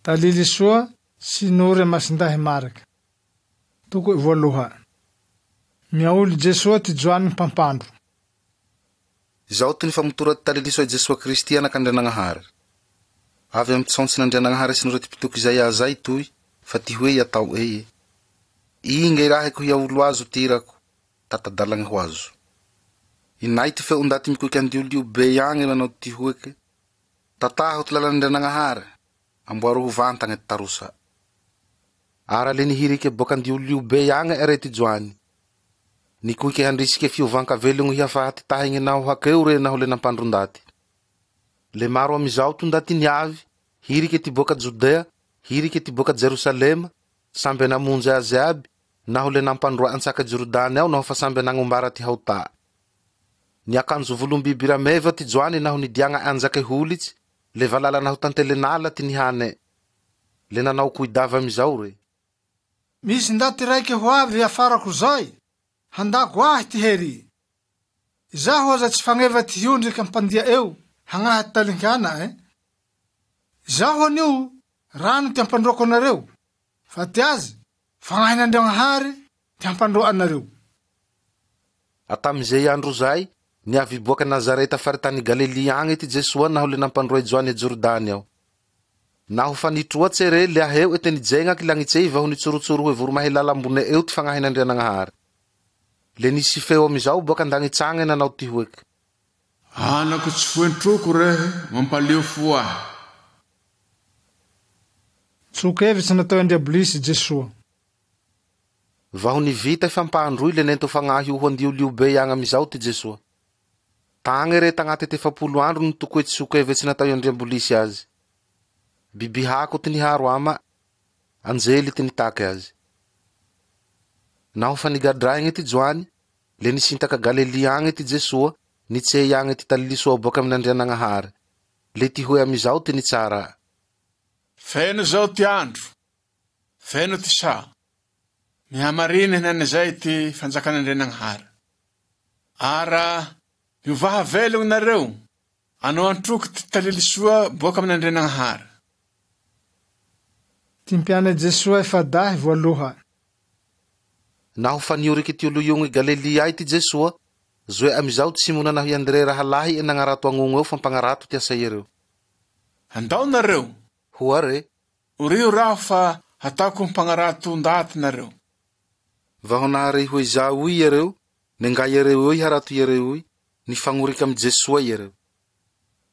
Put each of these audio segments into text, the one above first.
Talily soa sy nory Masindahy Marka. Toko voaloha. Miaolo Jesoa ty Joany mpampandro. Izao ty nifamotora ty talily soa i Jesoa Kristy anak'Andrianagnahary. Avy amy ty saontsin'Andrianagnahary sy norety mpitoky Izaia zay toy, fa ty hoe atao e. Inge irahiko hiaolo azo ty irako, tata-dalagny ho azo. Inay ty feo ndaty mikoiky andiolio be agny manao ty hoeke, tataho ty lalan'Andrianagnahary, amboaro ho vantagny ty tarosa. Ara le nihirike boaka andiolio be agny are ty Joany. Nikoike handrisike fiovan-kavelogno hiafaha ty tahigny naho hakeo re naho le nampandro ndaty. Le maro amizao ty ndaty niavy, hirike ty boaka Jodea, hirike ty boaka Jerosalema, sambe namonjy azy aby, naho le nampandroa antsaka Jordany ao naho fa sambe nagnombara ty haotà. Niakanjo volom-biby rameva ty Joany naho nidiagna anjake holitsy, le valala naho tantelenala ty nihane. Le nanao koidava amizao re. Misy ndaty raike ho avy afarako zay, handako ahy ty hery. Izaho aza tsy fagneva ty hiondriky ampandia eo, hagnaha ty talinkana e. Izaho anio rano ty ampandroako anareo, fa ty azy fagnahin'Andriagnahary ty ampandroa anareo. Atamizay andro zay, niavy boaka Nazareta faritany Galilia agny ty Jesoa naho le nampandroa i Joany a Jordany ao. Naho fa nitroatse re le aheo ete nijegnaky lagnitsey vaho nitsorotsoro hoe voromahilala ambone eo ty fagnahin'Andrianagnahary. Le nisy feo amizao boaka an-dagnitsagne nanao ty hoeke. Anako tsy foen-troko rehe, mampaleo fo ahy. Tsokevitsy natao Andriabolisy Jesoa. Vaho nivita fampandroy le nento fagnahy ho andiolio be agny amizao ty Jesoa. Tagny re tagnaty ty 40 andro no tokoe tsokevitsy natao Andriambolisy azy. Biby hako ty niharo ama, anjely ty nitaky azy. Naho fa nigadraigny ty Joany, le nisintaka Galilia agny ty Jesoa, nitsey agny ty talily soa boaka amin'Andrianagnahary. Le ty hoe amizao ty nitsara. Feno zao ty andro, feno ty sa. Mihamariny henanizay ty fanjakan'Andrianagnahary. Ara miovaha velogno nareo, anao antroky ty talily soa boaka amin'Andrianagnahary. Ty mpiana Jesoa efa-dahy voaloha. Naho fa nioriky ty olo iogny Galilia ay ty Jesoa, zoe amizao ty Simona naho i Andre rahalahy e nagnarato agnogno eo fampagnarato ty asa iereo. Andao nareo. Hoa re. Orio raho fa ataoko mpagnarato ndaty nareo. Vaho nahare hoe izao iereo, nenga iereo eo harato iereo io, nifagnorika amy Jesoa iereo.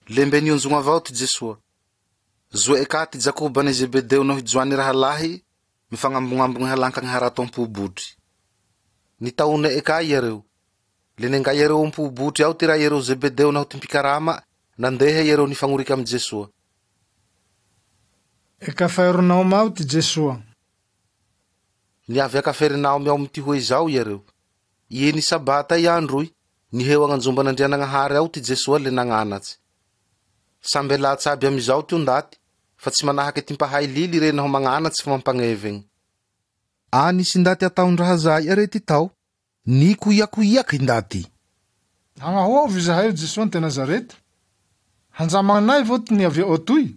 Le mbe nionjogno avao ty Jesoa. Zoe ka ty Jakoba ne Zebedeo naho i Joany rahalahy, mifagnambognambogny halankagny harato am-po botry. Nitaone ka iereo. Le nenga iereo am-po botry ao ty raha iereo Zebedeo naho ty mpikarama, nandeha iereo nifagnorika amy Jesoa. E Kafarnaomy ao ty Jesoa. Niavy a Kafernaomy ao amy ty hoe izao iereo. Ie ny sabata i androy, niheo agnanjomban'Andrianagnahary ao ty Jesoa le nagnanatsy. Sambe latsa aby amizao ty ndaty, fa tsy manahake ty mpahay lily re naho magnanatsy fa mampagnevegny. A nisy ndaty ataon-draha zay are ty tao, nikoiakoiaky ndaty. Hagnahovy izahay Jesoa te Nazareta. Hanjamanay vao ty niavy ao toy.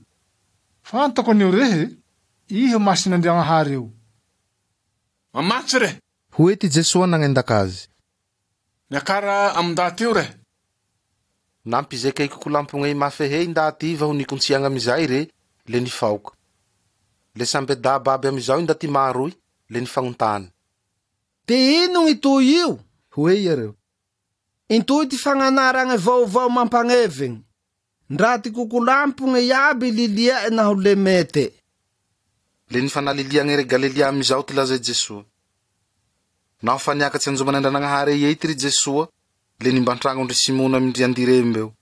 Fantako anio rehe, iha masin'Andriagnahary eo. Mamatsy re. Hoe ty Jesoa nagnendaka azy. Miakara amy ndaty io re. Nampizekaiky kolampogne mafehe ndaty vaho nikontsiagna amizay re, le nifaoka. Le sambe daba aby amizao ndaty maro le nifagnontany. Te ino itoy io? Hoe iareo. Intoy ty fagnanaragny vaovao mampagnevegny. Ndra ty kokolampogne iaby lilia naho le mete. Le nifanaliliagny re Galilia amizao ty lazay Jesoa. Naho fa niakatsy anjomban'Andrianagnahary ey ty ry Jesoa, le nimban-tragno ndry Simona amindry Andire mbeo.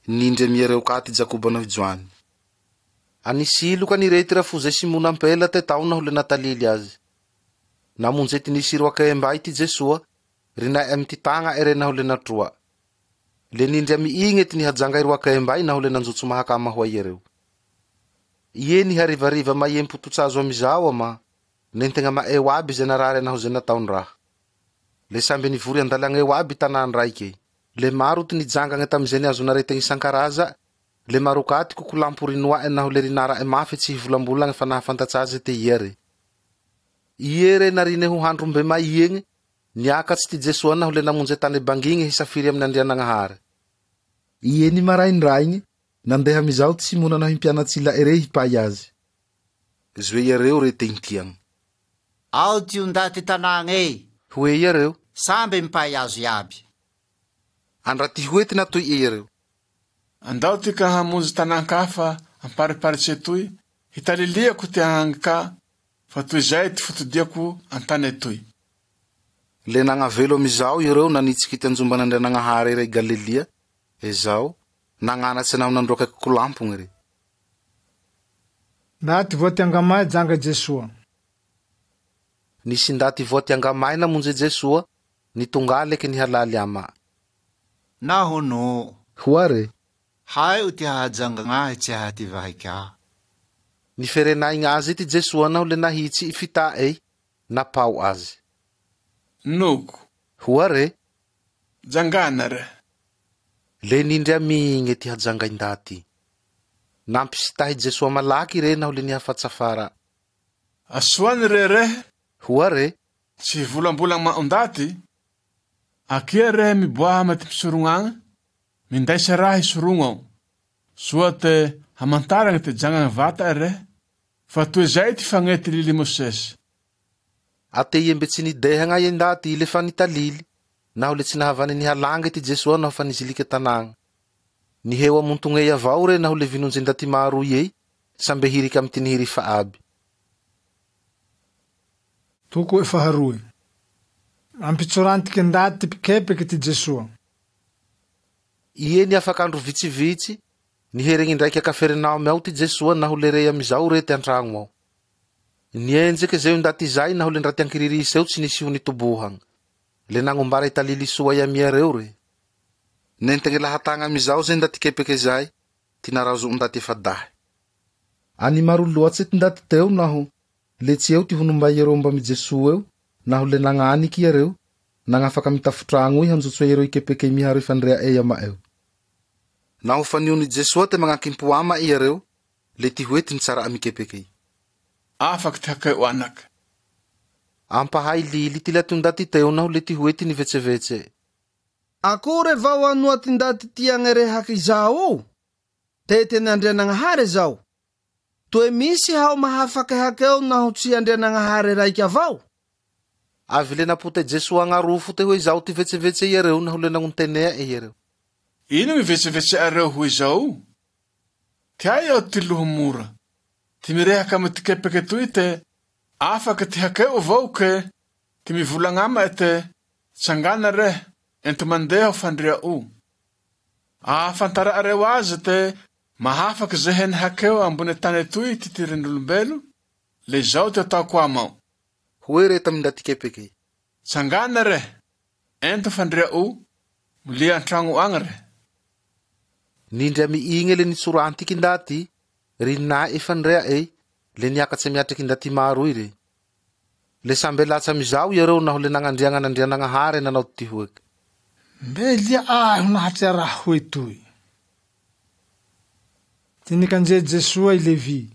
Nindry amiereo ka ty Jakoba naho i Joany. Anisy ka nirety rafoza Simona ampela te tao naho le natalily azy. Namonjy ty nisy roakembay ty Jesoa, rinay amy ty tagna ere naho le natroa. Le nindry amy igne ty nihajanga roakembay naho le nanjotso mahakama ho iereo. Ie niharivariva maiem-pototsazo amizao ama, nentegna maeo aby ze narary naho ze nataon-draha. Le samby nivory andalagneo aby tanàn-draiky. Le maro ty nijangagna tamizay niazo naretegny isan-karaza, Le maro ka ty kokolampo rinoa'e naho le rinara'e mafe tsy hivolambolagna fa nahafantatsa aze te ia re. Ie re narine ho handro mbe maiegne, niakatsy ty Jesoa naho le namonje tane bangigne hisafiry amin'Andrianagnahary. Ie ni maraindraigny, nandeha amizao ty Simona naho i mpianatsy ila'e rey hipay aze. Zoe iareo re te intiagna. Ao ty ondaty tanàgney. Hoe iareo. Sambe mipay azo iaby. Andra ty hoe ty natoi'e iareo. Andao tika hamonjy tanàn-kafa ampariparitse toy, hitaliliako ty agny ka, fa toy izay ty fotodiako an-tane toy. Le nagnavelo amizao iareo nanitsiky ty anjomban'Andrianagnahary re Galilia, ezao, nagnanatse naho nandroake kokolampogny re. Ndaty voa ty angamay janga Jesoa. Nisy ndaty voa ty angamay namonje Jesoa, nitongaleke nihalaly ama. Naho no. Hoa re. Haio ty hahajangagna ahy tsy hahaty vahika. Niferenaigna aze ty Jesoa naho le nahitsy i fita'ey, napao aze. Noko. Hoa re. Jangana re. Le nindry amigne ty hajanga ndaty. Nampisitahy Jesoa malaky re naho le nihafatsafara. Asoany re re. Hoa re. Tsy hivolambola ama'o ndaty. Akia re miboaha ama ty mpisorognagny, mindaisa raha hisorogna ao. Soa te hamantaragna te jangagna vata'e re, fa toy izay ty fagnety lily Mosesy. Ate iembe tsy nidehagna i ndaty le fa nitalily, naho le tsy nahavany nihalange ty Jesoa naho fa nizilike tanàgna. Niheo amontogney avao re naho le vinonjy ndaty maro iey, sambe hirika amy ty nihirifa aby. Toko faharoe. Ampitsorantiky ndaty mpikepeky ty Jesoa. Ie niafak'andro vitsivitsy, niheregny indraiky a Kaferinaomy ao ty Jesoa naho le rey amizao re ty an-tragno ao. Nienjeke zay ndaty zay naho le ndra ty ankiririsy eo tsy nisy ho nitobohagna. Le nagnombara i talily soa i amiareo re. Nentegny lahatagna amizao zay ndaty kepeke zay, ty narazo ndaty efa-dahy. Any maro loatse ty ndaty teo naho le tsy eo ty honombay iareo mbamy Jesoa eo, naho le nagnaniky iareo, nagnafaka mitafotragno i hanjotsoa iareo ikepeke miharo ifandrea'e ama'eo. Naho fa niony Jesoa te magnankimpo ama iareo, le ty hoe ty nitsara amy kepekey. Afaky ty hakeo anaky. Ampahay lily ty laty ndaty teo naho le ty hoe ty nivetsevetse. Akore vao anoa ty ndaty tiagne rehaky izao? Teteny Andrianagnahary zao. Toe misy hao mahafaky hakeo naho tsy Andrianagnahary raiky avao? Avy le napote Jesoa agnarofo te hoe izao ty vetsevetse iareo naho le nagnontenea iareo. Ino mivetsevetse areo ho izao? Ty aia ao ty loho mora. Ty mirehaka amy ty kepeke toy te afaky ty hakeo avao ke ty mivolagna te tsangana re ento mandeha ho fandria'o. Ahafantara areo azy te mahafaky ze heny hakeo ambone tane toy ty tirin'olombelo, le izao ty ataoko amao. Hoe re tamy ndaty kepekey. Tsangana re, ento fandria'o, molia an-tragno agny re. Nindry amy igne le nitsorantiky ndaty, rinae fandrea'e, le niakatse miatriky ndaty maro i re. Le sambe latsa amizao iareo naho le nagnandriagnan'Andrianagnahary nanao ty hoeky. Mbe lia ahy ho nahatrea raha hoe toy. Ty nikanjia Jesoa i Levi.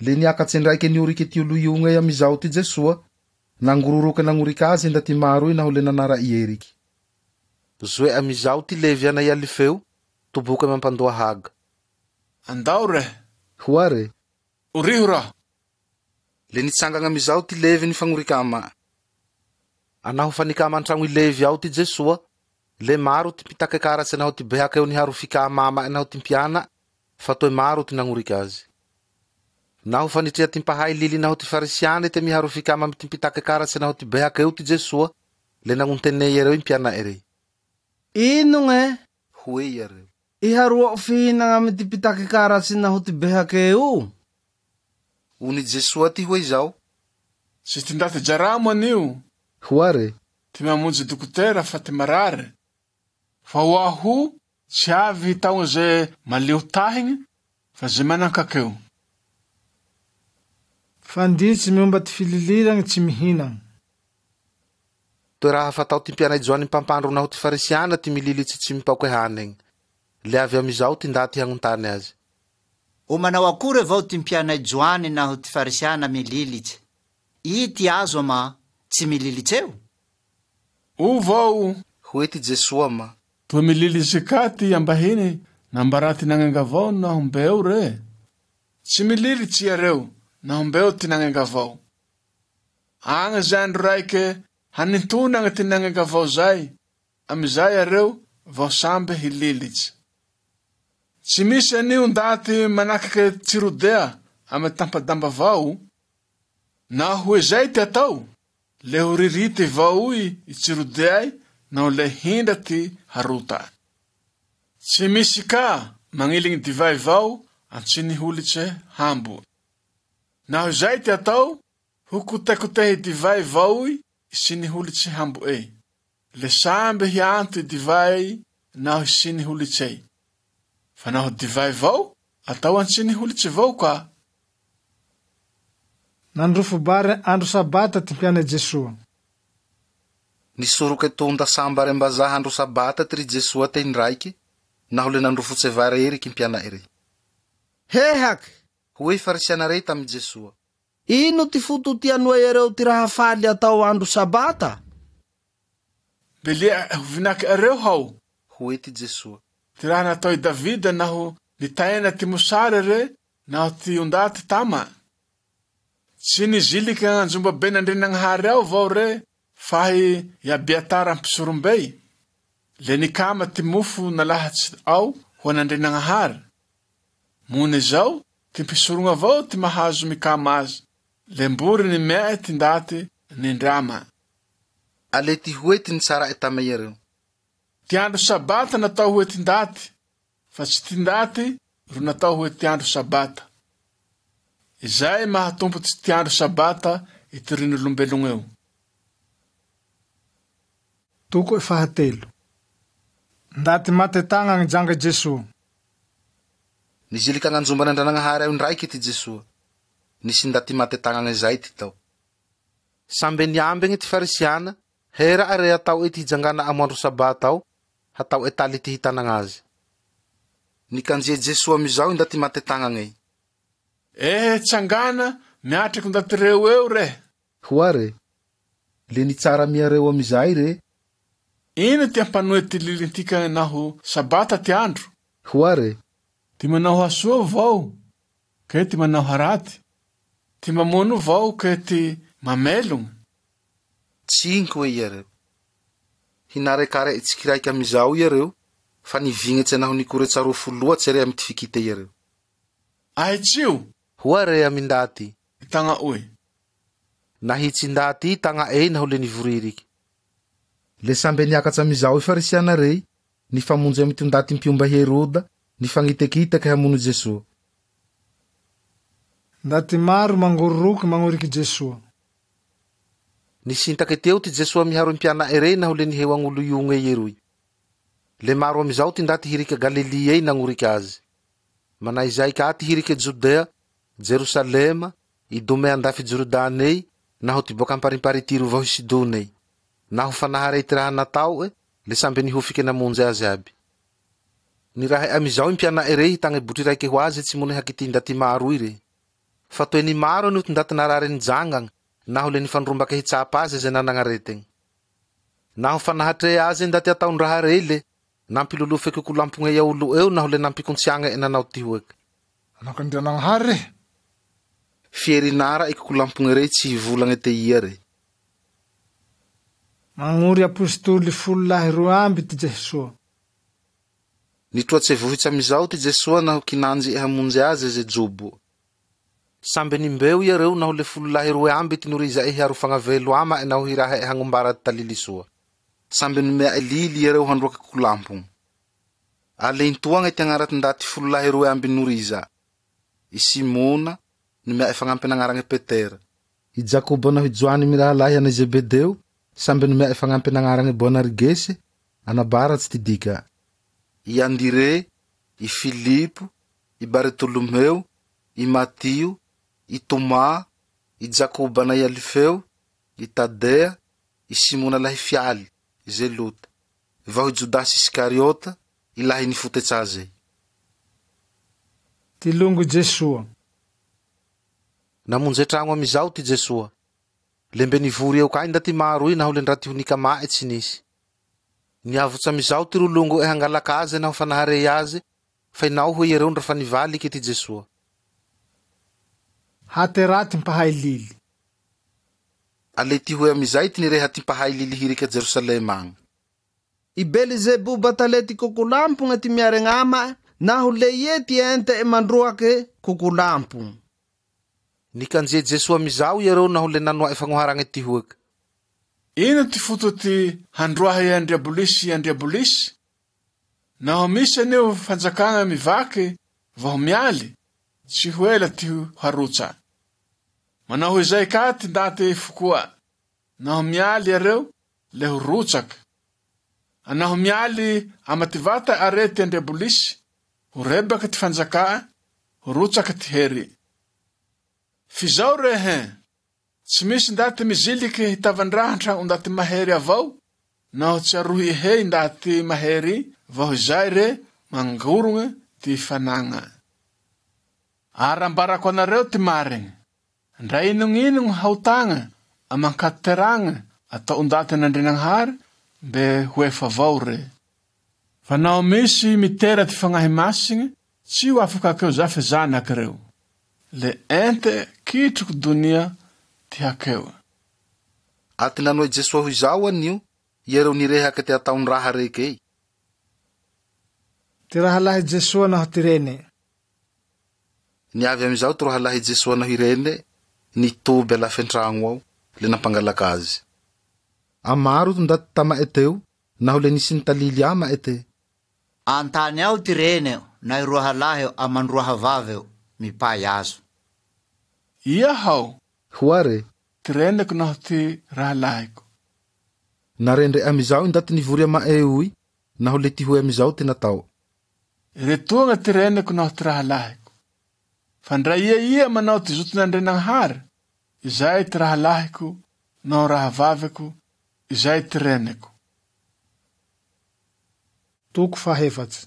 Le niakatse ndraiky nioriky ty olo iogne amizao ty Jesoa, nangororoke nagnorika azy ndaty maro i naho le nanara i eriky. Zoe amizao ty Levi ana i Alifeo, toboky mampandoa haga. Andao re. Hoa re. Oriho raho. Le nitsangana amizao ty Levi nifagnorika ama. Anaho fa nikama an-tragno i Levi ao ty Jesoa, le maro ty mpitake karatsy naho ty behakeo niharo fikama ama'e naho ty mpiana, fa toe maro ty nagnorika azy. Naho fa nitrea ty mpahay lily naho ty farisiane te miharo fikama amy ty mpitake karatsy naho ty behakeo ty Jesoa, le nagnontene iareo i mpiana'e rey. Inogne? Hoe iareo. Iharoa fihinagna amy ty mpitake karatsy naho ty behakeo? Ony Jesoa ty hoe izao. Tsy ty ndaty jaramo anio. Hoa re. Ty mamonjy dokotera fa ty marary. Fa ho aho tsy avy hitaogna ze malio tahigny, fa ze manan-kakeo. Fanditsy miomba ty fililiragny tsy mihinagna. Toe raha fatao ty mpianay Joany mpampandro naho ty farisiana ty milily tsy mipaoke hanegny. Le avy amizao ty ndaty hagnontany azy. O manao akory avao ty mpianay Joany naho ty Farisiana mililitsy. I ty azo ama tsy mililitseo? O vao Hoe ty Jesoa ma. Toa mililitsy ka ty ambahiny nambara ty nagnengavao naho mbeo re. Tsy mililitsy iareo naho mbeo ty nagnengavao. Agny zay andro raike hanintonagna ty nagnengavao zay, amizay iareo vao samby hililitsy. Tsy misy anio ndaty manakake tsirodea amy tampadamba vao. Naho hoe zay ty atao, le ho ririty vao i tsirodeay naho le hindra ty harota. Tsy misy ka magniligny divay vao antsiny holitse hambo. Naho zay ty atao, ho kotekotehy divay vao i siny holitse hambo ey. Le samby hianto i divay naho siny holitsey. Fa naho divay vao, atao antsiny holitse vao ka. Nandrofo bare andro sabata ty mpiana Jesoa. Nisoroke tonda sambare mbazaha andro sabata ty ry Jesoa te indraiky, naho le nandrofotse vare eriky mpiana ere. Hehaky! Hoe farisiana rey tamy Jesoa. Ino ty foto ty anoa iareo ty raha faly atao andro sabata? Belia vinaky areo hao. Hoe ty Jesoa. Ty raha natao i Davida naho nitaena ty mosary re naho ty ondaty tama. Tsy niziliky anjomba be nandrinanahary ao vao re fahy i Abiatara mpisorombey. Le nikama ty mofo nalahatsy ao ho an'Andrianagnahary. Mony zao ty mpisorogna avao ty mahazo mikama azy. Le mbory nimea ty ndaty nindrama. Ale ty hoe ty nitsara tamy iareo. Ty andro sabata natao hoe ty ndaty, fa tsy ty ndaty ro natao hoe ty andro sabata. Izay mahatompo tsy ty andro sabata itirin'olombelogno eo. Toko fahatelo. Ndaty mate tagna janga Jesoa. Nizilika agnanjomban'Andrianagnahary ao indraiky ty Jesoa. Nisy ndaty mate tagnagna zay ty tao. Sambe niambegny ty farisiana, hera are atao ety hijangana amo andro sabata ao, hatao etaly ty hitanagna azy. Nikanjia Jesoa amizao ndaty mate tagnagna. Ehe tsangana miatriky ndaty reo eo re. Hoare. Le nitsara miareo amizay re. Ino ty ampanoe ty lilintika naho sabata ty andro? Hoare. Ty manao hasoa vao, ke ty manao haraty. Ty mamono vao, ke ty mamelogna. Tsinko hoe iareo. Hinarekare tsikiraiky amizao iareo, fa nivignetse naho nikoretsarofo loatsy re amy ty fikite iareo. Ahitsio. Hoare amy ndaty. Tagna oy. Nahitsy ndaty tagna ey naho le nivoririky. Le sambe niakatsa amizao i farisiana rey, nifamonjy amy ty ndaty mpiomba Heroda, nifagnitekiteke hamono Jesoa. Ndaty maro mangororoky magnoriky Jesoa. Nisintake teo ty Jesoa miharo mpiana'e rey naho le niheo agn'olo iogne ieroy. Le maro amizao ty ndaty hirike Galilia ey nagnoriky azy. Manay zay ka ty hirike Jodea, Jerosalema, Idome andafy Jordany ey, naho ty boaka amparimpary Tiro vaho Sidona ey. Naho fa nahare ty raha natao e, le sambe nihofike namonjy azy aby. Nirahe amizao mpiana'e rey hitagny botry raike ho azy tsy monehaky ty ndaty maro i re. Fa toe ny maro anio ty ndaty narary nijangagna, naho le nifandrombake hitsapa azy zay nanagnaretegny. Naho fa nahatrea azy ndaty ataon-draha rey le nampilolofeky kokolampogne iaolo eo naho le nampikontsiagne nanao ty hoeky. Anak'Andrianagnahary re. Fierinara i kokolampogne rey tsy hivolagna te ia re. Magnory apostoly 12 ty Jesoa. Nitroatse vohitsy amizao ty Jesoa naho kinanjy hamonjy azy ze jobo. Sambe nimbeo iareo naho le 12 ty noriza'e hiaro fagnavelo ama naho hirahe hagnombara talily soa. Sambe nomea lily iareo handroaky kolampogno. Ale intoagna ty agnaraty ndaty 12 noriza. I Simona nomea fagnampin'agnaragna Petera. I Jakoba naho i Joany mirahalahy ana Zebedeo sambe nomea fagnampin'agnaragna Boanergesy anabaratsy ty dika. I Andire, i Filipo, i Bartolomeo, i Matio, i Tomà, i Jakoba na i Alifeo, i Tadea, i Simona lahy fialy, Zelota, vaho i Jodasy Iskariota, I lahy nifotets'azey. Ty longo Jesoa. Namonje tragno amy izao ty Jesoa. Le mbe nivory eo ka i ndaty maro i naho le ndra ty ho nikama'e tsy nisy. Niavotsy amy izao ty rolongo'e hangalaka aze naho fa naharey aze, fa inao hoe iareo ndra fa nivalike ty Jesoa. Hateraha ty mpahay lily. A le tihoe amy izay ty nireha ty mpahay lily hirike Jerosalema agny. I Belzeboba tale ty kokolampogne ty miaregn'ama'e, naho le ie ty ente'e mandroake kokolampogne. Nikanjie Jesoa amy izao iareo naho le nanoa'e fagnoharagne tihoeke. Ino ty foto ty handroaha i andriabolisy i andriabolisy? Naho misy anio fanjakagna mivaky vaho mialy, tsy ho ela ty ho harotsa. Manao hoe izay ka ty ndaty fokoa, naho mialy iareo le ho rotsaky. A naho mialy ama ty vata are ty andriabolisy, ho rebaky ty fanjakà, ho rotsaky ty hery. F'izao rehe, tsy misy ndaty miziliky hitavan-draha an-tragno ndaty mahery avao, naho tsy arohy hey ndaty mahery vaho izay re mangorogne ty fanagna. Ary ambarako anareo ty marigny, ndra inogn'inogno haotagna aman-kateragna atao ndaty an'Andrianagnahary, mbe ho efa avao re. Fa naho misy mitera ty Fagnahy Masigny, tsy ho afak'akeo zafe zanaky reo. Le ente kitroko donia ty hakeo. Aty nanoe Jesoa ho izao anio, iareo nirehake ty ataon-draha rekey. Ty rahalahy Jesoa naho ty rene. Niavy amizao ty roahalahy Jesoa naho i rene, nitoby alafen-tragno ao, le nampangalaka azy. A maro ty ndaty tama'e teo, naho le nisy nitalily ama'e te. An-tany ao ty reneo na i roahalaheo aman-droahavaveo mipay azo. Ia hao? Hoa re. Ty reneko naho ty rahalahiko. Narendre amizao i ndaty nivory ama'e oy, naho le tihoe amizao ty natao. Iretoagna ty reneko naho ty rahalahiko. Fa ndra ia ia manao ty zoton'Andrianagnahary, izay ty rahalahiko naho rahavaveko, izay ty reneko. Toko fahefatsy.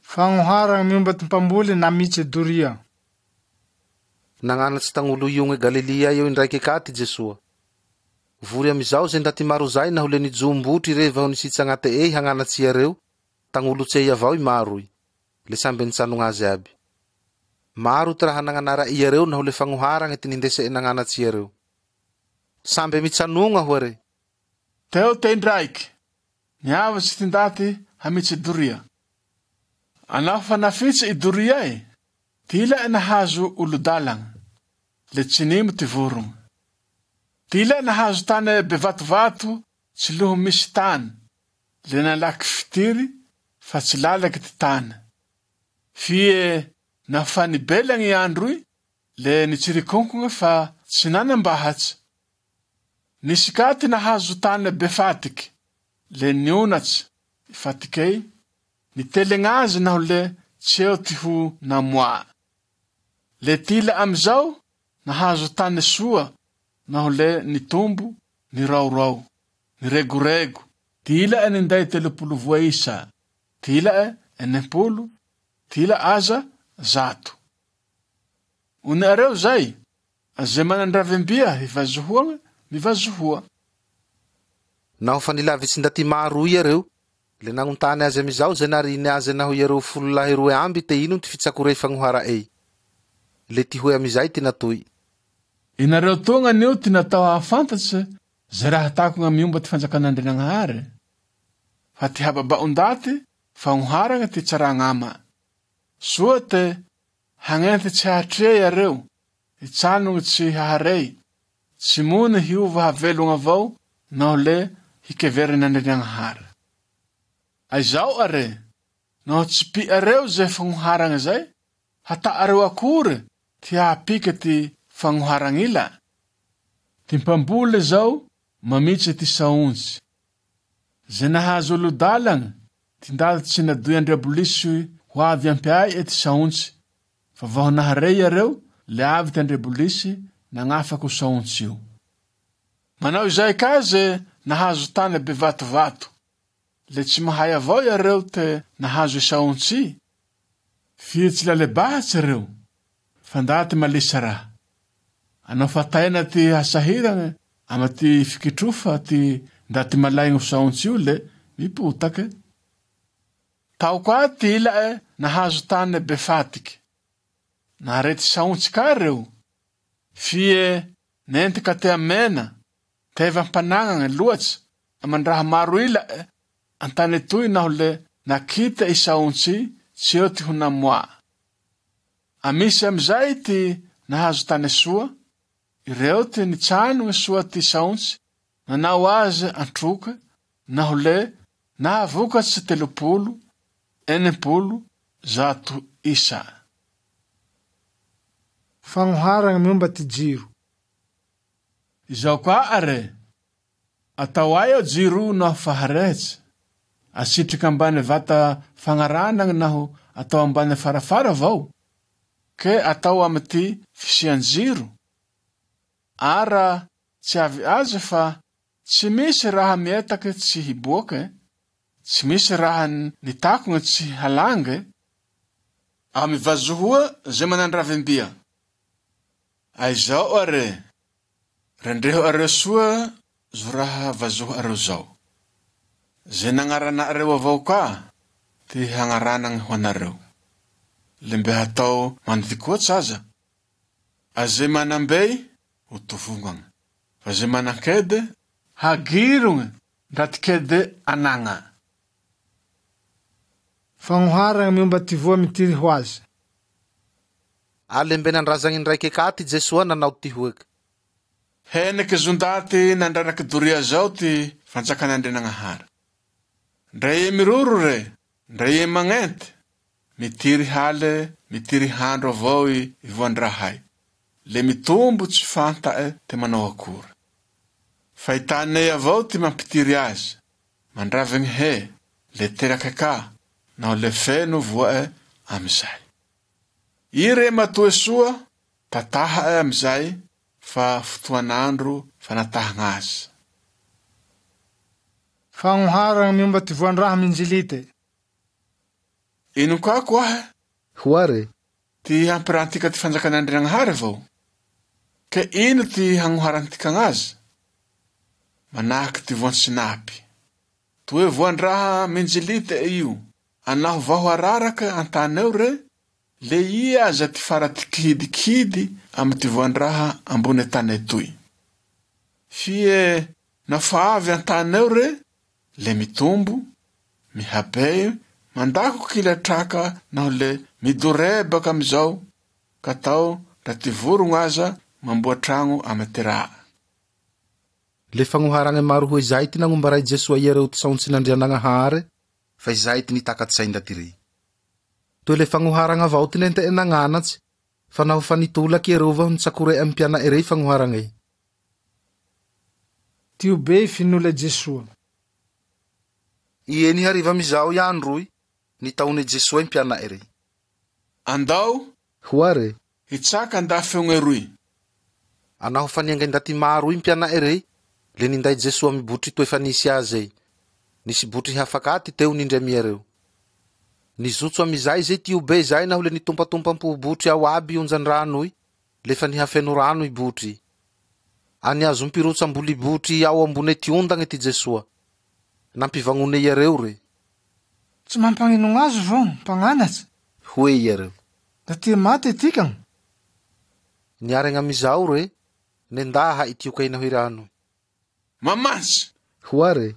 Fagnohara miomba ty mpamboly namitse doria. Nagnanatsy tagnolo iogne Galilia eo indraike ka ty Jesoa. Vory amizao ze ndaty maro zay naho le nijombotry re vaho nisitsy agnate ey hagnanatsy iareo, tagnolotse ey avao i maroy, le sambe nitsanogna azy aby. Maro ty raha nagnanara iareo naho le fagnoharagne ty nindese'e nagnanatsy iareo. Sambe mitsanogna hoa re. Teo te indraiky, niavotsy ty ndaty hamitse doria. A naho fa nafitse i doria e, ty ila'e nahazo olo-dalagna, le tsy nimo ty vorogna. Ty ila'e nahazo tane bevatovato tsy loho misy tany, le nalaky fitiry fa tsy lalaky ty tany. Fie naho fa nibelagny i andro i, le nitsirikonkogna fa tsy nanambahatsy. Nisy ka ty nahazo tane be fatiky, le nionatsy i fatikey, nitelegna azy naho le tsy eo ty ho namoà. Le ty ila amizao nahazo tane soa naho le nitombo, niraorao, niregorego. Ty ila'e ninday 30 voa isa, ty ila'e 60, ty ila aza 100. Oniareo zay, aze manan-dravembia hivazohoagna, mivazohoa. Naho fa nilavitsy ndaty maro iareo, le nagnontany azy amizao zay nariny aze naho iareo 12 lahy roe amby te ino ty fitsakorey fagnohara'ey. Le tihoe amizay ty natoy. Inareo tonga anio ty natao hahafantatse zay raha takogna miomba ty fanjakan'Andrianagnahary. Fa ty hababa'o ndaty fagnoharagna ty tsaragnama. Soa te hagnente tsy hahatrea iareo, hitsanogno tsy haharey, tsy mony hiova havelogna avao naho le hikeveren'Andrianagnahary. Aizao are, naho tsy pi'areo zay fagnoharagna zay, hata'areo akory ty hahapike ty fagnoharagn'ila? Ty mpamboly zao mamitse ty saontsy. Zay nahazo olo-dalagna, ty ndaty tsy nadoy andriabolisy ho avy ampiay ty saontsy, fa vaho naharey iareo, le avy ty andriabolisy nagnafaka o saontsy io. Manao izay ka ze nahazo tane be vatovato. Le tsy mahay avao iareo te nahazo i saontsy. Fie tsy lalebahatsy reo, fa ndaty malisa raha. Anao fataina ty hasahiragne ama ty fikitrofa ty ndaty malaigny o saontsy io le mipotake. Tao ka ty ila'e nahazo tane be fatiky. Nahare ty saontsy ka reo. Fie nenty katea mena, tevam-panagnagne loatsy aman-draha maro ila'e an-tane toy naho le nakita i saontsy tsy eo ty ho namoà. Amisy amizay ty nahazo tane soa, ireo ty nitsanogne soa ty saontsy, nanao azy an-troke, naho le nahavokatsy 30, 60, 100 isa. Fagnoharagna miomba ty jiro. Izao koa are, atao aia jiro naho faharehitsy, asitriky ambany vata fagnaranagna naho atao ambany farafara avao, ke atao amy ty fisian-jiro. Ara tsy avy azy fa tsy misy raha mietaky tsy hiboake, tsy misy raha nitakogna tsy halange. Amy vazohoa zay manan-dravimbia. Aizao are, rendreho areo soa zo raha vazoho areo zao. Zay nagnaranareo avao ka ty hagnaranagny ho anareo. Le mbe hatao mandikoatsy aza. Aze manambey ho tovogagna, fa zay manankede hagirogny ndra ty kede anagna. Fagnoharagna miomba ty voa mitiry ho azy. Ale mbe nandrazagny ndraiky ka ty Jesoa nanao ty hoeky. Heneke zondaty nandraraky doria zao ty fanjakan'Andrianagnahary. Ndra ie miroro re, ndra ie magnenty, mitiry hale, mitiry handro avao i voan-drahay. Le mitombo tsy fanta'e te manao akory. Fa i tane avao ty mampitiry azy, mandravegny he, le terake ka, naho le feno voa'e amizay. I re matoe soa, tataha'e amizay, fa fotoan'andro fanatahagna azy. Fagnoharagna miomba ty voan-draha minjilite. Ino koa koahy? Hoare. Ty hampirantika ty fanjakan'Andrianagnahary avao. Ke ino ty hagnoharantika azy? Manahaky ty voan-tsinapy. Toe voan-draha minjilite io, anaho vaho araraka an-tany eo re, le i aza ty fara ty kidikidy amy ty voan-draha ambone tane toy. Fie nafa avy an-tany eo re, le mitombo, mihabey, mandako kilatraka naho le midorebaka amizao, ka tao ndra ty vorogno aza mamboa tragno amy ty raha. Le fagnoharagna maro hoe zay ty nagnombaray Jesoa iareo ty saontsin'Andrianagnahary, fa izay ty nitakatsy ndaty rey. Toe le fagnoharagna avao ty nente'e nagnanatsy, fa naho fa nitolaky iareo vaho nitsakore amy mpiana'e rey fagnoharagney. Tio be finola Jesoa. Ie nihariva amizao i androy, nitaone Jesoa i mpiana'e rey. Andao Hoare. hitsaka andafy eo eroy. Anaho fa nianga ndaty maro i mpiana'e rey, le ninday Jesoa amy botry toe fa nisy azy ey. Nisy botry hafa ty teo nindry amy iareo. Nizotso amizay zay tio be zay naho le nitompatompam-po botry ao aby onjan-drano i, le fa nihafeno rano i botry. Any azom-pirotsa amboly botry ao ambone ty ondagny ty Jesoa. Nampivagnone iareo re. Tsy mampagnino azy vao, mpagnanatsy. Hoe iareo. Da ty maty tikagna. Niaregna amizao re, nendaha i tiokay naho i rano. Mamatsy, Hoare.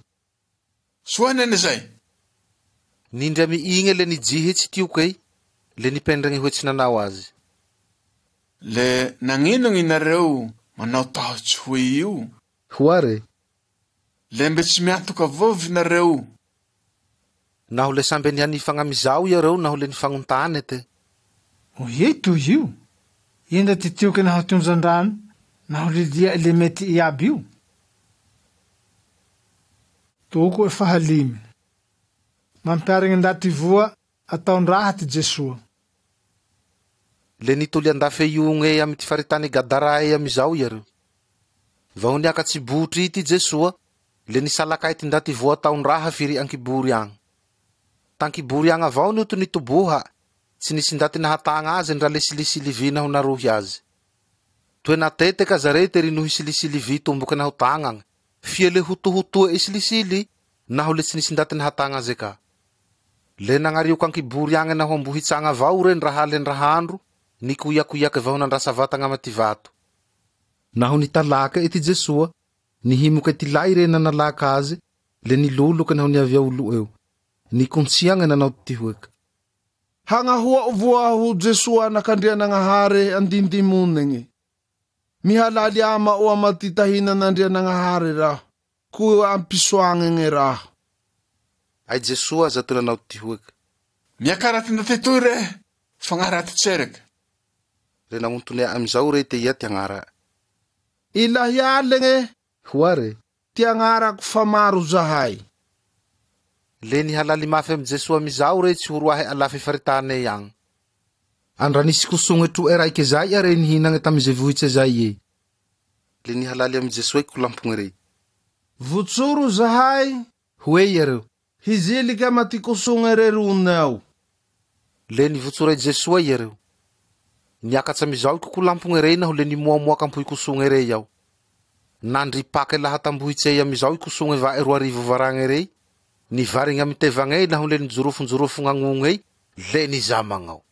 soa nene zay. Nindry amy igne le nijihitsy tiokay, le nipendregny hoe tsy nanao azy. Le nagnino nareo manao tahotsy hoe io? Hoare. Le mbe tsy miantoka avao vi nareo. Naho le samby nihanifagna amizao iareo naho le nifagnontany te. Oie toy io. Indra ty tioky naho ty onjan-drano, naho lilia le mety iaby io. Toko 5. Mampiarigny ndaty voa ataon-draha ty Jesoa. Le nitoly andafe iogne amy ty faritany Gadarae amizao iareo. Vaho niakatsy botry ty Jesoa, Le nisalakay ty ndaty voataon-draha firy ankibory agny. Tankibory agny avao nio to nitoboha, tsy nisy ndaty nahatagna azy ndra le silisily vy naho narohy azy. Toe nateteka zare te rinohy silisily vy tomboky naho tagnagna. Fie le hotohotoe i silisily naho le tsy nisy ndaty nahatagna azy ka. Le nagnarioka ankibory agny naho ambohitsagna avao re ndra haly ndra handro, nikoiakoiaky vaho nandrasa vatagna ama ty vato. Naho nitalaka ety Jesoa, nihimoka ty lay re nanalaka azy, le niloloky naho niavy aolo eo. Nikontsiagna nanao ty hoeka. Hagnahoa voaho Jesoa anak'Andrianagnahare andindimonegny. Mihalaly ama o ama ty tahinan'Andrianagnahare raho, ko ampisoagnegny raho. Ay Jesoa aza to nanao ty hoeka. Miakara ty ndaty toy re, fagnaraty tsereka. Le nagnontonea amizao re te ia ty agnara. Ilahialegne Hoa re. ty agnarako fa maro zahay. Le nihalaly mafy amy Jesoa amizao re tsy horoahy alafy faritane agny. Andra nisy kosogne troe raike zay are nihinagna tamy ze vohitse zay e. Le nihalaly amy Jesoa kolampogny re. Votsoro zahay Hoe iareo. hiziliky ama ty kosogne rerone ao. Le nivotsora Jesoa iareo. Niakatsa amizao kolampogny re naho le nimoamoaka ampohy kosogne re ao. Nandripake laha tambohitse amizao kosogne va'e 2000 varagny rey. Nivarigny amy tevagney naho le nijorofonjorofo gn'agnogno le nizamagnao.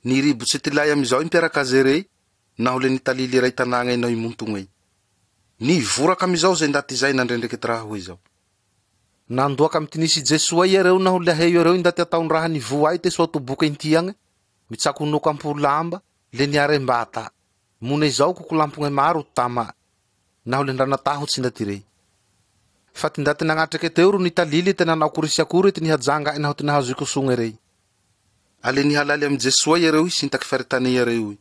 Niribotse ty lay amizao impiaraka aze rey naho le nitalily ray tanàgna naho imontogny. Nivoraka amizao zay ndaty zay nandrendreky ty raha hoe zao. Nandoaka amy ty nisy Jesoa iareo naho le aheo iareo ndaty ataon-draha nivoay te soa toboky intiagna, mitsakonoko ampo lamba, le niarembata. Mone zao kokolampogny maro tama naho le ndra natahotsy ndaty rey. Fa ty ndaty nagnatrike teo ro nitalily te nanao akory sy akory ty nihajanga naho ty nahazo kosogne rey. Ale nihalaly amy Jesoa iareo hisintaky faritane iareo.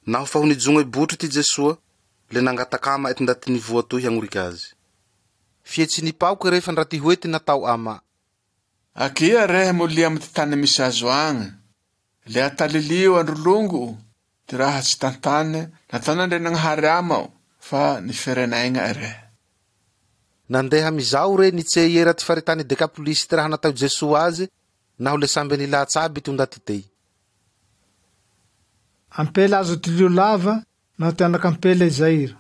Naho fa ho nijogno botry ty Jesoa, le nangataka ama ty ndaty nivoa toy hagnoriky azy. Fie tsy nipaoky re fa ndra ty hoe ty natao ama. Akia re molia amy ty tany misy azo agny. Le atalilio androlongo ty raha tsy tantane nataon'Andrianagnahary amao fa niferenaigna re. Nandeha amizao re nitse iera ty faritany Dekapolisy ty raha natao Jesoa azy naho le samby nilatsaby ty ndaty tey. Ampela azo ty lio lava naho ty anak'ampela Zaira.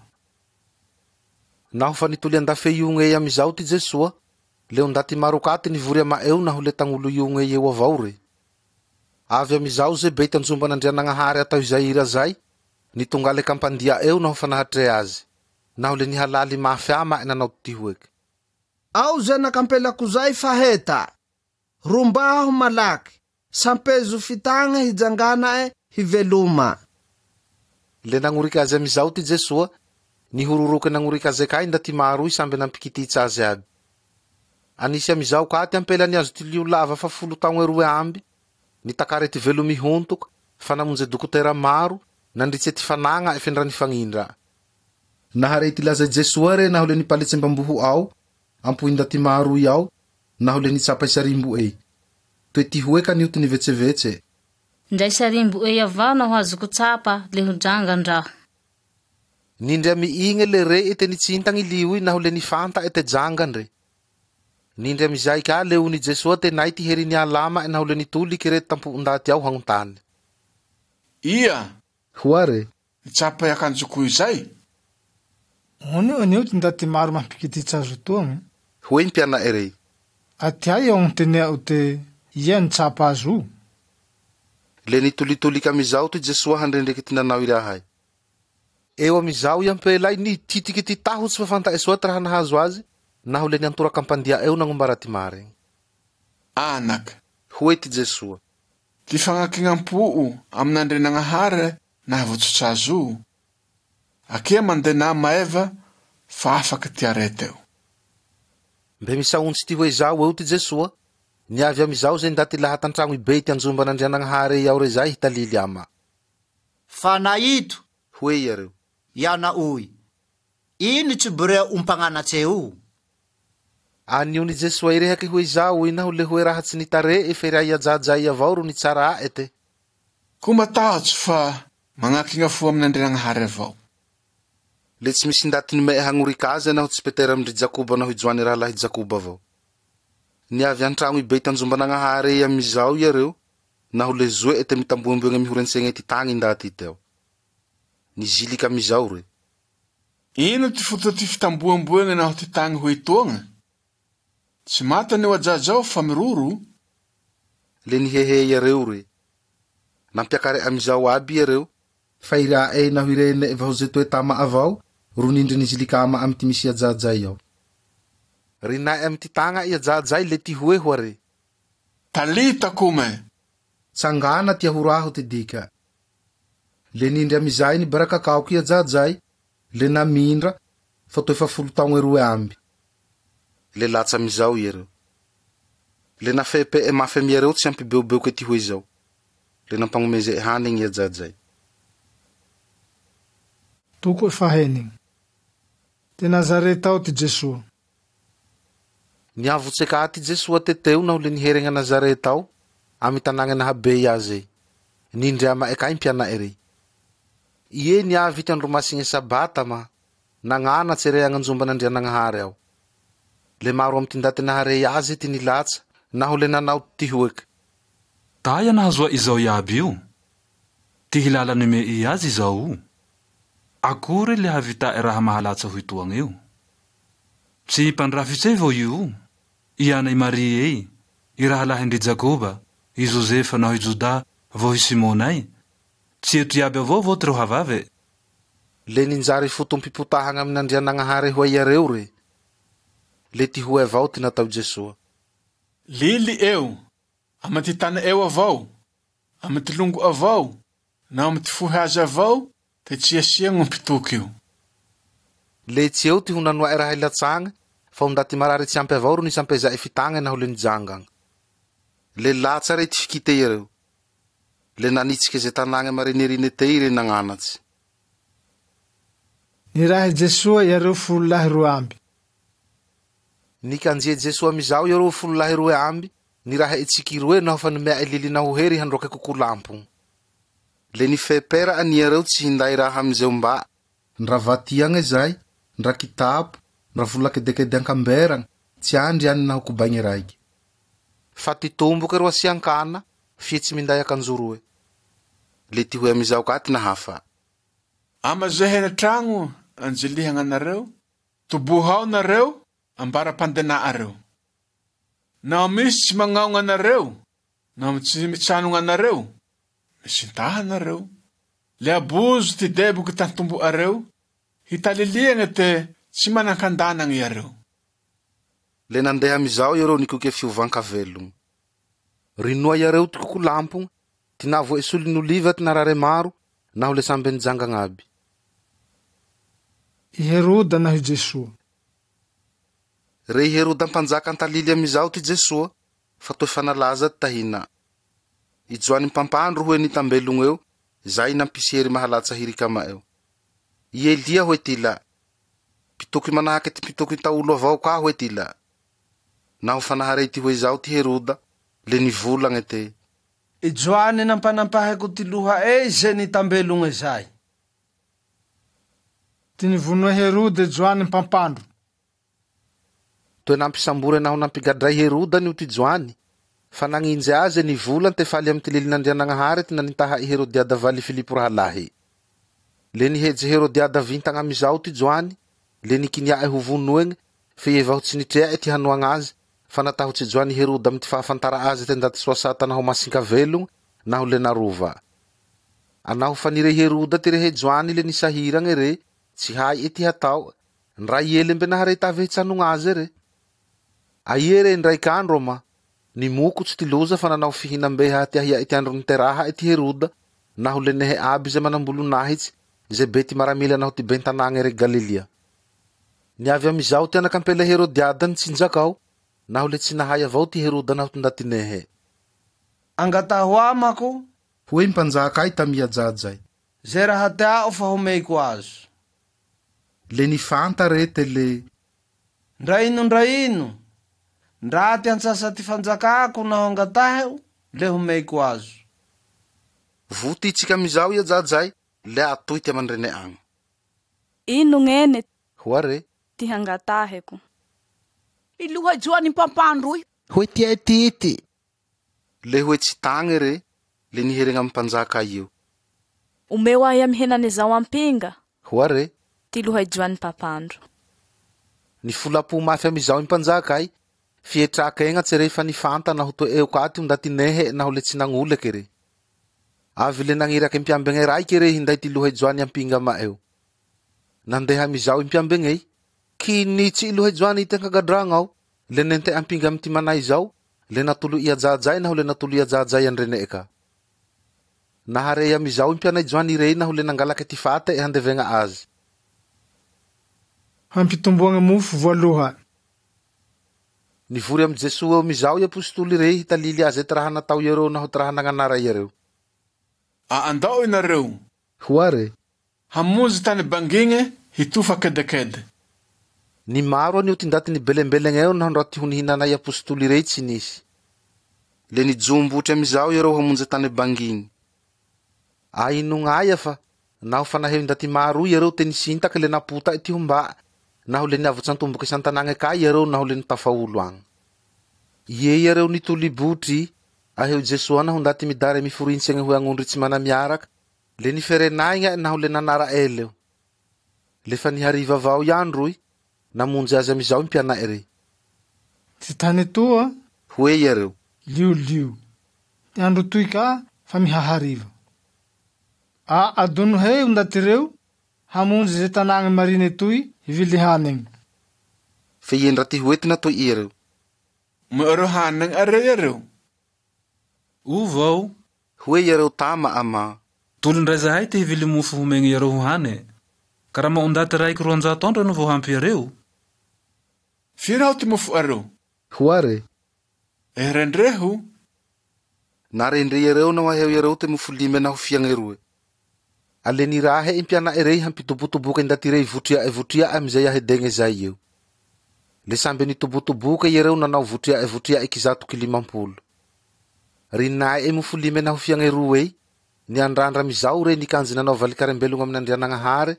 Naho fa nitoly andafe iogne amizao ty Jesoa, le ndaty maro katy nivory ama'eo naho le tagnolo iogne eo avao re. Avy amizao ze be tanjomban'Andrianagnahary atao Zaira zay, nitongale kampandia eo naho fa nahatrea azy. Naho le nihalaly mafy ama nanao ty hoeky. Ao zanak'ampelako zay faheta. Rombaho malaky. Sampezo fitagna hijangana e hiveloma. Le nagnoriky azy amizao ty Jesoa, nihororoky nagnoriky azy kay ndaty maro samby nampikititsa azy aby. Anisy amizao ka ty ampela niazo ty lio lava fa 10 taogna 2 amby, nitakary ty velo mihontoka, fa namonjy dokotera maro, nandritse ty fanagna e fendra nifagnindra. Nahare ty laza Jesoa re naho le nipalitsy mbamboho ao, ampohy ndaty maro ao, naho le nitsapa isarimbo ei. Toe ty hoe ka nio ty nivetsevetse. Ndray sarimbo ei avao naho azoko tsapa le ho jangan-draho. Nindry amy igne le re te nitsintagny lio naho le nifanta e te jangan-dre. Nindry amizay ka le oni Jesoa te nay ty hery nialama naho le nitoliky re tampo ndaty ao hagnontany. Ia? Hoa re. Nitsapa iakanjoko izay? Onio anio ty ndaty maro mampikititsa azo toagny. Hoe mpiana'e rey. Atia eo agnotenea te ia nitsapa azo io. Le nitolitoliky amizao ty Jesoa handrendreky ty nanao i rahay. Eo amizao i ampelay nititiky ty taho tsy fafanta'e soa ty raha nahazo azy, naho le niantoraka ampandia eo nagnombara ty marigny. Anak. Hoe ty Jesoa. Ty fagnakignam-po amin'Andrianagnahary nahavotsotsa azo. Akia mandeha maeva fa afaky ty areteo. Mbe misaontsy ty hoe zao eo ty Jesoa, niavy amizao zay ndaty laha tantragno ibe ty anjomban'Andrianagnahary ao re zay hitalily ama. Fa naito Hoe iareo. Iana oy. Ino tsy borea ompagnanatse io? Anio ni Jesoa irehaky hoe zao naho le hoe raha tsy nitare e feray ajajay avao ro nitsara ete. Ko matahotsy fa magnakigna fo amin'Andrianagnahary avao. Le tsy misy ndaty nime'e hagnorika aze naho tsy Petera amindry Jakoba naho i Joany rahalahy Jakoba avao. Niavy an-tragno i bey tanjomban'Agnahare ey amizao iareo, naho le zoe'e te mitamboemboegne mihorentsegne ty tagny i ndaty teo. Nizilika amizao re. Ino ty foto ty fitamboemboegne naho ty tagny ho etoagna? Tsy maty anio ajaja ao fa miroro. Le nihehe iareo re. Nampiakare amizao aby iareo, fa i ra'e naho i rene'e vaho ze toe tama avao ro nindry nizilika ama amy ty misy ajajay ao. Rinae amy ty tagna i ajajay le ty hoe hoa re. Talita kome! Tsangana ty ahoraho ty dika. Le nindry amizay nibarakakaoky i ajajay, le namindra, fa toe fa 10 taogne 2 amby. Le latsa amizao iareo. Le nafepe'e mafy amy iareo tsy hampibeobeoke ty hoe zao. Le nampagnomeze'e hanigny i ajajay. Toko fahenigny. Te Nazareta ao ty Jesoa. Niavotse ka ty Jesoa te teo naho le niheregna Nazareta ao, amy tanàgne nahabey aze. Nindre ama'e ka i mpiana'e rey. Ie niavy ty andro masigne Sabata ma, nagnanatse re agnanjomban'Andrianagnahary ao. Le maro amy ty ndaty naharey aze ty nilatsa, naho le nanao ty hoeke. Taia nahazoa izao iaby io? Ty hilala nime'i azy izao. Akory le havita'e raha mahalatsa ho itoagneo? Tsy mpandrafitse vao io? I ana i Maria ey, i rahalahin-dry Jakoba, i Josefa naho i Joda vaho i Simona ay? Tsy eto iaby avao vao ty rohavave? Le ninjary fotom-pipotahagna amin'Andrianagnahare ho iareo re. Le ty hoe avao ty natao Jesoa. Lily eo, amy ty tane eo avao, amy ty longo avao, naho amy ty fohy azy avao, te tsy asiagno mpitoky io. Le tsy eo ty ho nanoa'e raha ilatsagna, fa ho ndaty marary tsy ampy avao ro nisampeza'e fitagna naho le nijangagna. Le latsa re ty fikite iareo. Le nanitsike ze tanàgne marinerine tey re nagnanatse. Nirahy Jesoa iareo 12 lahy 2 amby. Nikanjie Jesoa amizao iareo 12 lahy 2 amby, nirahe tsikiroe naho fa nomea'e lily naho hery handroake kokolampo. Le nifepera aniareo tsy hinday raha amizeo mba ndra vatiagne zay, ndra kitapo, ndra vola kedekede ankamberagna, tsy andry any naho kobaigne raiky. Fa ty tomboke ro asian-kana, fie tsy minday akanjo roe. Le ty hoe amizao ka ty nahafa. Ama ze hena tragno anjilihagna anareo, tobohao nareo, ambara-pandena'areo. Naho misy tsy magnaogna anareo, naho tsy mitsanogna anareo, misintaha nareo. Le abozo ty deboky tantombo'areo, hitaliliagna te tsy manan-kandanagna iareo. Le nandeha amizao iareo nikoke fiovan-kavelogno. Rinoa iareo ty kokolampogno, ty navo esolin'oliva ty narare maro, naho le samby nijangagna aby. I Heroda naho i Jesoa. Re Heroda mpanjaka antalily amizao ty Jesoa, fa toe fanalaza ty tahina. I Joany mpampandro hoe nitambelogno eo, zay nampisy hery mahalatsa hirika ama'eo. I Elia hoe ty la. Mpitoky manahake ty mpitoky taolo avao ka hoe ty la. Naho fanaharey ty hoe zao ty Heroda, le nivolagne te. I Joany nampanampaheko ty loha'e ze nitambelogne zay. Ty nivonoe Herode Joany mpampandro. Toe nampisambore naho nampigadray Heroda nio ty Joany, fa nagninje aze nivola te faly amy ty lilin'Andrianagnahary ty nanintaha i Herodiada valy Filipo rahalahy. Le niheje Herodiada vintagna amizao ty Joany, le nikinia'e ho vonoegne, fe ie vaho tsy nitrea'e ty hanoagna azy, fa natahotse Joany Heroda amy ty fahafantara aze te ndaty soa sata naho masin-kavelogno, naho le narova. Anaho fa nire Heroda ty rehe Joany le nisahiragne re, tsy hay e ty hatao, ndra iele mbe nahare tave hitsanogna aze re. Aie re ndraiky andro ma, nimoko tsy ty loza fa nanao fihinam-be hahatiahia'e ty andro niteraha'e ty Heroda, naho le nehe aby ze manam-bolonahitsy, ze be ty maramila naho ty ben-tanàgne re Galilia. Niavy amizao ty anak'ampela Herodiada nitsinjakao, naho le tsy nahay avao ty Heroda naho ty ndaty nehe. Angataho amako, hoe mpanjaka ay tamy ajajay. Ze raha tea'o fa homeiko azo. Le nifanta re te le. Ndra ino ndra ino, ndra ty antsasa ty fanjakako naho angataheo, le homeiko azo. Voty itsika amizao i ajajay, le atoy ty aman-drene agny. Inognene Hoa re. ty hangataheko? I loha Joany mpampandro oy. Hoe ty ay tity. Le hoe tsy tagny re, le niheregna amy mpanjaka io. Omeo ahy amy henane zao ampinga. Hoa re. Ty loha Joany mpampandro. Nifolapo mafy amy izao i mpanjaka ay, fietraka egna re fa nifanta naho toe eo ka ty ndaty nehe naho le tsy nagnoleke re. Avy le nagniraky mpiambegne raiky re hinday ty loha Joany ampinga ama'eo. Nandeha amy izao i mpiambegney, kinitsy i loha Joany ite an-kagadragna ao, le nente ampinga amy ty manay zao, le natolo i ajajay naho le natolo i ajajay andrene'e ka. Nahare amy izao i mpianay Joany rey naho le nangalaky ty fate handevegna azy. Hampitomboagna mofo voaloha. Nivory amy Jesoa eo amizao i apostoly rey hitalily aze ty raha natao iareo naho ty raha nagnanara iareo. A andao inareo. Hoa re. Hamonjy tany bangigne hitofa kedekede. Ny maro anio ty ndaty nibelembelagna eo naho ndra ty ho nihinana i apostoly rey tsy nisy. Le nijombotry amizao iareo hamonjy tany bangigny. A inognaia fa naho fa naheo ndaty maro iareo te nisintaky le napota ty homba naho le niavotsy antomboky isan-tanàgna ka iareo naho le nitafaolo agny. Ie iareo nitolibotry aheo Jesoa naho ndaty midare miforintsegny hoe agnondry tsy mana miaraka, le niferenaigna naho le nanara eleo. Le fa nihariva avao i andro i, namonjy azy amizao i mpiana'e rey. Ty tany toa Hoe iareo. liolio. Ty andro toy ka fa mihahariva. A adono he o ndaty reo hamonjy ze tanàgna marine toy hivily hanigny. Fe ie ndra ty hoe ty natao iareo. Omeo hanigny are iareo. O vao. Hoe iareo tama ama. Tolondray zahay ty hivily mofo homegny iareo ho hane. Karaha ondaty raiky 200 andro no vao hampy iareo. Firy hao ty mofo areo? Hoa re. E rendreho. Narendre iareo naho aheo iareo te mofo lime naho fiagne roe. Ale nirahe i mpiana'e rey hampitobotoboky ndaty rey votria'e votria'e amizay ahedegne zay eo. Le samby nitobotoboky iareo nanao votria'e votria'e kizato kilimampolo. Rinae mofo lime naho fiagne roe, niandrandra amizao re nikanjy nanao valikarembelogno amin'Andrianagnahary,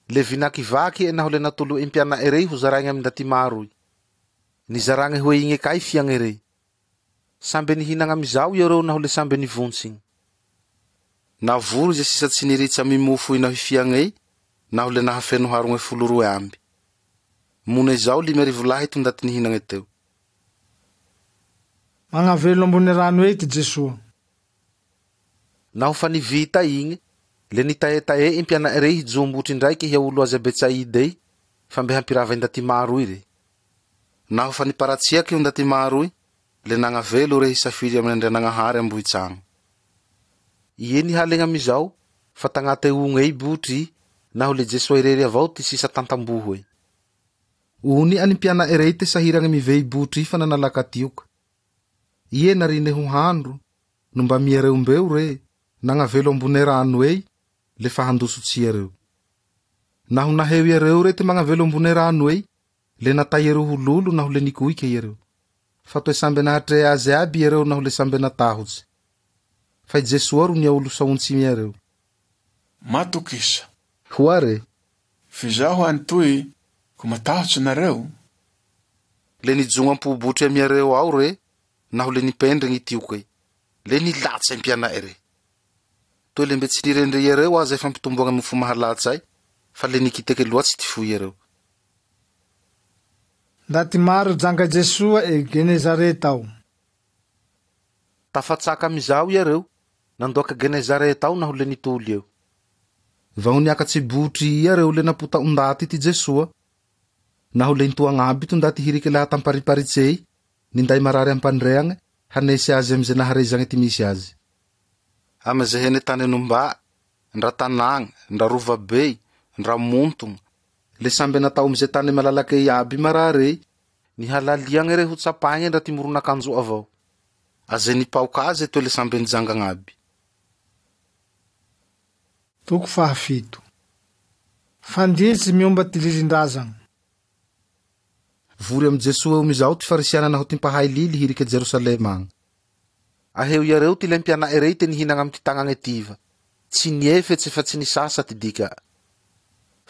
le vinakivaky naho le natolo i mpiana'e rey ho zaraigny amy ndaty maro. Nizaragny hoe igne kay fiagne rey. Samby nihinagna amizao iareo naho le samby nivontsiny. Navory ze sisa tsy niritsy amy mofo naho fiagney, naho le nahafeno harogne 12 amby. Mone zao 50 lahy ty ndaty nihinagne teo. Magnavelo ambony rano ey ty Jesoa. Naho fa nivita igny, le nitaetae i mpiana'e rey hijombotry ndraiky hiaolo azy a Betsaida ey, fa mbe hampirava ndaty maro i re. Naho fa niparatsiaky ndaty maro i, le nagnavelo re hisafiry amin'Andrianagnahary ambohitsagny. Ie nihalegna amizao, fa tagnate ogno ey botry, naho le Jesoa irery avao ty sisa tantamboho ey. Ony any mpiana'e rey te sahiragna mivey botry fa nanalaka tioka. Ie narine ho handro, no mba miareo mbeo re, nagnavelo ambone rano ey, le fa handosotsy iareo. Naho naheo iareo re te magnavelo ambone rano ey, le natay iareo ho lolo naho le nikoike iareo. Fa toe samby nahatrea azy aby iareo naho le samby natahotsy. Fa i Jesoa ro niaolo saontsy iareo. Matokisa. Hoa re. Fizaho any toy, ko matahotsy nareo. Le nijogno ampobotry amy iareo ao re, naho le nipendregny tiokey. Le nilatsa mpiana'e re. Toe le mbe tsy nirendre iareo aza fampitomboagna mofo mahalatsy ay, fa le nikiteke loatsy ty fo iareo. Ndaty maro janga Jesoa e Genezareta ao. Tafatsaka amizao iareo, nandoaka Genezareta ao naho le nitoly eo. Vaho niakatsy botry iareo le napota ondaty ty Jesoa. Naho le nitoagna aby ty ndaty hiriky laha tampariparitsey, ninday marary ampandreagna, hanesy azy amizay naharezagna ty misy azy. Amy zay hene tany nomba, ndra tanàgna, ndra rovabe, ndra montogna, le samby natao amizay tany malalake iaby marary, nihalaliagna re ho tsapagna ndra ty moron'akanjo avao. Aze nipaoka azy toe le samby nijangagna aby. Toko faha-7. Fandihitsy miomba ty lilin-drazagna. Vory amy Jesoa eo amizao ty farisiana naho ty mpahay lily hirike Jerosalema agny. Aheo iareo ty le mpiana'e rey te nihinagna amy ty tagnagna tiva. Tsy niefetse fa tsy nisasa ty dika.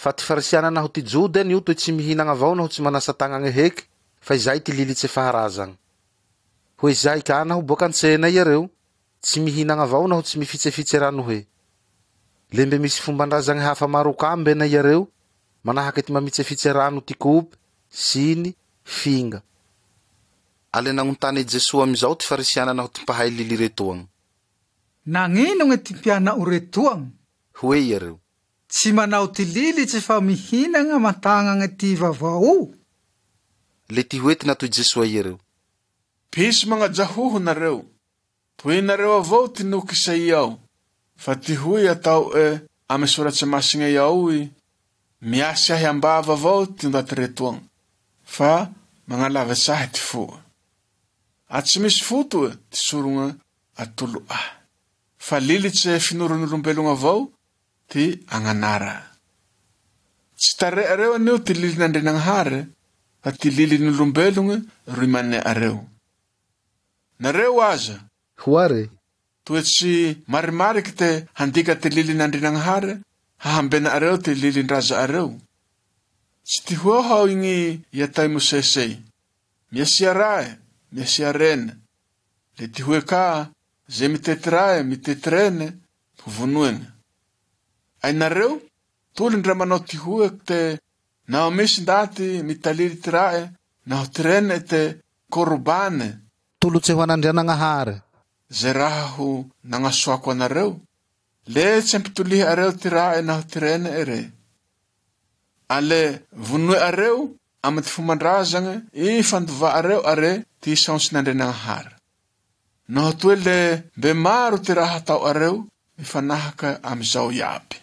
Fa ty Farisiana naho ty Jody anio toe tsy mihinagna avao naho tsy manasa tagnagne heky, fa izay ty lilitse faharazagna. Hoe izay ka naho boaka an-tsena iareo, tsy mihinagna avao naho tsy mifitsefitse rano he. Le mbe misy fomban-drazagny hafa maro ka ambena iareo, manahake ty mamitsefitse rano ty kopy, siny, finga. Ale nagnontany i Jesoa amizao ty Farisiana naho ty mpahay lily retoagna. Nagninogne ty mpiana'o retoagna? Hoe iareo. Tsy manao ty lily tsy fa mihinagna aman-tagnagne ty vava'o? Le ty hoe ty natoy Jesoa iareo. Pisy magnajahoho nareo. Toe nareo avao ty noky Isaia ao, fa ty hoe atao'e amy soratse masigney ao i, Miasy ahy am-bava avao ty ndaty retoagna, fa magnalavitsy ahy ty fo'e. A tsy misy foto'e ty sorogne atolo'o ahy, fa lilitse finoron'olombelogno avao ty agnanara. Tsy tare'areo anio ty lilin'Andrianagnahare, fa ty lilin'olombelogne ro imanea'areo. Nareo aza, Hoa re. toe tsy marimariky te handika ty lilin'Andrianagnahare hahambena'areo ty lilin-draza'areo. Tsy ty hoe hao igny i atao i Mosesy ey, Miasia rae, miasia rene. Le ty hoe ka, ze mitety rae, mitety rene, ho vonoegne. Ainareo, toly ndra manao ty hoe te naho misy ndaty mitalily ty rae naho ty rene te korobane, Tolotse ho an'Andrianagnahare. Ze raha ho nagnasoako anareo, le tsy ampitolihe areo ty rae naho ty rene ere. Ale vonoe'areo amy ty fomban-drazagne i fandova'areo are ty saontsin'Andrianagnahare. Naho toe le mbe maro ty raha atao'areo mifanahaka amizao iaby.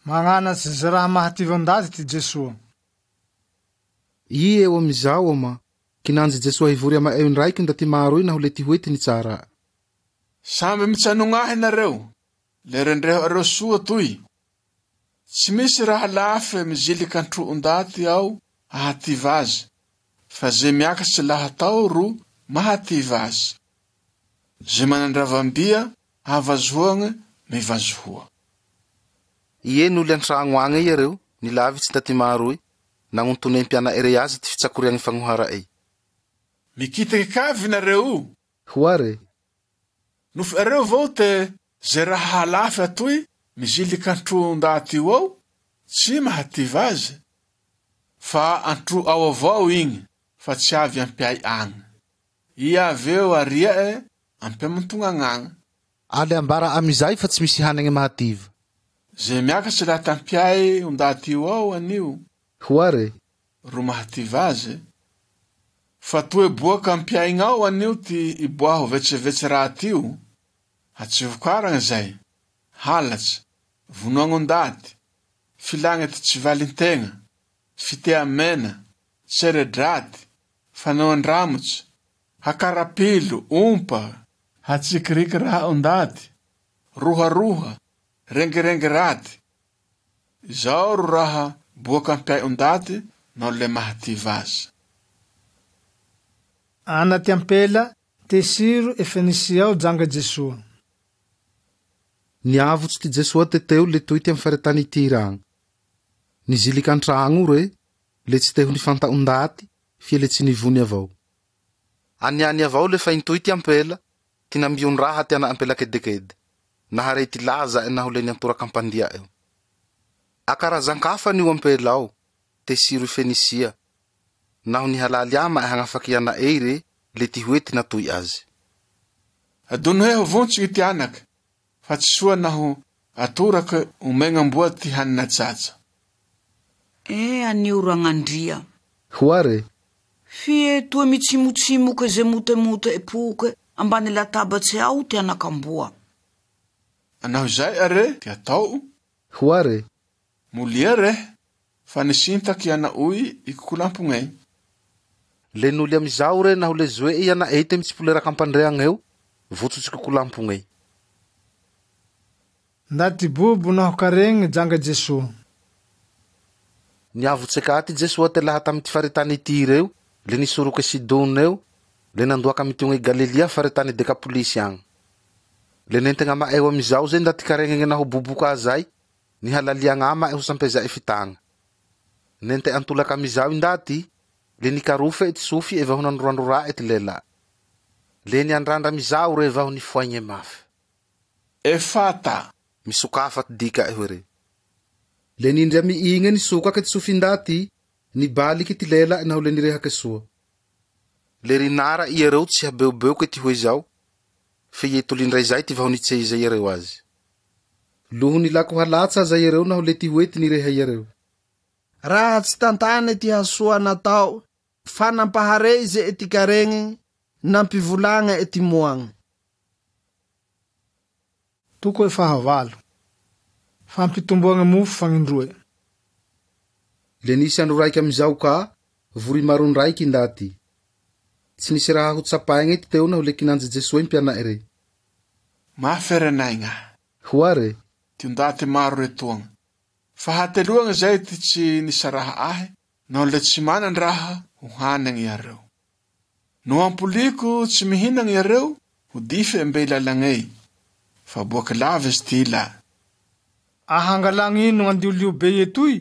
Magnanatsy ze raha mahativa ndaty ty Jesoa. I eo amizao ama, kinanjy Jesoa hivory ama'eo indraiky ndaty maro io naho le ty hoe ty nitsara. Samby mitsanogna ahy nareo, le rendreho areo soa toy. Tsy misy raha lafe miziliky an-tro ndaty ao ahativa azy, fa ze miakatsy laha tao ro mahativa azy. Ze manan-dravambia havazohoagne mivazohoa. Ie noly an-tragno agne iareo, nilavitsy ndaty maro io, nagnontone mpiana'e rey azy ty fitsakoriagny fagnohara'ey. Mikitiky kavy nareo. Hoa re. Nofy areo vao te ze raha halafy atoy miziliky an-tro ndaty io ao, tsy mahativa azy. Fa an-tro ao avao igny, fa tsy avy ampiay agny. I avy eo aria'e ampiamontognagna. Ale ambara amizay fa tsy misy hanegny mahativa. Ze miakatsy laha tampiay ndaty io ao anio, Hoa re. ro mahativa azy. Fa toe boaka ampiaigna ao anio ty iboaho vetsevetse raha tio, hatsivokaragna zay, halatsy, vonoagno ndaty, filagna ty tsy valintegna, fiteamena, seredraty, fanaoan-dramotsy, hakarapilo, ompa, hatsikiriky raha ndaty, roharoha, rengirengy raty. Izao ro raha boaka ampiay ndaty naho le mahativa azy. Ana ty ampela te Siro e Fenisia ao janga Jesoa. Niavotsy ty Jesoa te teo le toy ty amy faritany Tyra agny. Niziliky an-tragno re, le tsy te ho nifanta'o ndaty, fie le tsy nivony avao. Aniany avao le fa intoy ty ampela, ty nambion-draha ty ana ampela kedekede. Nahare ty laza naho le niantoraka ampandia eo. Akarazan-kafa nio ampela ao, te Siro Fenisia. Naho nihalaly ama hagnafaky ana'ey re, le ty hoe ty natoy azy. Adono he ho vontsy ty anaky, fa tsy soa naho atoraky omegnamboa ty hanina jaja. E anio ragnandria. Hoa re. Fie toe mitsimotsimoke ze motemote epoke ambany latabatse ao ty anakamboa. Naho izay are ty atao, Hoa re. molia re, fa nisintaky ana'oy ikokolampogney. Le noly amizao re naho le zoe i ana'ey te mitsipoleraka ampandreagna eo, votsotsy kokolampogney. Ndaty bobo naho karegny janga Jesoa. Niavotse ka ty Jesoa te laha tamy ty faritany Tyre eo, le nisoroke Sidona eo, le nandoaka amy tiogna i Galilia faritany Dekapolisy agny. Le nentegna ama'eo amizao zay ndaty karegnene naho boboka azay, Nihalaliagna ama'e ho sampeza'e fitagna. Nente antolaka amizao indaty, le nikarofe'e ty sofi'e vaho nandrorandrora'e ty lela'e. Le niandrandra amizao re vaho nifoaigne mafy. Efata. Misokafa ty dika'e hoe re. Le nindry amy igne nisokake ty sofindaty, nibaliky ty lela'e naho le nirehake soa. Le rinara iareo tsy habeobeoke ty hoe zao, fe ie tolindray zay ty vaho nitseiza iareo azy. Loho nilako halatsa aza iareo naho le ty hoe ty nireha iareo. Raha tsy tantane ty hasoa natao, fa nampahareize ty karegny, nampivolagna ty moagny. Toko fahavalo. Fampitomboagna mofo fagnindroe. Le nisy andro raiky amizao ka vory maro ndraiky ndaty. Tsy nisy raha ho tsapaigny ty teo naho le kinanjy Jesoa mpiana'e rey. Maferenaigna. Hoa re. Ty ndaty maro retoagna. Fa hateloagna zay ty tsy nisaraha ahy, naho le tsy manan-draha ho hanagny iareo. No ampoliko tsy mihinagna iareo, ho dify mbe lalagney. Fa boaky lavitsy ty ila. Ahangalagny ino andiolio be etoy,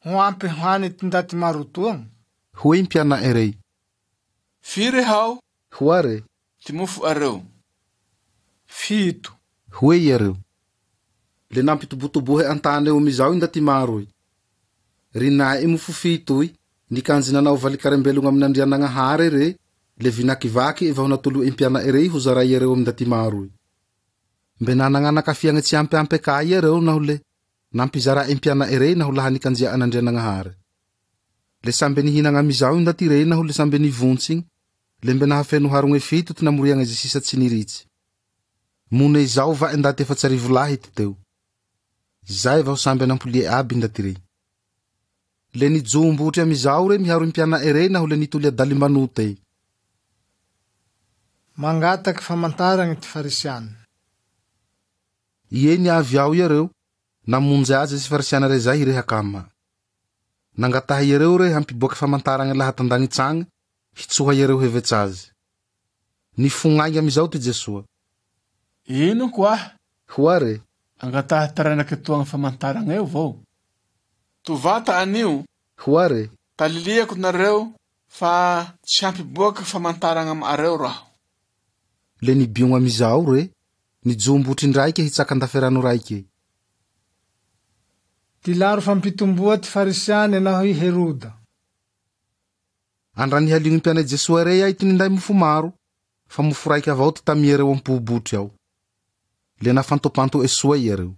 ho ampy hany ty ndaty maro toagna. Hoe mpiana'e rey. Firy hao? Hoa re. Ty mofo areo. 7. Hoe iareo. Le nampitobotobohe antane eo amizao indaty maro oy. Rinae mofo 7 oy, nikanjy nanao valikarembelogna amin'Andrianagnahary re, le vinakivaky vaho natoloe mpiana'e rey ho zaray iareo amy ndaty maro oy. Mbe nanagnanaka fiagna tsy ampeampe ka iareo naho le nampizara'e mpiana'e rey naho laha nikanjia an'Andrianagnahary. Le sambe nihinagna amizao indaty rey naho le sambe nivontsy, le mbe nahafeno harogne 7 ty namoriagna ze sisa tsy niritsy. Mone izao va'e ndaty 40 lahy ty teo. Zay vaho sambe nampolie aby ndaty rey. Le nijombotry amizao re miharo mpiana'e rey naho le nitoly adalimanote. Mangataky famantaragny ty Farisiana. Ie niavy ao iareo, namonjy azy sy Farisiana rey zay hirehaka ama. Nangataha iareo re hampiboaky famantaragny laha tan-dagnitsagny, hitsoha iareo hevetsy azy. Nifognagny amizao ty Jesoa. Ino koa? Hoa re. Angataha taranaky toagna famantaragna eo vao. Tovata anio. Hoa re. Taliliako nareo fa tsy hampiboaky famantaragna amareo raho. Le nibiogna amizao re, nijombotry ndraiky hitsaka andaferano raiky. Ty laro fampitomboa ty Farisiane naho i Heroda. Andra nihaligny mpianay Jesoa rey ay ty ninday mofo maro, fa mofo raiky avao ty tamy iareo am-pobotry ao. Le nafantopanto soa iareo.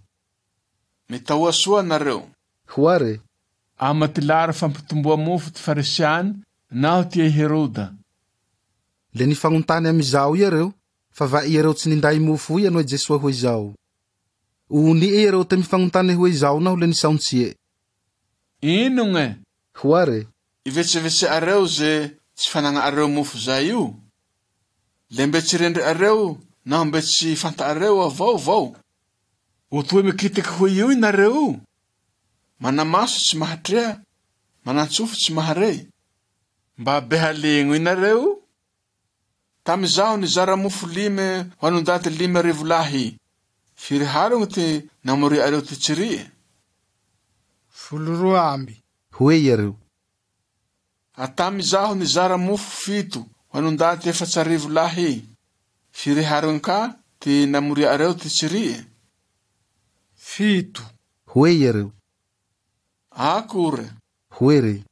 Mitaoa soa nareo. Hoa re. Ama ty laro fampitomboa mofo ty Farisiane naho ty Heroda. Le nifagnontany amizao iareo, fa va iareo tsy ninday mofo oy anoe Jesoa hoe izao. Ony iareo te mifagnontany hoe izao naho le nisaontsie. Inogne? Hoa re. Ivetsevetse areo ze tsy fanagna areo mofo zay io. Le mbe tsy rendre areo naho mbe tsy fanta areo avao vao. O toe mikitiky hoe io nareo. Manamaso tsy mahatrea, manantsofo tsy mahare. Mba behalegno inareo. Tamizaho nizara mofo 5 ho an'ondaty 500 lahy. Firy harogno ty namoria areo ty tsirie? 12 amby. Hoe iareo. Atamizaho nizara mofo 7 ho an'ondaty 400 lahy. Firy harogno ka ty namoria areo ty tsirie? 7. Hoe iareo. Akory. Hoe re.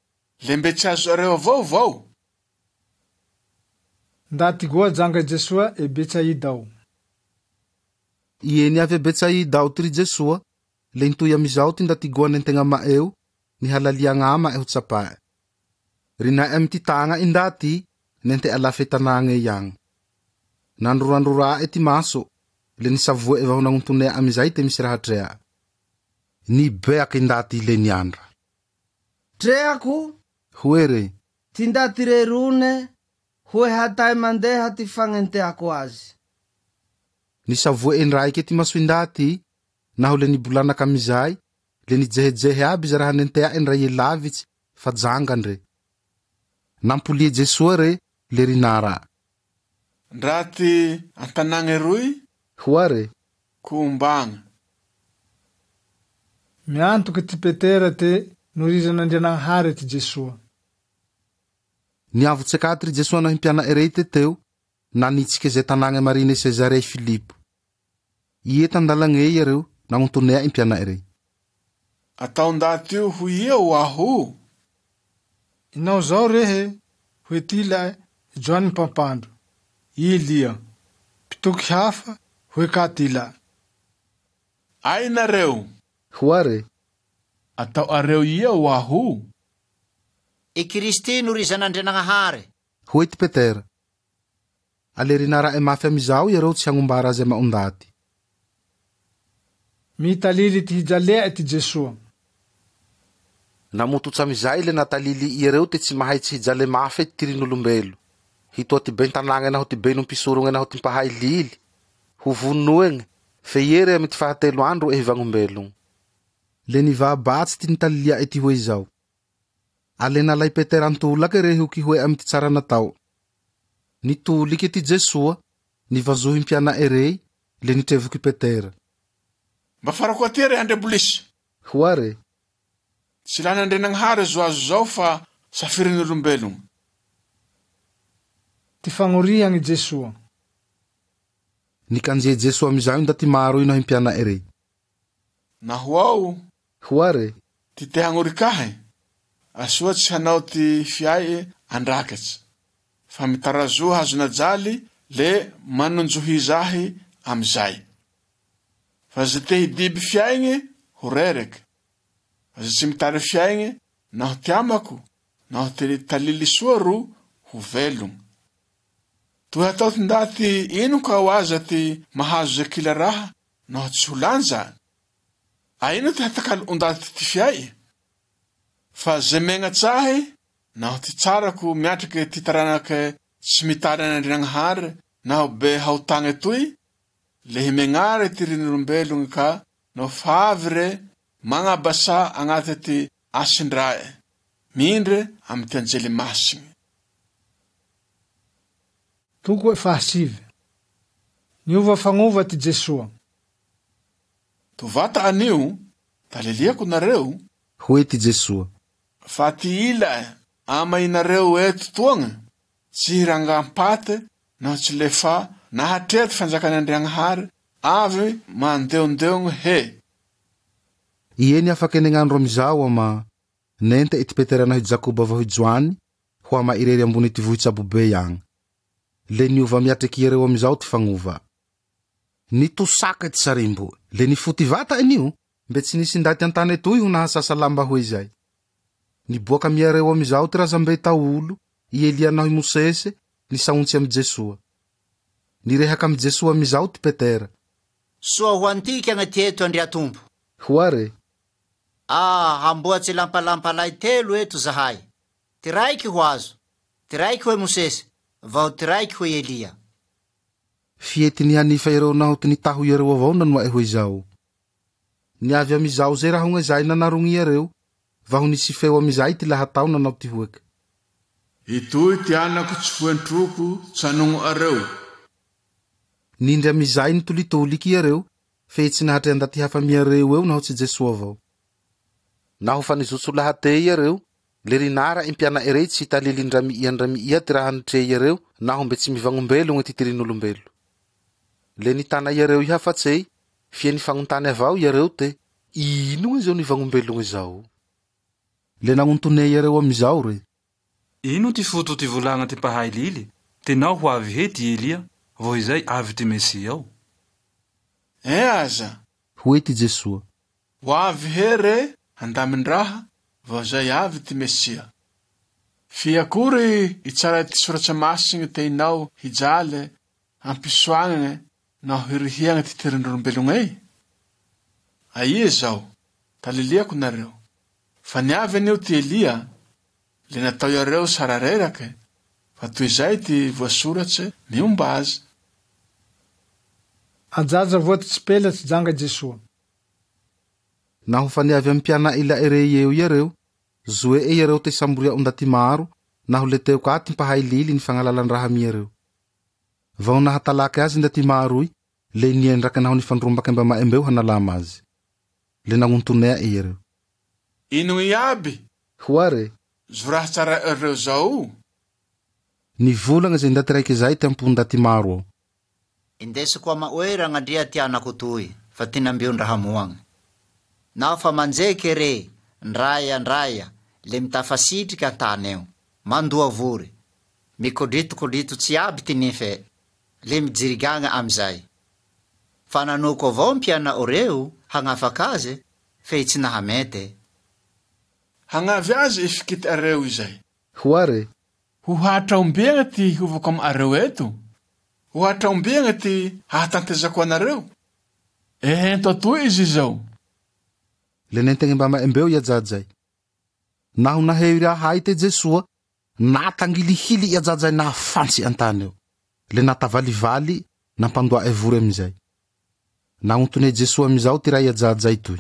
Le mbe tsy azo areo avao vao. Ndaty goa janga Jesoa e Betsaida ao. Ie niavy e Betsaida ao ty Jesoa, le nitohy amizao ty ndaty goa nentegna ama'eo, nihalaliagna ama'e ho tsapae. Rinae amy ty tagna i ndaty, nente alafe tanàgne iagny. Nandrorandrora'e ty maso, le nisavoe vaho nagnontonea amizay te misy raha trea. Nibeaky ndaty le niandra. Treako? Hoe re. Ty ndaty rerone, hoe hatay mandeha ty fagnenteako azy. Nisavoe ndraiky ty maso ndaty, naho le nibolanaka amizay, le nijehejehe aby ze raha nentea'e ndray lavitsy fa jangandre. Nampolie Jesoa re, le rinara. Ndra ty antanàgne roy? Hoa re. Kombagna. Miantoky ty Petera te norizan'Andrianagnahary ty Jesoa. Niavotse ka ty Jesoa naho i mpiana'e rey te teo, nanitsike ze tanàgne marine Sezarea i Filipo. Ie tan-dalagne ey iareo, nagnontonea i mpiana'e rey. Atao ndaty io ho ia o aho? Inao zao rehe, hoe ty ila'e, i Joany Mpampandro, i Elia, mpitoky hafa, hoe ka ty ila'e. Ay nareo! Hoa re. Atao'areo ia o aho? I Kristy norizan'Andrianagnahare. Hoe ty Petera. A le rinara'e mafe amy izao iareo tsy hagnombara aze ama' ondaty. Mitalily ty hijalea'e ty Jesoa. Namotots' amy izay le natalili' iereo te tsy mahay tsy hijale mafe ty tirin'olombelo, hitoa ty bein-tanàgne naho ty bein' naho ty mpahay lily, ho vonoegne, fe ie re ami'ty fahatelo andro'e hivagnombelogne. Le nivahabatsy ty nitalilia'e ty hoe izao. A le nalai Petera antolake re hokihoe ami'ty tsara natao. Nitolike ty Jesoa, nivazoho i mpiana'e rey, le nitrevoky Petera. Mba farako aty re Andrebolisy. Hoa re. Tsy lan'Andrianagnahare zo azo zao fa safirin'olombelogno. Ty fagnorihagn'i Jesoa. Nikanjie Jesoa amizao i ndaty maro io naho i mpiana'e rey. Naho ao. Hoa re. Ty te hagnorikahy, asoa tsy hanao ty fiai'e andraketsy, fa mitarazoa hazon'ajaly le manonjohiza ahy amizay. Fa ze te hidiby fiaigne ho rereke, fa ze tsy mitary fiaigne naho ty amako naho ty talily soa ro ho velogno. Toy hatao ty ndaty ino ka ho aza ty mahazo ze kila raha naho tsy ho lanja? A ino ty hatakalo ondaty ty fiai'e? Fa ze megnatsa ahy naho ty tsarako miatreke ty taranake tsy mitary an'Andrianagnahare naho be haotagne toy, le himegnare ty rin'olombelogny ka naho fa avy re magnabasa agnate ty asin-drae, mindre amy ty anjely masigne. Toko fahasivy. Niova fagnova ty Jesoa. To vata anio, taliliako nareo, Hoe ty Jesoa. Fa ty ila'e ama inareo eto toagne, tsy hirangam-pate naho tsy le fa nahatrea ty fanjakan'Andriagnahare avy mandeondeogne he. Ie niafaky enegn'andro amizao ama nente i ty Petera naho i Jakoba vaho i Joany ho ama irery ambony ty vohitsy Abobey agny. Le niova miatriky iereo amizao ty fagnova. Nitosake ty sarimbo, le nifoty vata anio, mbe tsy nisy ndaty antane toy ho nahasasa lamba hoe izay. Niboaka amy iareo amizao ty razambe taolo, i Elia naho i Mosesy, nisaontsy amy Jesoa. Nirehaka amy Jesoa amizao ty Petera. Soa ho antika agnaty eto Andriatompo. Hoa re. Ah, hamboatse lampalampalay telo eto zahay. Ty raiky ho azo, ty raiky hoe Mosesy, vaho ty raiky hoe Elia. Fie ty nihanifa iareo naho ty nitaho iareo avao nanoa'e hoe izao. Niavy amizao ze rahogne zay nanarogny iareo, vaho nisy feo amizay ty lahatao nanao ty hoeke. Itoy ty anako tsy foen-troko tsanogno areo. Nindry amizay nitolitoliky iareo, fe tsy nahatrea ndaty hafa miareo eo naho tsy Jesoa avao. Naho fa nizotso lahate iareo, le rinara i mpiana'e rey tsy hitalily ndra miia ndra miia ty raha nitrea iareo naho mbe tsy mivagnombelogne ty tirin'olombelo. Le nitana iareo i hafatsey, fie nifagnontany avao iareo te, inogne zao nivagnombelogne zao? Le nagnontone iareo amizao re. Ino ty foto ty volagna ty mpahay lily, te nao ho avy he ty Elia, vao izay avy ty Mesia ao? E aza. Hoe ty Jesoa. Ho avy he re handamin-draha, vao zay avy ty Mesia. Fie akory itsara ty soratse masigne te inao hijale, hampisoagne naho hirihiagne ty tirin'olombelogney? Aia zao, taliliako nareo, fa niavy anio ty Elia, le natao iareo sararerake, fa toy izay ty voasoratse miomba azy. Ajaja voa ty tsipela tsy janga Jesoa. Naho fa niavy amy mpiana'e ila'e rey eo iareo, zoe'e iareo te samboria ondaty maro, naho le teo ka ty mpahay lily nifagnalalan-draha amy iareo. Vaho nahatalaky azy ndaty maro oy, le niendraky naho nifandrombake mbama'e mbeo hanalama azy. Le nagnontonea'e iareo. Inogne iaby Hoa re. zo raha tsarae'areo zao? Nivolagne ze ndaty raike zay ty am-po ndaty maro ao. Indesiko ama'o ey Ragnandria ty anako toy, fa tinambio-ndraha moagne. Naho fa manjeke re, ndra aia ndra aia, le mitafasitriky an-tane eo, mandoa vory. Mikodritokodritotsy iaby ty nife'e, le mijirigagne amy zay. Fa nanoako avao mpiana'o reo hagnafak' aze, fe tsy nahamete. Hagnavy aze i fikiti'areo izay. Hoa re. Ho hatraombiagne ty hiovako ama'areo eto? Ho hatraombiagne ty hahatantezako anareo? Ehento atoy izy izao. Le nentegne mbama'e mbeo i ajajay. Naho naheo i rahay te Jesoa, natangilihily i ajajay nahafantsy an-tany eo. Le natavalivaly nampandoa'e vory amizay. Nagnontone Jesoa amizao ty rae i ajajay toy.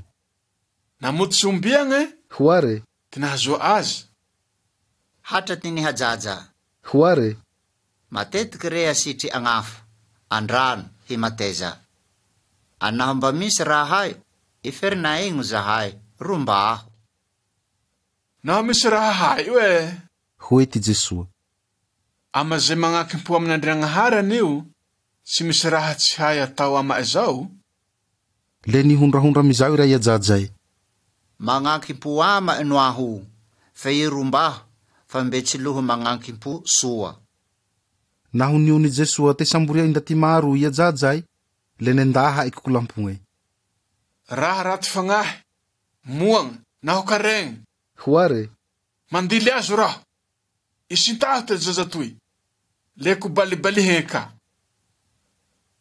Namototsy ombiagne Hoa re. ty nahazoa azy. Hatra ty nihajaja. Hoa re. Matetiky re asitry agn'afo, an-drano, himateza. Anaho mba misy raha haio, iferinaigno zahay, rombaho. Naho misy raha haio e. Hoe ty Jesoa. Ama ze magnakim-po amin'Andriagnahary anio, tsy misy raha tsy hay atao ama'e zao. Le nihondrahondra amizao i rae ajajay. Magnankim-po ama'e no aho, fe i rombaho, fa mbe tsy loho magnankim-po soa. Naho niony Jesoa te samboria i ndaty maro i ajajay, le nendaha i kokolampogney. Raha raty fagnahy, moagna, naho karegny. Hoa re. Mandily azo raho. Isintaho ty zaza toy. Le ko balibalihe ka.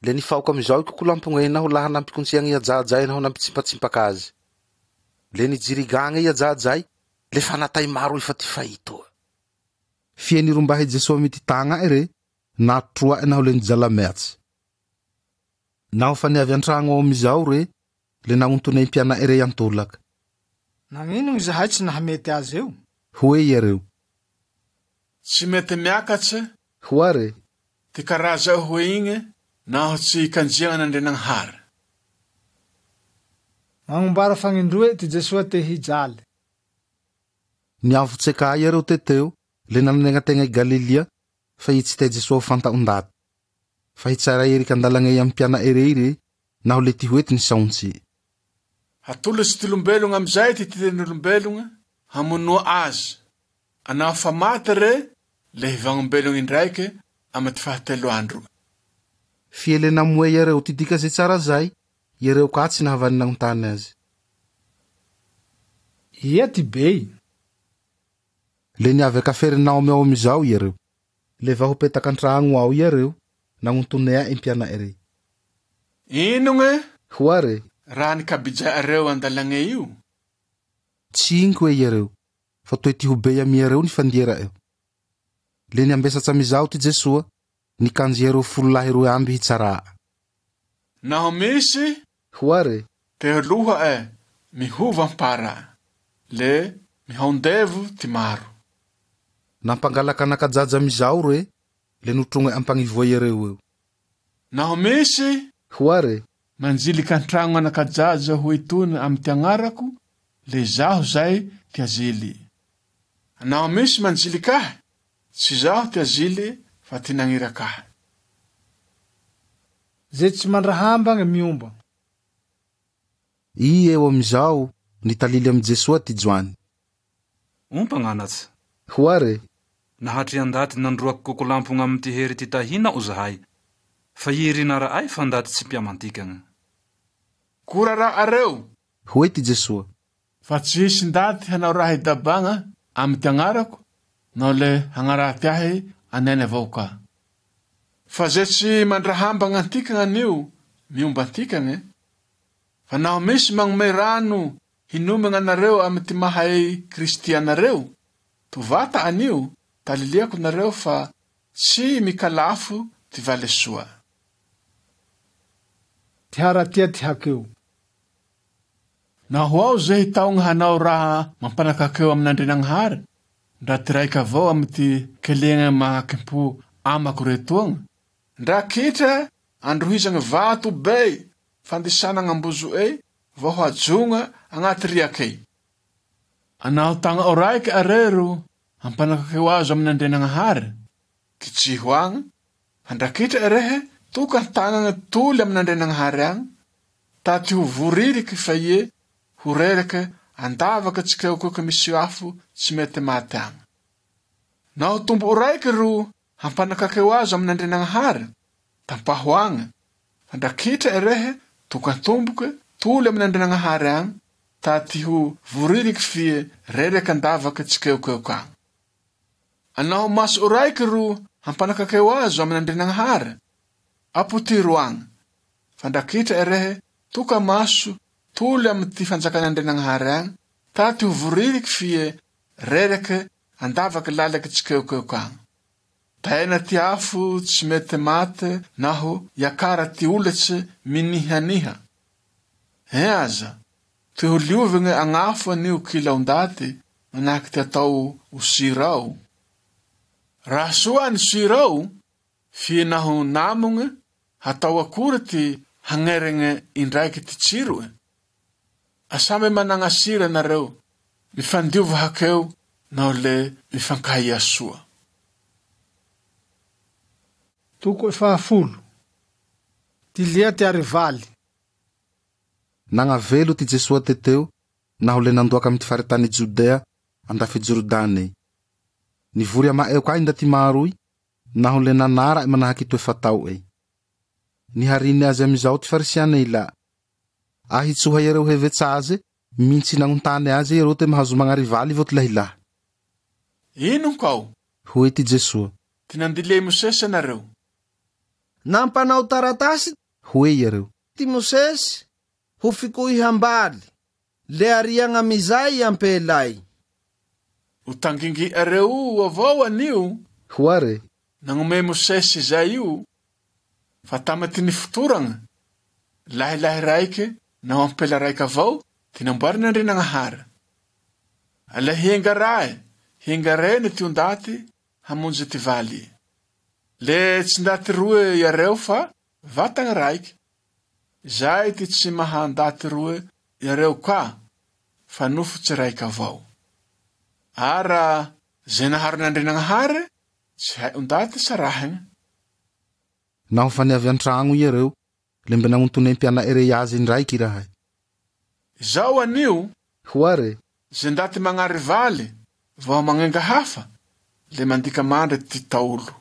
Le nifaoka amizao i kokolampogney naho laha nampikontsiagny i ajajay naho nampitsimpatsimpaka azy. Le nijirigagne i ajajay, le fa natay maro efa ty fahitoa. Fie nirombahy Jesoa amity tagna'e re, natroa'e naho le nijalameatsy. Naho fa niavy an-tragno ao amizao re, le nagnontone mpiana'e rey antolaka. Nagnino zahay tsy nahamety azy eo? Hoe iareo. Tsy mety miakatse Hoa re. ty karaza hoe igne naho tsy ikanjiagnan'Andrianagnahary. Magnombara fagnindroe ty Jesoa te hijaly. Niavotse ka iareo teteo, le nanegnategna i Galilia, fa i tsy te Jesoa ho fanta ondaty. Fa hitsara eriky an-dalagne amy mpiana'e rey re, naho le ty hoe ty nisaontsy. Hatolotsy ty olombelogna amizay ty ten'olombelogna hamonoa azy. Anaho fa maty re, le hivagnombelogna indraike amy ty fahatelo andro. Fie le namoe iareo ty dika ze tsara zay, iareo ka tsy nahavany nagnontany azy. Ia ty bey? Le niavy a Kaferinaomy ao amizao iareo. Le vaho petaka an-tragno ao iareo, nagnontonea'e mpiana'e rey. Inogne Hoa re. raha nikabija'areo an-dalagne io? Tsy inko hoe iareo, fa toe ty ho bey amy iareo nifandiera'eo. Le niambesatsa amizao ty Jesoa, nikanjy iareo 12 lahy 2 amby hitsara'a. Naho misy Hoa re. te loha'e mihova ampara, le mihaondevo ty maro. Nampangalaka anakajaja amizao re, le notrogne ampagnivoa iareo eo. Naho misy Hoa re. manjiliky an-tragno anakajaja ho itony amy ty agnarako, le zaho zay ty azily. Naho misy manjiliky ahy, tsy zaho ty azily fa ty nagniraka ahy. Ze tsy mandrahambagna miomba. I eo amizao nitalily amy Jesoa ty Joany. Ompagnanatsy. Hoa re. Nahatry ndaty nandroaky kokolampogna amy ty hery ty tahina o zahay. Fa iry nara'ay fa ndaty tsy mpiamantikagna. Korara areo. Hoe ty Jesoa. Fa tsy hisy ndaty hanao raha hidabagna amy ty agnarako, naho le hagnaraty ahy aneny avao ka. Fa ze tsy mandrahambagna antikagna anio, miomba antikagna. Fa naho misy magnome rano hinomagna anareo amy ty maha Kristy anareo, tovata anio, taliliako nareo fa tsy mikalafo ty valesoa. Ty haratia ty hakeo. Naho ao ze hitaogna hanao raha mampanakakeo amin'Andrianagnahary, ndra ty raiky avao amy ty kelegna magnakimpo amako retoagna, ndra kitra androhizagna vato bey fandisana gn'ambozo ey, Vaho ajogna agnaty riakey. Anaho tagna'o raiky are ro hampanakakeo azo amin'Andrianagnahary, kitsiho agny, handrakitra erehe tokan-tagnagna toly amin'Andrianagnahary agny, ta ty ho voririky fa ie ho rerake andavaka tsikeokeoke misy afo tsy mety maty agny. Naho tombo raiky ro hampanakakeo azo amin'Andrianagnahary, tampaho agny, handrakitra erehe tokan-tomboke toly amin'Andrianagnahary agny, ta ty ho voririky fie reraka andavaka tsikeokeoka agny. Anaho maso raiky ro hampanakakeo azo amin'Andrianagnahary, apotiro agny, fandrakitra erehe toka maso toly amy ty fanjakan'Andrianagnahary agny, ta ty ho voririky fie rerake andavaky lalaky tsikeokeoka agny. Taena ty afo tsy mety maty naho iakara ty olatsy minihaniha. He aza, ty ho liovigny agn'afo anio kila ondaty manahaky ty atao o sira ao. Raha soa ny sira ao, fie naho namogny, hatao akory ty hagneregny indraiky ty tsiroe. Asamy managna sira nareo, mifandiova hakeo naho le mifankaia soa. Toko 40. Ty lia ty arivaly. Nagnavelo ty Jesoa teteo naho le nandoaka amy ty faritany Jodea andafy Jordany ey. Nivory ama'eo ka ndaty maro i naho le nanara manahaky toe fatao ey. Nihariny azy amizao ty farisiana ila. Ahitsoha iareo hevetsa aze, mintsy nagnontany aze iareo te mahazo magnarivaly vao ty lahilahy. Ino kao? Hoe ty Jesoa. Ty nandile Mosesy anareo. Nampanao taratasy Hoe iareo. ty Mosesy ho fikoiham-baly, le ariagna amizay ampelay. O tangingi areo avao anio. Hoare. Nagnome Mosesy zay io, fa tamy ty nifotoragna, lahilahy raiky naho ampela raiky avao ty namboarin'Andrianagnahary. Ala hienga rae, hienga reny ty ondaty hamonjy ty valy. Le tsy ndaty roe iareo fa vatagna raiky. Zay ty tsy maha ndaty roe iareo ka, fa nofo tsy raiky avao. Ara zay naharon'Andrianagnahary, tsy hay ondaty sarahigny. Naho fa niavy an-tragno iareo, le mbe nagnontone mpiana'e rey azy indraiky rahay. Zao anio, Hoare. zay ndaty magnary valy, vaho magnenga hafa, le mandika mandry ty taolo.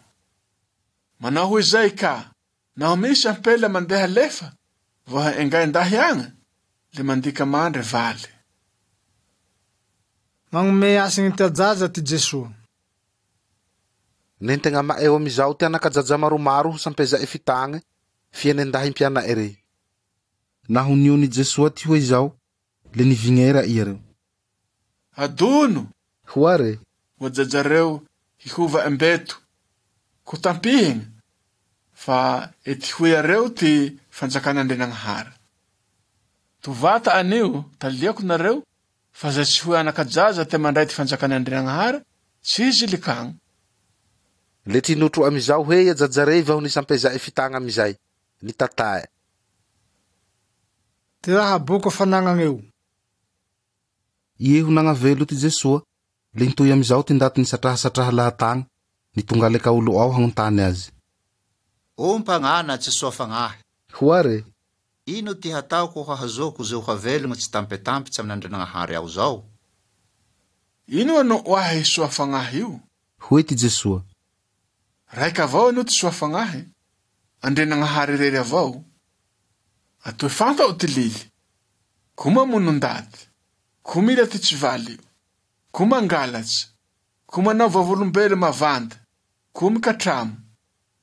Manao hoe zay ka, naho misy ampela mandeha lefa, vaho engay ndahy agny, le mandika mandry valy. Magnome asigny ty ajaja ty Jesoa. Nentegna ama'eo amizao ty anakajaja maromaro ho sampeza'e fitagny, fienen-dahy mpiana'e rey. Naho niony Jesoa ty hoe izao, le nivignera iareo. Adono, Hoare. o ajajareo hihova ambeto, ko tampihigny, fa ety hoe iareo ty fanjakan'Andrianagnahary. Tovata anio, taliako nareo, fa zay tsy hoe anakajaja te mandray ty fanjakan'Andrianagnahary, tsy izy likagny. Le tinotro amizao hoe ajajarey vaho nisampeza'e fitagna amizay, nitata'e. Ty raha boko fanagnagneo. Ie ho nagnavelo ty Jesoa, le nitohy amizao ty ndaty nisatrahasatraha lahatagny, nitongaleka olo ao hagnontany azy. O mpagnana tsy soa fagnahy. Hoare. Ino ty hataoko hahazoako zay ho havelogno tsy tampetampitsy amin'Andrianagnahary ao zao? Ino ano ho ahy soa fagnahy io? Hoe ty Jesoa. Raiky avao anio ty soa fagnahy, Andrianagnahary irery avao. Atoy fantao ty lily. Ko mamono ndaty, ko mila ty tsy valy, ko mangalatsy, ko manao vavolombelo mavandy, ko mikatramo,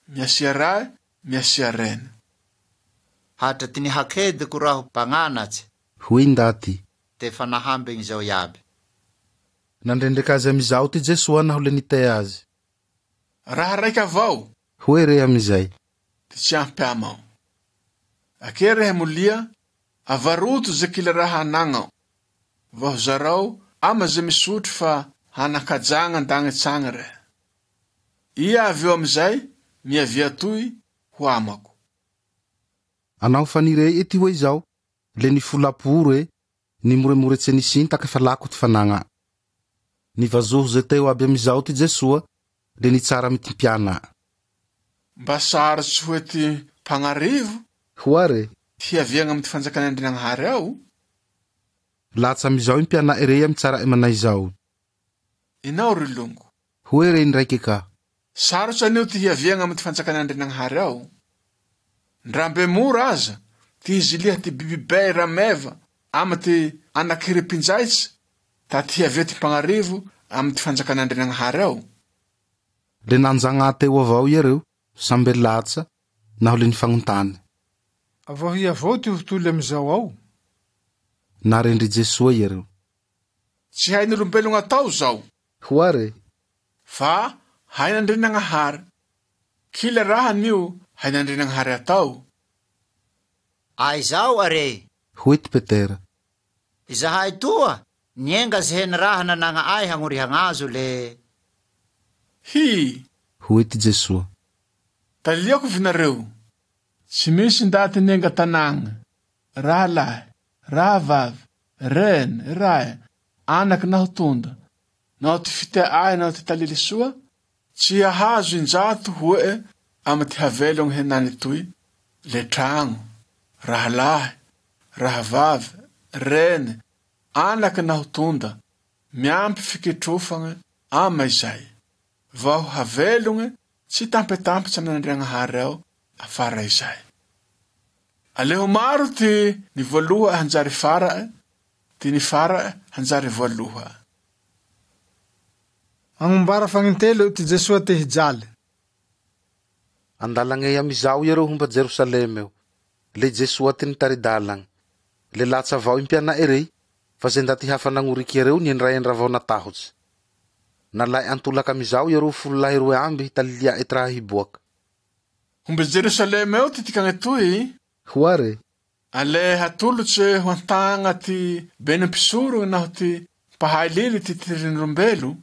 miasia ray, miasia reny. Hatra ty nihakediko raho mpagnanatsy. Hoe ndaty. Te fa nahambigny zao iaby. Nandrendreka azy amizao ty Jesoa naho le nitea azy. Raha raiky avao. Hoe re amizay. Ty tsy ampy amao. Ake rehe molia, avaroto ze kila raha anagnao. Vaho zarao ama ze misotro fa hanakajagna an-dagnitsagny rehe. Ia avy eo amizay, miavia toy ho amako. Anao fa nirey ty hoe izao, Le nifolaporo e, nimoremoretse nisintaka fa lako ty fanagna. Nivazoho ze teo aby amizao ty Jesoa, le nitsara amy ty mpiana. Mba sarotsy hoe ty mpagnarivo Hoa re. ty hiaviagna amy ty fanjakan'Andrianagnahary ao. Latsa amizao i mpiana'e rey amy tsara'e manay zao. Inao ry longo. Hoe re indraike ka. Sarotsy anio ty hiaviagna amy ty fanjakan'Andrianagnahary ao. Ndrambe mora aza ty hiziliha ty biby bey rameva amy ty anakiripinjaitsy ta ty hiavia ty mpagnarivo amy ty fanjakan'Andrianagnahary ao. Le nanjagnate eo avao iareo, sambe latsa, naho le nifagnontany. Avao hi avao ty ho toly amizao ao. Narendry Jesoa iareo. Tsy hain'olombelogna atao zao. Hoa re. Fa hain'Andrianagnahary. Kila raha anio hain'Andrianagnahary atao. Aizao are. Hoe ty Petera. Izahay toa, nienga ze heny raha nanagna ay hagnorihagna azo le. Hi. Hoe ty Jesoa. Taliako vinareo. Tsy misy ndaty nienga tanàgna, rahalahy, rahavavy, reny, ray, anaky naho tonda, naho ty fitea ahy naho ty talily soa, tsy hahazo injato hoe amy ty havelogny henany toy, le tragno, rahalahy, rahavavy, reny, anaky naho tonda, miampy fiketrofagna ama izay. Vaho havelogny tsy tampetampitsy amin'Andrianagnahary ao afara izay. Aleho maro ty ny voaloha hanjary fara'e, ty ny fara'e hanjary voaloha. Agnombara fagnintelo ty Jesoa te hijaly. Andalagne amizao iareo homba Jerosalema eo. Le Jesoa ty nitari-dalagna. Le latsa avao i mpiana'e rey, fa ze ndaty hafa nagnoriky iareo niendraendra avao natahotsy. Nalay antolaka amizao iareo 12 amby hitalilia'e ty raha hiboaka. Homba Jerosalema eo ty tikagna toy. Hoa re. Ale hatolotse ho antagna ty beny mpisorogna naho ty mpahay lily ty tirindrombelo.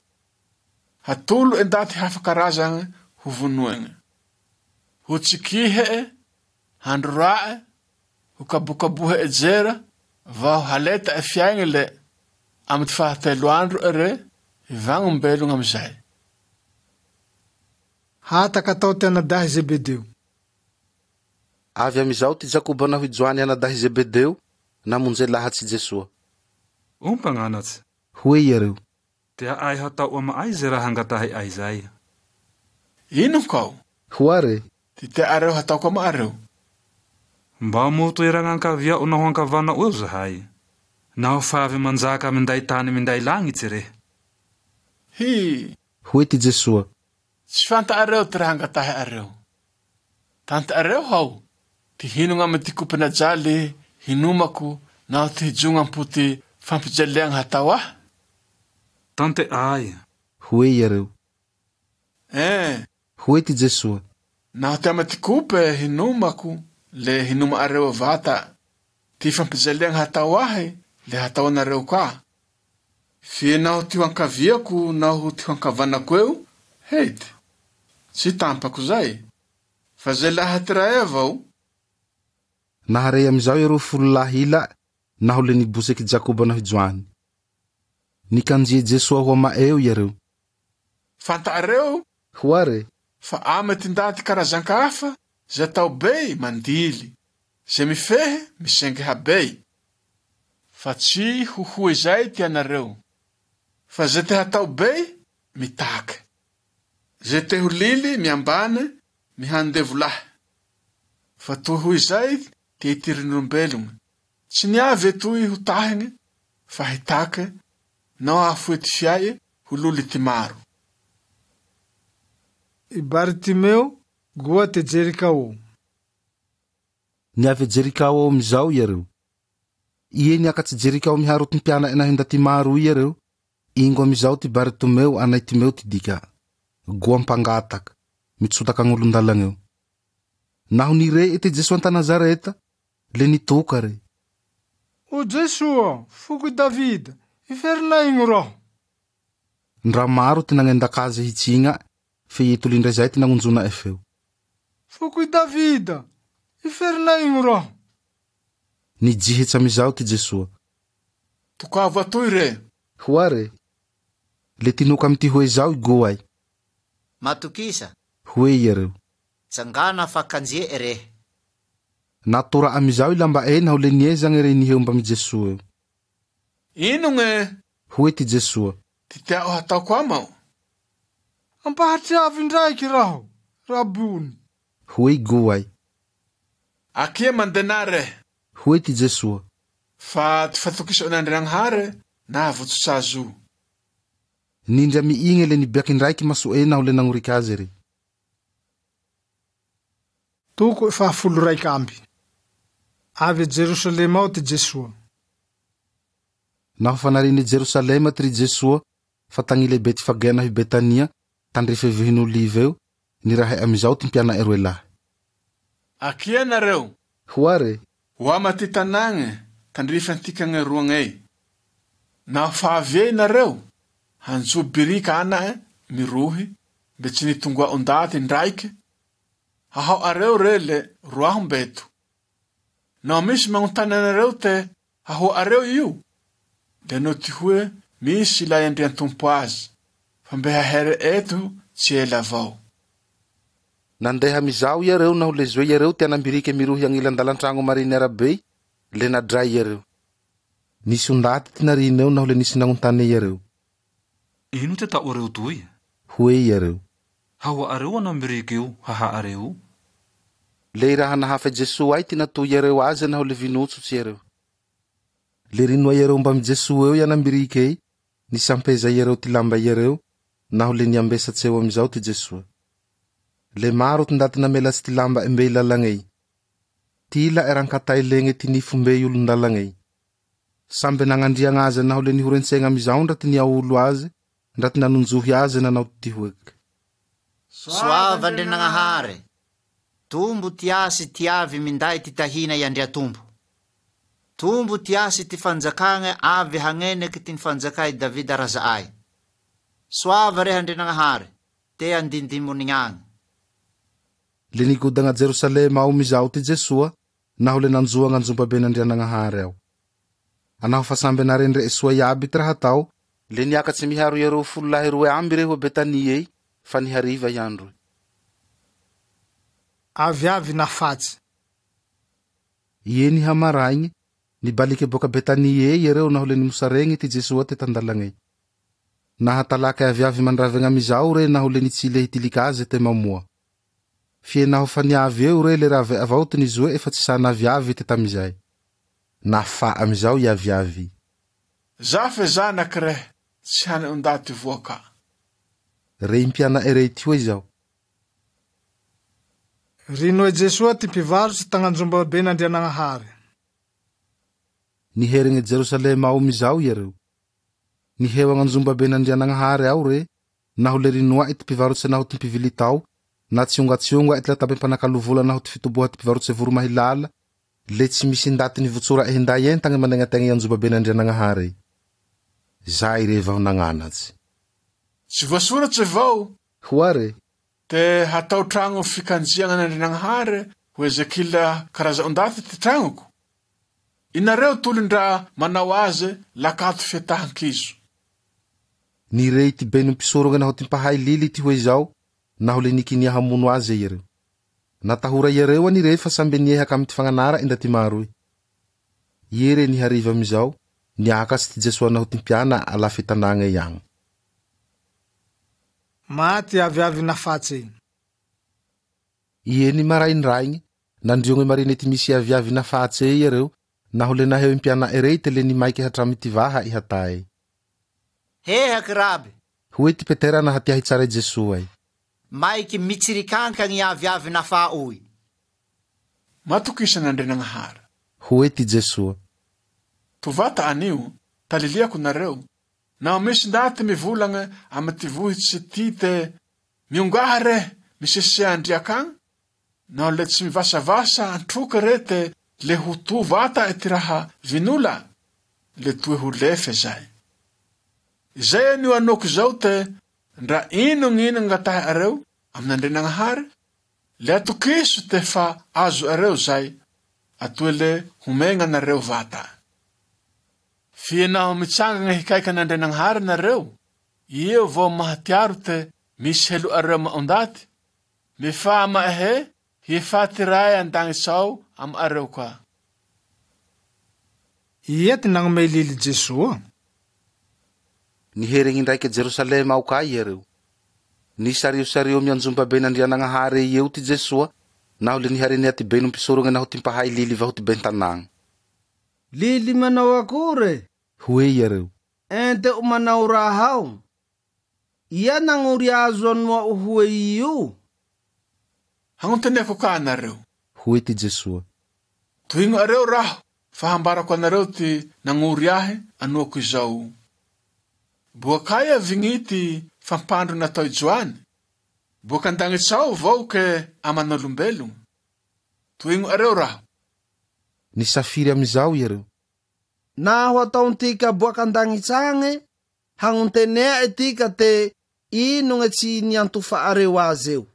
Hatolo e ndaty hafa karazagna ho vonoegna. Ho tsikihe'e, handrora'e, ho kabokabohe'e jera, vaho haleta'e fiaigna le amy ty fahatelo andro ere hivagnombelogna amizay. Hataka atao ty anadahy Zebedeo. Avy amizao ty Jakoba naho i Joany anadahy Zebedeo namonje lahatsy Jesoa. O mpagnanatsy. Hoe iareo. Tea ay hatao ama ay ze raha angatahy ay zay. Ino kao? Hoa re. Ty tea areo hataoko ama areo. Mba mo toeragna ankaviao naho ankavanao eo zahay. Naho fa avy manjaka minday tany minday lagnitsy re. Hi. Hoe ty Jesoa. Tsy fanta areo ty raha angatahy areo. Tanta areo hao. Ty hinogna amy ty kopina jaly hinomako naho ty hijogna am-po ty fampijaliagna hatao ahy. Tante ay. Hoe iareo. Hoe ty Jesoa. Naho ty amy ty kope hinomako le hinoma areo vata. Ty fampijaliagna hatao ahy le hatao anareo ka. Fie naho ty ho ankaviako naho ty ho ankavanako eo, heity. Tsy tampako zay. Fa zay laha ty rae avao. Naharey amizao iareo 10 lahy ila naho le niboseky Jakoba naho Joany. Nikanjie Jesoa ho ama'e eo iareo. Fanta areo? Hoa re. Fa amy ty ndaty karazan-kafa, zay atao bey mandily. Zay mifehy misengy habey. Fa tsy ho hoe zay ty anareo. Fa zay te hatao bey mitaky. Zay te ho lily miambane mihandevo lahy. Fa toy ho izay ty itirin'olombelogna. Tsy niavy etoy ho tahigny, fa hitake, naho hahafoe ty fiaie ho loly ty maro. I Bartimeo goa te Jerikao. Niavy Jerikao ao amizao iareo. Ie niakatsy Jerikao miharo ty mpiana'e naho ndaty maro iareo. Ingo amizao ty Bartimeo anay Timeo ty dika. Goa mpangataka, mitsotaka agn'olon-dalagneo. Naho nire'e ty Jesoa ta Nazareta, le nitoka re. O Jesoa, foko i Davida, iferinaigno raho. Ndra maro ty nagnendaka azy hitsigna, fe eto lindray zay ty nagnonjona feo. Foko i Davida, iferinaigno raho. Nijihetsy amizao ty Jesoa. Tokavo atoy re. Hoa re. Le tinoka amy ty hoe zao i goay. Matokisa. Hoe iareo. Tsangana fa kanjie re. Natora amizao i lamba'e naho le niezagne re niheo mbamy Jesoa eo. Inogne? Hoe ty Jesoa. Ty tea'o hataoko amao? Ampahatriavy indraiky raho, Rabony. Hoe i goay. Akia mandena re. Hoe ty Jesoa. Fa ty fatokisa an'Andrianagnahare nahavotsotra azy io. Nindry amy igne le nibiaky indraiky maso'e naho le nagnoriky azy re. Toko 11. Avy a Jerosalema ao ty Jesoa. Naho fa narine Jerosalema ty ry Jesoa, fa tagnile Betfagea naho i Betania, tandrife vohin'Olive eo, nirahe amizao ty mpiana'e roe lahy. Akia nareo. Hoa re. Ho ama ty tanàgne tandrife antikagne roagney. Naho fa avy ey nareo, hanjo birika ana'e mirohy, mbe tsy nitongoa ondaty ndraike. Hahao areo re le roaho mbeto. Naho misy magnontany anareo te hahoa areo io, le anao ty hoe misy ilay Andriantompo azy, fa mbe hahere eto tsy ela avao. Nandeha amizao iareo naho le zoe iareo ty anam-birike mirohy agnilan-dalan-tragno mariny arabey, le nadray iareo. Nisy ondaty ty narine eo naho le nisy nagnontane iareo. Ino ty atao'areo toy? Hoe iareo. Hahoa areo anam-birike io, haha areo. Le i raha nahafa Jesoa ay ty natoy iareo aze naho le vinotsotsy iareo. Le rinoa iareo mbamy Jesoa eo i anam-birike ey, nisampeza iareo ty lamba iareo, naho le niambesatse eo amizao ty Jesoa. Le maro ty ndaty namelatsy ty lamba mbe i lalagney. Ty ila'e rankatae legne ty nifo mbe i olon-dalagney. Sambe nagnandriagna aze naho le nihorentsegna amizao ndra ty niaolo aze, ndra ty nanonjohy aze nanao ty hoeke. Soava Andrianagnahare. Tombo ty asy ty avy minday ty tahina i Andriatompo. Tombo ty asy ty fanjakagna avy hagneneky ty fanjaka i Davida raza'ay. Soava re Andrianagnahare, te andindimonignagny. Le nigodagna Jerosalema ao mizao ty Jesoa, naho le nanjoagna anjombaben'Andrianagnahare ao. Anaho fa sambe narendre soa iaby ty raha tao, le niakatse miharo iareo 12 lahy roe amby re ho Betania ey, fa nihariva i androy. Aviavy nafatsy. Ie nihamaraigny, nibalike boka Betania ey iareo naho le nimosaregny ty Jesoa te tan-dalagney. Nahatalake aviavy mandravegna amizao re naho le nitsile hitilika aze te mamoa. Fie naho fa niavy eo re le rave avao ty nizoe fa tsy sana aviavy te tamizay. Nafa amizao i aviavy. Zafe zanaky re, tsy hany ondaty voaka. Re mpiana'e rey ty hoe zao. Rinoe Jesoa ty mpivarotsy tagnanjombaben'Andrianagnahare. Niheregne Jerosalema ao mizao iareo. Niheo agnanjombaben'Andrianagnahare ao re, naho le rinoae ty mpivarotse naho ty mpivily tao, na tsiongantsionga ty latabem-panakalo vola naho ty fitoboha ty mpivarotse voromahilala, le tsy misy ndaty nivotsora'e hinday entagna manegnategna i anjombaben'Andrianagnahare. Zay re vaho nagnanatsy. Tsy voasoratse vao. Hoa re. Te hatao tragno fikanjiagna an'Andrianagnahare ho Ezekila karaza ondaty ty tragnoko. Inareo tolindra manao aze lakato fiatahan-kizo. Nirey ty beno mpisorogna naho ty mpahay lily ty hoe zao, naho le nikinia hamono aze iareo. Natahora iareo anirey fa sambe niehaka amy ty fagnanara indaty maro io. Iere nihariva amizao, niakatry ty Jesoa naho ty mpiana alafy tanàgna iagny. Maty aviavy nafatse. Ie ny maraindraigny, nandriogny marine ty misy aviavy nafatse iareo, naho le naheo mpiana'e rey te le nimaike hatramy ty vaha i hatae. Hehaky raby. Hoe ty Petera nahatiahy tsara i Jesoa ay. Maiky mitsirikankagny aviavy nafa'oy. Matokisan'Andrianagnahary. Hoe ty Jesoa. Tovata anio, taliliako nareo, naho misy ndaty mivolagna amy ty vohitsy ty te miongaha re misese andriakagny, naho le tsy mivasavasa antroka re te le ho tovata ty raha vinola, le toe ho lefe zay. Izay anio anoko zao te ndra ino gnino ngatahy areo amin'Andrianagnahary, le atokiso te fa azo areo zay, Atoy le homegna anareo vata. Fie naho mitsangagna hikaiky an'Andrianagnahary nareo, eo vao mahatiaro te misy helo'areo ama'ondaty, mifà ama'e he hifà ty Rae an-dagnitsy ao ama'areo ka. Ia ty nagnomey lily Jesoa? Niheregny indraike Jerosalema ao ka iareo. Nisariosario amy anjombaben'Andrianagnahare eo ty Jesoa, naho le niharenea ty bey mpisorogne naho ty mpahay lily vaho ty ben-tanàgna. Lily manao akore? Hoe iareo. Ente o manao raha ao. Ia nagnory azo anoa o hoe io? Hagnonteneako ka anareo. Hoe ty Jesoa. Tohigno areo raho, fa hambarako anareo ty nagnory ahy anoako izao. Boakaia vigny ty fampandro natao i Joany? Boaka an-dagnitsy ao vao ke aman'olombelogno? Tohigno areo raho. Nisafiry amizao iareo. Naho ataontika boaka an-dagnitsy agne, hagnontenea tika te inogne tsy niantofa'areo azy eo.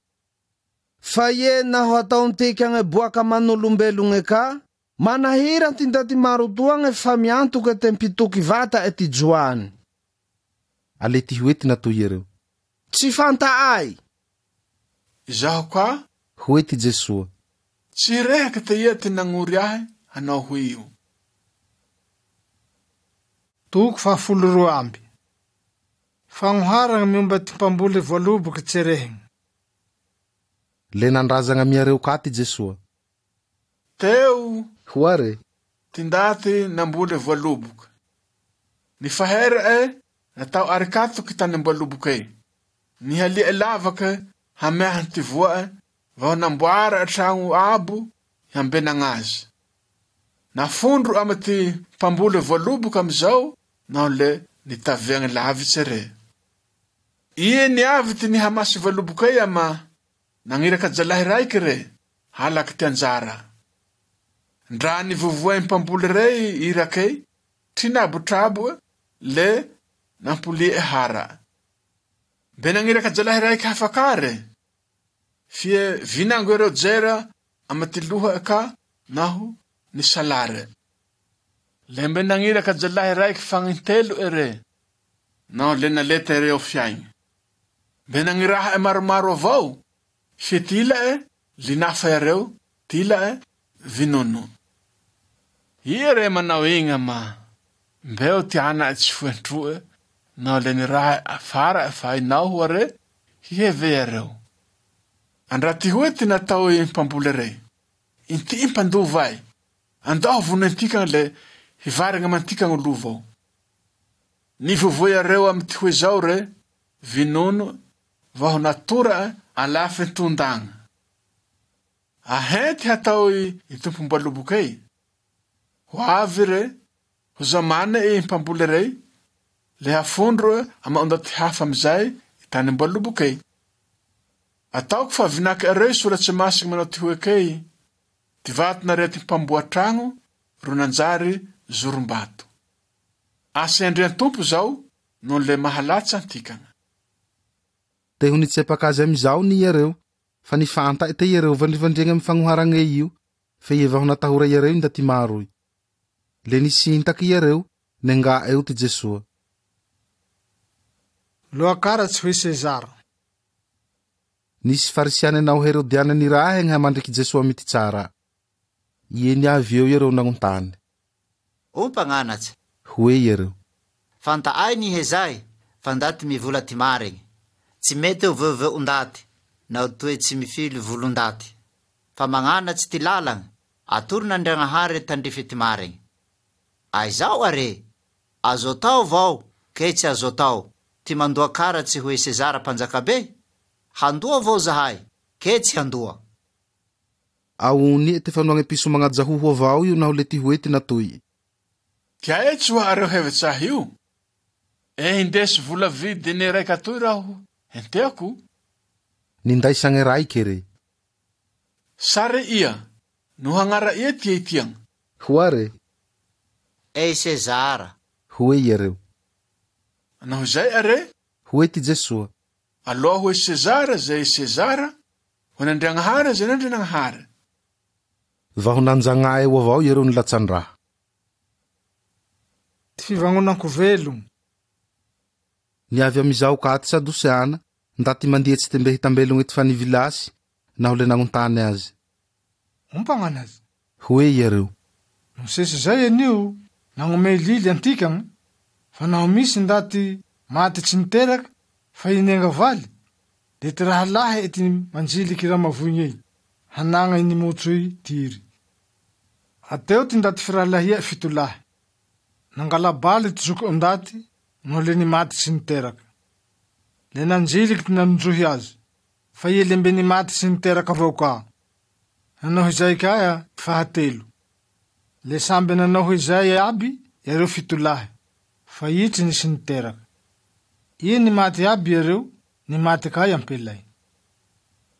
Fa ie naho ataontika agne boaka aman'olombelogne ka, manahira ty ndaty maro toagne fa miantoke te mpitoky vata ty Joany. Ale ty hoe ty natao iareo. Tsy fanta'ay. Izaho ka? Hoe ty Jesoa. Tsy rehaky te ia ty nagnory ahy hanao hoe io. Toko faha-12. Fagnoharagna miomba ty mpamboly voaloboky tserehigny. Le nandrazagna amiareo ka ty Jesoa. Teo Hoare. ty ndaty namboly voaloboky. Nifahera'e natao arikatoky tanem-boaloboky ey. Nihali'e lavaky hameahany ty voa'e vaho namboara tragno abo hiambenagna azy. Nafondro amy ty mpamboly voaloboky amizao naho le nitaveagny lavitsy re. Ie niavy ty nihamasy voaloboky ey ama nagniraka jalahy raiky re halaky ty anjara. Ndra nivovoay mpamboly rey irakey, trinabotrabo le nampolie hara. Mbe nagniraka jalahy raiky hafa ka re. Fie vinango ireo jera amy ty loha ka naho nisalare. Le mbe nagniraka jalahy raiky fagnintelo ere. Naho le naleta ireo fiaigny. Mbe nagniraha e maromaro avao. Fie ty ila'e linafa iareo, ty ila'e vinono. Ia re manao igny ama mbeo ty ana tsy foentroe naho le niraha afara fa inao ho are hiheve iareo. Andra ty hoe ty natao i mpamboly rey. Inty mpandova ay. Andao vonoentika le hivarigna amantika gny lova ao. Nivovoa iareo amy ty hoe zao re, vinono vaho natora alafin-tondagna. Ahe ty hatao i tompom-boaloboky ey. Ho avy re, ho zamane i mpamboly rey, le hafondro ama ndaty hafa amizay i tanem-boaloboky ey. Ataoko fa vinaky areo soratsy masigny manao ty hoekey, ty vatonareo ty mpamboa tragno ro nanjary zorom-bato. Asa Andriantompo zao noho le mahalatsa antikagna. Te ho nitsepaka azy amizao ny iareo, fa nifanta te iareo vandrivandriagna amy fagnoharagne io, fe ie vaho natahora iareo ndaty maro io. Le nisintaky iareo, nengà eo ty Jesoa. Loakaratsy hoy Sezara. Nisy farisiane naho herodiane nirahe gny hamandriky Jesoa amy ty tsara. Ie niavy eo iareo nagnontany. O mpagnanatsy. Hoe iareo. Fanta'ay ny hezay, fa ndaty mivola ty marigny. Tsy mety ho veoveo ndaty, naho toe tsy mifily volondaty. Fa magnanatsy ty lalagna, atoron'Andriagnahary tandrify ty marigny. Aizao are, azo atao vao, ke tsy azo atao, ty mandoa karatsy hoe Sezara mpanjakabe? Handoa vao zahay, ke tsy handoa? Aony ty fanoagna piso magnajahoho avao io naho le ty hoe ty natoy. Tiae tsy ho areo hevitsy ahy io. E indesy vola vidiny raiky atoy raho, henteako. Nindaisagny raiky re. Sary ia, no hagnara ia ty etiagna. Hoare. Ei Sezara. Hoe iareo. Naho zay are? Hoe ty Jesoa. Aloha hoe Sezara zay Sezara, ho an'Andriagnahary zay n'Andrianagnahary. Vaho nanjagna'e eo avao iareo nilatsan-draha. Ty fivagnonan-ko velogno. Niavy amy izao ka ty Sadoseana, ndaty mandietse te mbe hitambelogne ty fa nivilasy, naho le nagnontany aze. Ompagnana aze. Hoe iareo. Mosesy zay anio nagnomey lily antikagna, fa naho misy ndaty maty tsy niteraky fa inenga valy, le ty rahalahy ty manjiliky ramavoigney, hanagna i nimotsoy tiry. Ateo ty ndaty firahalahia fitolahy. Nangala-baly ty zoky ndaty noho le nimaty tsy niteraky. Le nanjiliky ty nanonjohy azy, fa ie le mbe nimaty tsy niteraky avao ka. Nanao izay ka fahatelo. Le samby nanao izay aby iareo fitolahy, fa i tsy nisy niteraky. I nimaty aby iareo, nimaty ka i ampelay.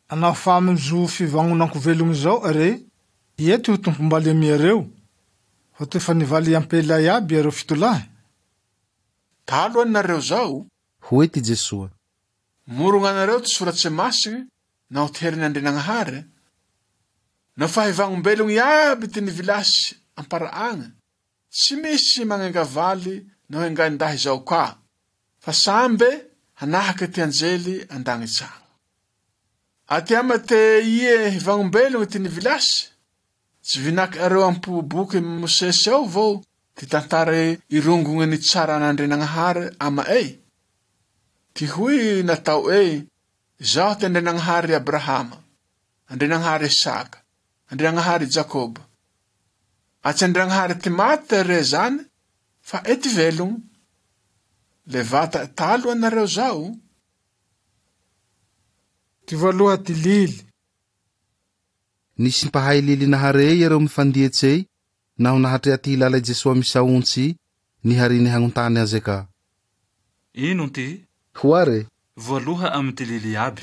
Anao fa amy zo fivagnonan-ko velogno zao are, ia ty ho tompom-baly amy iareo, fa toy fa nivaly ampelay aby iareo fitolahy. Talo anareo zao, Hoe ty Jesoa. morogna anareo ty soratse masigny naho ty herin'Andrianagnahary. Naho fa hivagnombelogno iaby ty nivilasy ampara agny, tsy misy magnenga valy naho engain-dahy zao ka, fa sambe hanahake ty anjely an-dagnitsy agny. Aty amate ie hivagnombelogno ty nivilasy, tsy vinaky areo ampo boky Mosesy ao vao ty tantara irongogny nitsara an'Andrianagnahary ama'ey. Ty hoy natao ey, zaho ty Andrianagnahary Abrahama, Andrianagnahary Isaka, Andrianagnahary Jakoba. Atsy Andrianagnahary ty maty re zany, fa ety velogno. Le vata talo anareo zao. Ty voaloha ty lily. Nisy mpahay lily nahare iareo mifandietsey, naho nahatrea ty hilala i Jesoa misaontsy, niharine hagnontany aze ka. Ino ty? Hoare? Voaloha amy ty lily aby.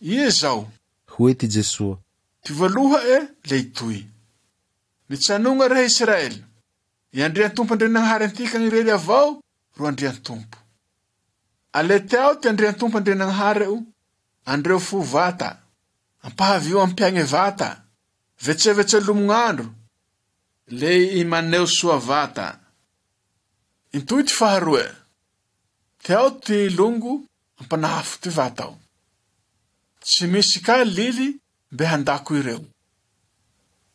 Ie zao. Hoe ty Jesoa. Ty voaloha e le itoy. Mitsanogna re Israely. I Andriantompo Andrianagnahary antika irery avao ro Andriantompo. Aleteao ty Andriantompo Andrianagnahary o, andreo fo vata, ampahavio ampiagne vata, vetsevetse lomognandro, le imaneo soa vata. Intoy ty faharoe, teao ty longo ampanahafo ty vatao. Tsy misy ka lily mbe handako ireo.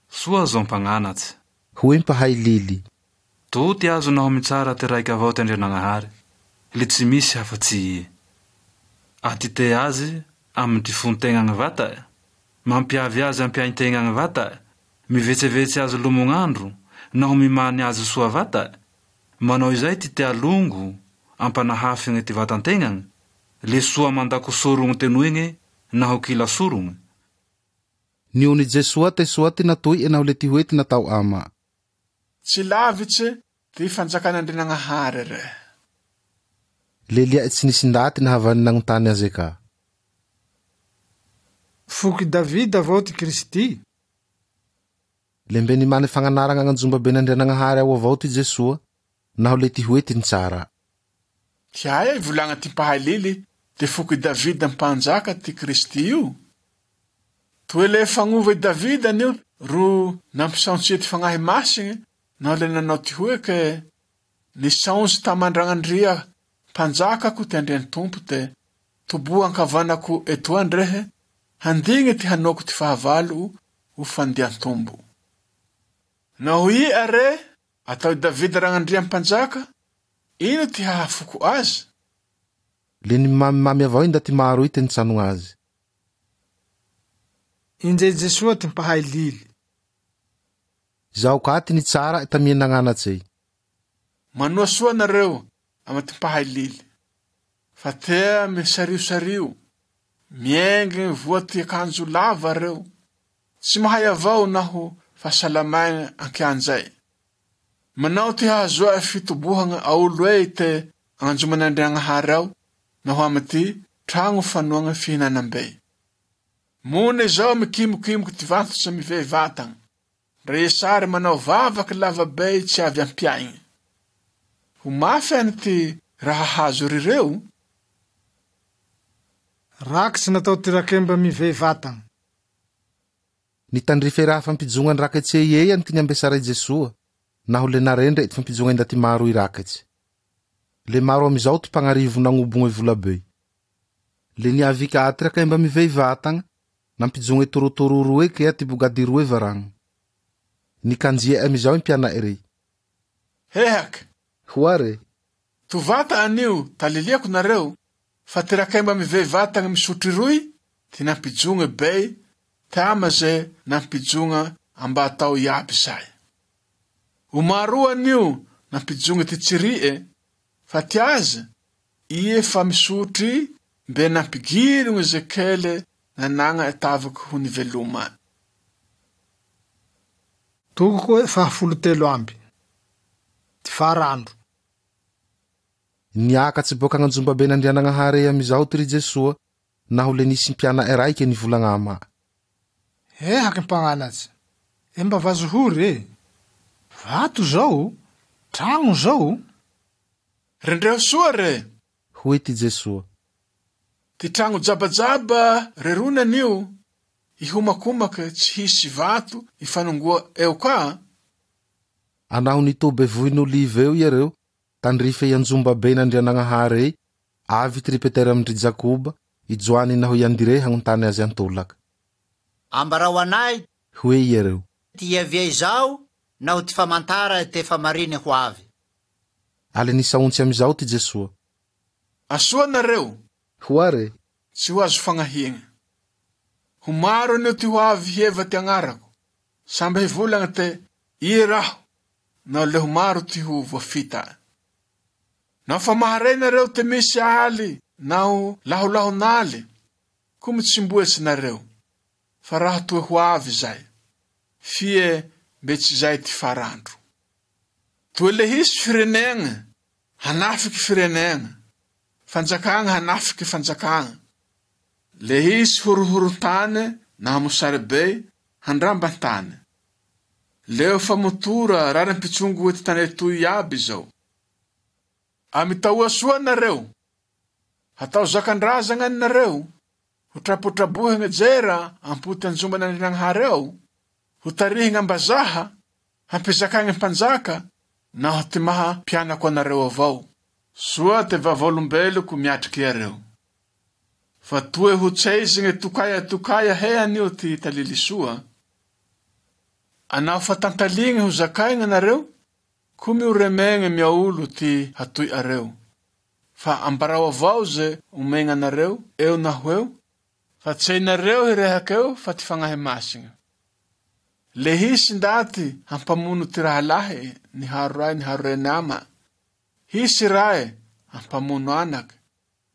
Soa azo ampagnanatsy. Hoe mpahay lily. To ty azo naho mitsara ty raiky avao ty Andrianagnahary, le tsy misy hafa-tsy ie. Atite azy amy ty fontegna gny vata'e, mampiavy azy ampiaintegna gny vata'e, mivetsevetse azy lomognandro, naho mimany azy soa vata'e, manao izay ty tea longo ampanahafigny ty vatantegnany, le soa mandako sorogny tenoigny naho kila sorogny. Niony Jesoa te soa ty natoy e naho le ty hoe ty natao ama. Tsy lavitse ty fanjakan'Andrianagnahary re. Le lia tsy nisy ndaty nahavany nagnontany aze ka. Foky Davida avao ty Kristy. Le mbe nimany fagnanaragna agnanjomba ben'Andrianagnahary ao avao ty Jesoa, naho le ty hoe ty nitsara. Ty aia ivolagna ty mpahay lily te foky Davida mpanjaka ty Kristy io. Toe le fagnova i Davida anio ro nampisaontsia ty fagnahy masigny naho le nanao ty hoe ke nisaontsy tamandragnandria mpanjakako ty Andriantompo te toboha ankavanako etoa ndrehe handigny ty hanaoko ty fahavalo ho fandiantombo. Naho i are atao i Davida ragnandria mpanjaka, ino ty hahafoko azy? Le nimamimamy avao i ndaty maro i te nitsanogna azy. Injay Jesoa ty mpahay lily. Zaho ka ty nitsara tamia nagnanatsy. Manoa soa nareo amy ty mpahay lily. Fa tea misariosario, miengy voa ty akanjo lava reo. Tsy mahay avao naho fahasalamaina ankianjay. Manao ty hahazoa fitobohagna aolo ey te agnanjoman'Andriagnahary ao naho amy ty tragno fanoagna fihinanam-be. Mony zao mikimokimoky ty vantotse mivey vatagna. Ndre sary manao vavaky lavabe tsy avy ampiaigny. Ho mafy any ty raha hazo rireo. Rakitsy natao ty rakemba mivey vatagna. Nitandrife raha fampijognan-draketse ey any ty niambesara i Jesoa, naho le narendre ty fampijogna ndaty maro i raketse. Le maro amizao ty mpagnarivo nagnobogna volabe. Le niavy ka atraka mba mivey vatagna, nampijogne torotoro roe kea ty bogady roe varagna. Nikanjie amizao i mpiana'e rey. Hehak! Hoare. Tovata anio taliliako nareo, fa ty rakemba mivey vatagna misotry roy, ty nampijogne bey, tama ze nampijogna ambatao iaby zay. O maro anio nampijogne ty tsiri'e, fa ty azy, ie fa misotry mbe nampigirigny ze kele nanagna etavako ho niveloma. Toko faha-33. Ty farandro. Niakatsy boaka agn'anjombaben'Andrianagnahare amizao ty ry Jesoa, naho le nisy mpiana'e raike nivolagna ama. Ehaky mpagnanatsy, e mba vazohory e. Vato zao, tragno zao. Rendreo soa re. Hoy ty Jesoa. Ty tragno jabajaba rerona anio, ihomakomaka tsy hisy vato ifanongoa eo ka. Anaho nitobe vohin'olive eo iareo, tandrife i anjombaben'Andrianagnahare ey, avy ty ry Petera amin-dry Jakoba, i Joany naho i Andire hagnontany azy antolaka. Ambarao anay Hoe iareo. ty iavia izao naho ty famantara te fa marine ho avy. Ale nisaontsy amizao ty Jesoa. Asoa nareo. Hoare. Tsy ho azo fagnahigna. Ho maro anio ty ho avy hieva ty agnarako. Samby hivolagna te, Ie raho, naho le ho maro ty ho voafita. Naho fa maharey nareo te misy aly naho laholahon'aly, ko mitsimboetsy nareo, fa raha toe ho avy zay. Fie mbe tsy zay ty farandro. Toe le hisy firenegna hanafiky firenegna, fanjakagna hanafiky fanjakagna. Le hisy horohoron-tany naho mosary be handramban-tany. Leo famotora rarim-pitsongo ty tane toy iaby zao. Amitaoa soa nareo. Hatao zakan-drazagna nareo. Ho trapotrabohigna jera ampoty anjomban'Andrianagnahary ao. Ho tarihigna ambazaha, hampizakagna mpanjaka, naho ty maha mpianako anareo avao. Soa te vavolombeloko miatriky iareo. Fa toe ho tseizigny tokaya tokaya he anio ty talily soa. Anao fa tantaligny ho zakaigna nareo, ko mioremegny miaolo ty hatoy areo. Fa ambarao avao ze omegna anareo eo naho eo, fa tsy nareo hirehaka eo fa ty fagnahy masigna. Le hisy ndaty hampamono ty rahalahy niharo ray niharo reny ama. Hisy rae hampamono anaky.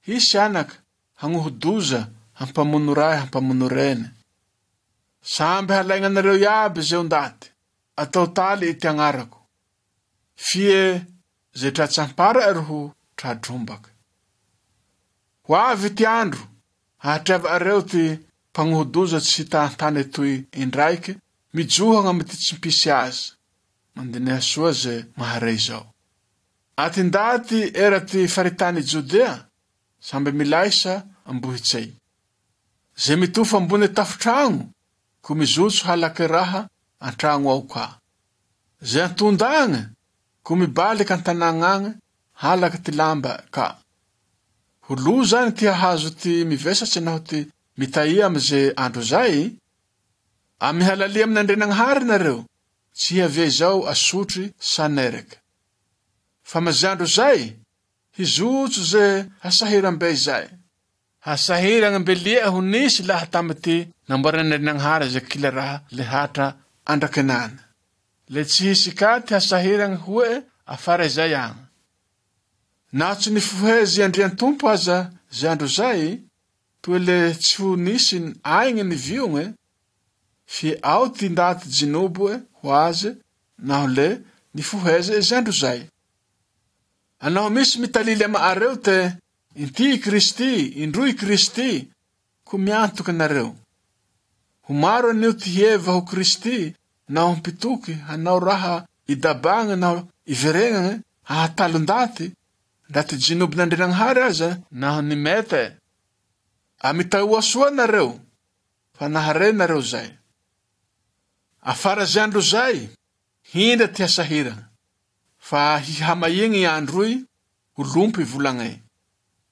Hisy anaky hagnoho-doza hampamono ray hampamono reny. Samby halaignanareo iaby zeo ndaty, atao taly ity agnarako. Fie ze tratsampara ro ho tradrombaky. Ho avy ty andro, hahatrava areo ty mpagnoho-doza tsy hita an-tany toy indraiky, mijohagna amy ty tsy mpisy azy. Mandineha soa ze maharey zao. Aty ndaty era ty faritany Jodea, samby milaisa ambohitsey. Ze mitofa ambony tafotragno, ko mizotso halaky raha an-tragno ao ka. Ze antonda agny, ko mibaliky an-tanàgna agny, halaky ty lamba ka. Ho loza any ty hahazo ty mivesatsy naho ty mitahia amy ze andro zay. Amy halalia amin'Andrianagnahary nareo, tsy hiavia izao asotry sanerek. Fa maze andro zay, hizotso ze hasahiram-be zay. Hasahiragna mbe lia ho nisy laha tamy ty namboaran'Andrianagnahary ze kila raha le hatra andrakenana. Le tsy hisy ka ty hasahiragna hoe afara izay agny. Na tsy nifohezy Andriantompo aza ze andro zay, toe le tsy ho nisy aigny niviogne, fie ao ty ndaty jinoboe ho azy naho le nifoheze ze andro zay. Anao misy mitalily ama areo te inty i Kristy, indroy Kristy, ko miantoky nareo. Ho maro anio ty hieva ho Kristy naho mpitoky hanao raha idabagna naho iveregnagna hahatalo ndaty, ndra ty jinobon'Andrianagnahary aza naho nimete. Amitaoa soa nareo, fa nahare nareo zay. Afara ze andro zay, hindra ty hasahiragna, fa hihamaiegny i androy, ho lompy i volagney.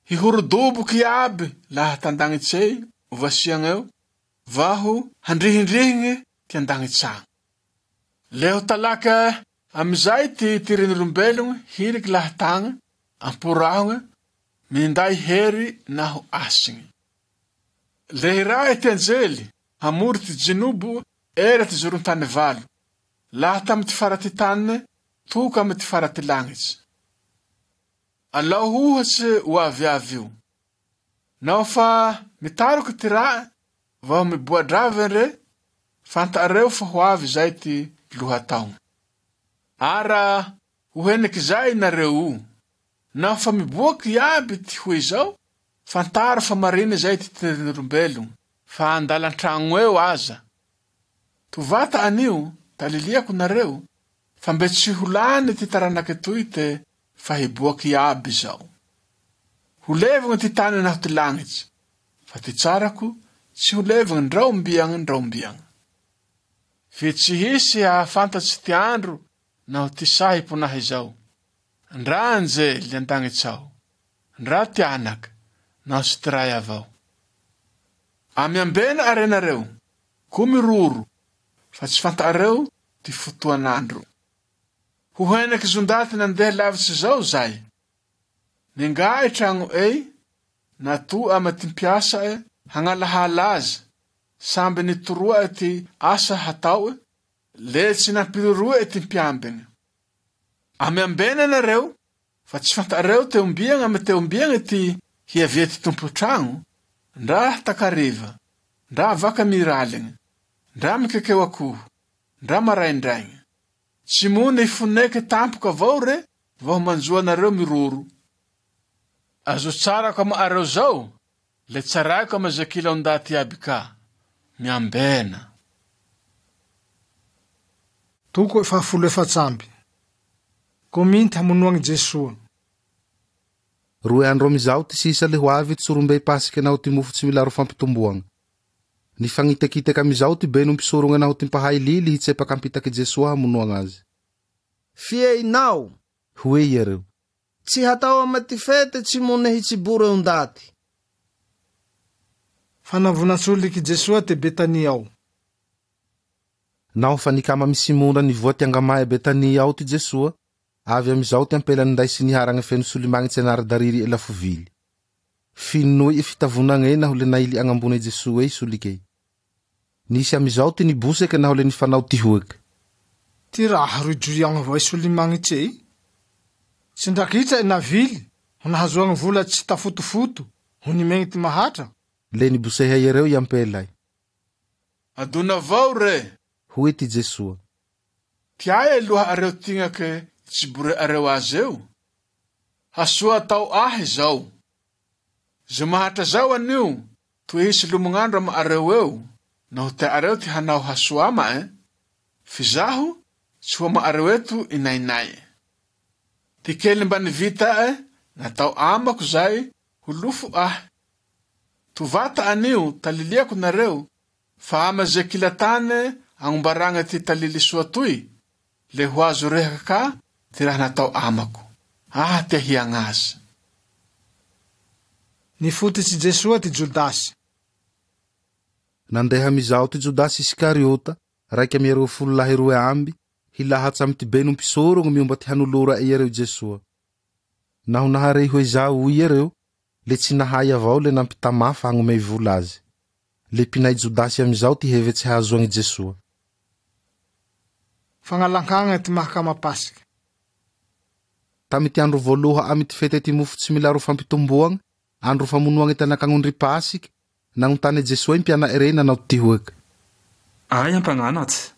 Hihorodoboky iaby laha tan-dagnitsey o vasiagneo, vaho handrihindrihigne ty an-dagnitsagny. Le ho talake amizay ty tirin'olombelogne hiriky lahatagny am-porahogne minday hery naho asigne. Le hirahe ty anjely hamory ty jinobo era ty zoron-tane valo, laha tamy ty fara ty tane toka amy ty fara ty lagnitsy. Alao ohatse o aviavy io. Naho fa mitaroky ty rae vaho miboa-draviny re, fanta'areo fa ho avy zay ty lohataogna. Ara ho heniky zay nareo o. Naho fa miboaky iaby ty hoe izao, fantaro fa marine zay ty tirin'olombelogno, fa andalan-tragno eo aza. Tovata anio, taliliako nareo, fa mbe tsy ho lany ty taranake toy te fa hiboaky iaby zao. Ho levogny ty tane naho ty lagnitsy, fa ty tsarako tsy ho levogny ndra ombiagny ndra ombiagny. Fe tsy hisy hahafantatsy ty andro naho ty sahy ponahy zao, ndra anjely an-dagnitsy ao, ndra ty anaky, naho tsy ty Ray avao. Amiambena are nareo, ko miroro, fa tsy fanta'areo ty fotoan'andro. Ho henaky zo ndaty nandeha lavitsy zao zay. Nengae tragno ey, nato ama ty mpiasa e hagnalahala azy, samby nitoroa ty asa hatao, le tsy nampiroroe ty mpiambiny. Amiambena nareo, fa tsy fanta'areo te ombiagna amy te ombiagna ty hiavia ty tompo-tragno, ndra takariva, ndra vaka miraligny, ndra mikekeo akoho, ndra maraindraigny. Tsy mone hifoneke tampoka avao re, vaho manjo anareo miroro. Azo tsarako ama'areo zao, le tsaraiko amy ze kila ndaty iaby ka. Miambena. Toko 44. Kominty hamonoagny Jesoa. 2 andro amizao ty sisa le ho avy ty sorombe pasika naho ty mofo tsy milaro fampitomboagna. Nifagnitekiteka amizao ty beno mpisorogna naho ty mpahay lily hitsepaka ampitaky Jesoa hamonoagna azy. Fie inao. Hoe iareo. Tsy hatao ama ty fete tsy mone hitsiboro eo ndaty. Fanavonatsoliky Jesoa te Betania ao. Naho fa nikama amy Simona nivoa ty angamae Betania ao ty Jesoa, avy amizao ty ampela ninday sy niharagna feno solimagnitsy anara-dariry elafovily. Finoy i fitavonagne naho le naily agnambone Jesoa ey solikey. Nisy amizao ty niboseke naho le nifanao ty hoeke. Ty raha rojoiagna avao i solimagnitsy ey. Tsy ndrakitra i navily, ho nahazoagna vola tsy tafotofoto, ho nimegny ty mahatra. Le niboseha iareo i ampelay. Adona avao re. Hoe ty Jesoa. Tiae aloha areo tignake tsy bore areo azy eo. Hasoa atao ahy zao. Ze mahatra zao anio, toy hisy lomognandro ama areo eo, naho te areo ty hanao hasoa ama e. Fizaho, tsy ho ama areo eto inainay. Ty kely mba nivita e, natao amako zay, ho lofo ahy. Tovata anio, taliliako nareo, fa ama ze kila tane agnombaragna ty talily soa toy, le ho azo rehaka ka ty raha natao amako. Ah, te hiagna azy. Nifotitsy Jesoa ty Jodasy. Nandeha amizao ty Jodasy Iskariota, raiky amy iareo 12 lahy 2 amby, hilahatsy amy ty beno mpisorogno miomba ty hanolora iareo Jesoa. Naho naharey hoe zao iareo, le tsy nahay avao le nampitamafa hagnomey vola azy. Le pinay Jodasy amizao ty hevetsy hahazoagny Jesoa. Fagnalankagna ty mahakama Pasika. Tamy ty andro voaloha amy ty fete ty mofo tsy milaro fampitomboagna, andro famonoagna ty anakagnondry Pasika, nagnontany Jesoa mpiana'e rey nanao ty hoeke. Ay ampagnanatsy,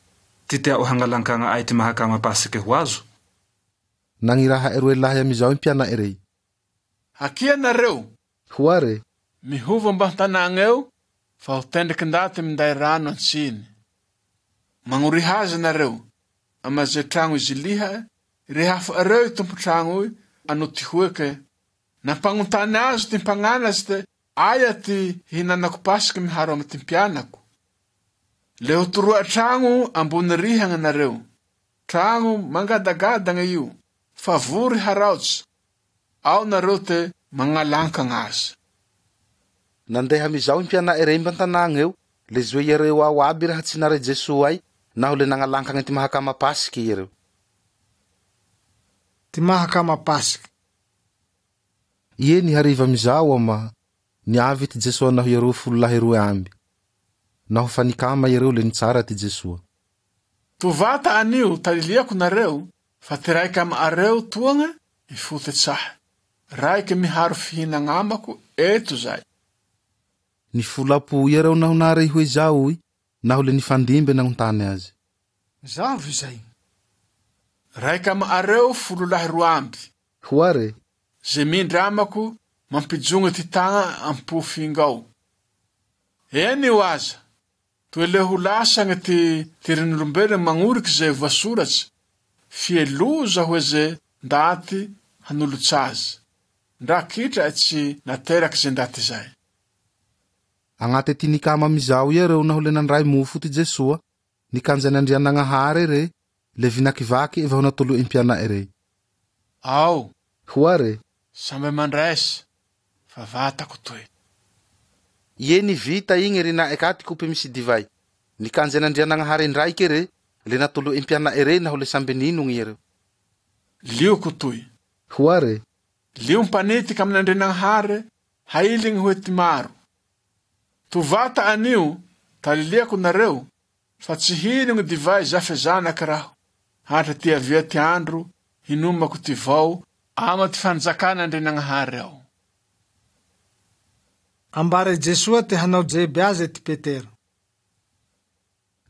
ty tea'o hagnalankagna ay ty mahakama Pasika ho azo. Nagniraha 2 lahy amizao mpiana'e rey. Akia nareo. Ho are. Mihova mba an-tanàgna eo, fa ho tendriky ndaty minday rano an-tsiny. Magnoriha azy nareo, ama ze tragno iziliha, rehafo areo i tompo-tragno io, ano ty hoeke. Nampagnontany azy ty mpagnanatsy te, aia ty hihinanako Pasika miharo amy ty mpianako. Le ho toroa tragno ambony rihagna nareo. Tragno mangadagadagna io, fa vory haraotsy. Ao nareo te magnalankagna azy. Nandeha amizao i mpiana'e rey mba an-tanàgna eo, le zoe iareo ao aby raha tsy nare Jesoa ay, naho le nagnalankagna ty mahakama Pasiky iareo. Ty mahakama Pasiky. Ie nihariva amizao ama, niavy ty Jesoa naho iareo folo lahy roe amby. Naho fa nikama iareo le nitsara ty Jesoa. Tovata anio taliliako nareo, fa ty raiky ama'areo toagna ifototsahy. Raiky miharo fihinagna amako eto zay. Nifolapo iareo naho nare hoe zao i, naho le nifandimbe nagnontany azy. Zaho izay. Raiky ama'areo folo lahy roa amby. Hoare. Ze mindra amako mampijogna ty tagna ampo fingao. Eny io aza. Toe le ho lasagna ty tirin'olombelo magnoriky zay voasoratsy. Fie loza hoe ze ndaty hanolotsa azy. Ndra kitra tsy nateraky ze ndaty zay. Agnate ty nikama amizao iareo naho le nandray mofo ty Jesoa, nikanjany Andrianagnahary re, le vinakivaky vaho natolo impiana'e rey. Ao. Hoare. Samby mandraisa, fa vatako toy. Ie nivita igny rina'e ka ty kopy misy divay. Nikanjany Andrianagnahary indraiky re, le natolo impiana'e rey naho le samby ninogny iareo. Lioko toy. Hoare. Lio mpanetiky amin'Andrianagnahary, hailigny hoe ty maro. Tovata anio, taliliako nareo, fa tsy hinogny divay zafe zanaky raho. Hatra ty avia ty andro, hinomako ty vao, ama ty fanjakan'Andrianagnahary ao. Ambara Jesoa te hanao jeby azy ty Petera.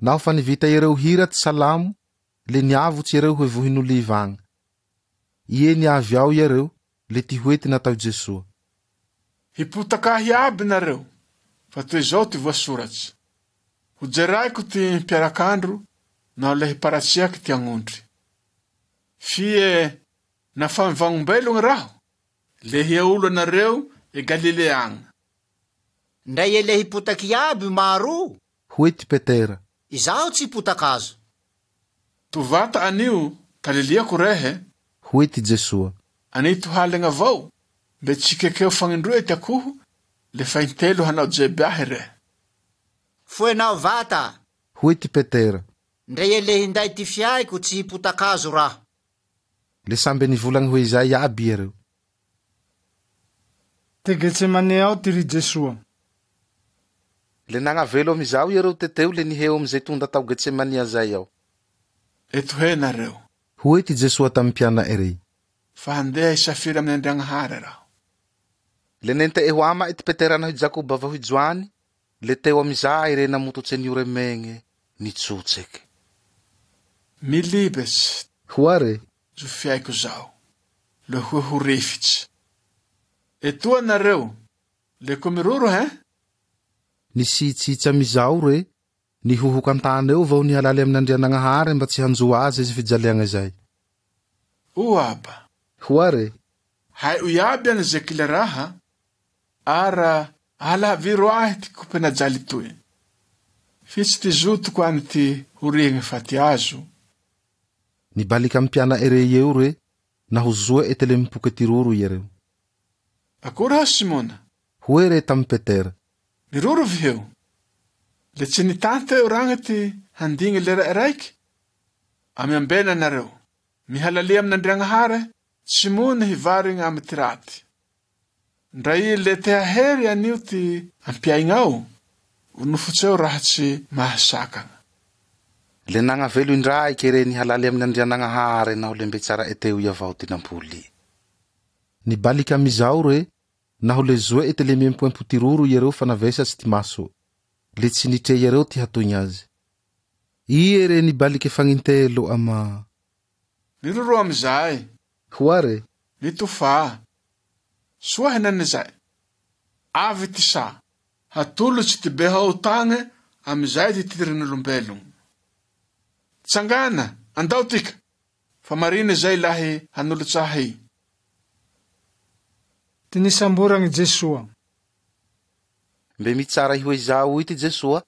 Naho fa nivita iareo hira ty salamo, le niavotsy iareo hoe vohin'oliva agny. Ie niavy ao iareo, le ty hoe ty natao Jesoa. Hipotaka ahy iaby nareo, fa toy izao ty voasoratsy. Ho jeraiko ty mpiarak'andro, naho le hiparatsiaky ty agnondry. Fie nafa mivagnombelogny raho, le hiaolo anareo e Galilea agny. Ndra ele hipotaky iaby maro. Hoe ty Petera. Izaho tsy hipotaka azo. Tovata anio, taliliako rehe. Hoe ty Jesoa. Anito haligna avao, mbe tsy kekeo fagnindroe ty akoho, le fa intelo hanao jeby ahy rehe. Foenao vata. Hoe ty Petera. Ndra ele hinday ty fiaiko tsy hipotaka azo raho. Le samby nivolagny hoe izay iaby iareo. Te Getsemane ao ty ry Jesoa. Le nagnavelo amizao iareo teteo le niheo amizay tonda tao Getsemania zay ao. Eto he nareo. Hoe ty Jesoa tamy mpiana'e rey. Fa handeha hisafiry amin'ny Andriagnahary raho. Le nente'e ho ama'e ty Petera naho i Jakoba vaho i Joany, le teo amizay re namototse nioremegne nitsotseke. Milibetsy. Hoare. Zo fiaiko zao. Le hoe ho rifitsy. Etoa nareo, le ko miroro he? Nisitsitsy amizao re, nihohoka an-tany eo vaho nihalaly amin'Andrianagnahary mba tsy hanjo azy izy fijaliagna izay. O aba. Hoare. Hay o iaby any ze kila raha, ara alaviro ahy ty kopena jaly toy. Fitsy ty zotoko any ty horihigny faty azo. Nibalika amy mpiana'e rey eo re, naho zoe tele mipoke ty roro iareo. Akory aho Simona? Hoe re tamy Petera. Miroro viheo. Le tsy nitante eo ragna ty handigny lera raiky? Amy ambena nareo. Mihalalia amin'Andriagnahary, tsy mony hivarigna amy ty raty. Ndra i le te hahery anio ty ampiaignao, nofotseo raha tsy mahasakagna. Le nagnavelo indraiky re nihalaly amin'Andrianagnahary naho le mbe tsara eteo ia avao ty nampoly. Nibalika amizao re, naho le zoe tele miempoempo ty roro iareo fa navesatsy ty maso. Le tsy nitre iareo ty hatoigny azy. Ie re nibalike fagnintelo ama. Niroro amizay. Hoare. Nitofà. Soa henane zay. Avy ty sa. Hatolotsy ty beha tagny amizay ty tirin'olombelogno. Tsangana, andao tika. Fa mariny zay lahy hanolotsa ahy. Ty nisamboragny Jesoa. Mbe mitsara hoe izao ty Jesoa,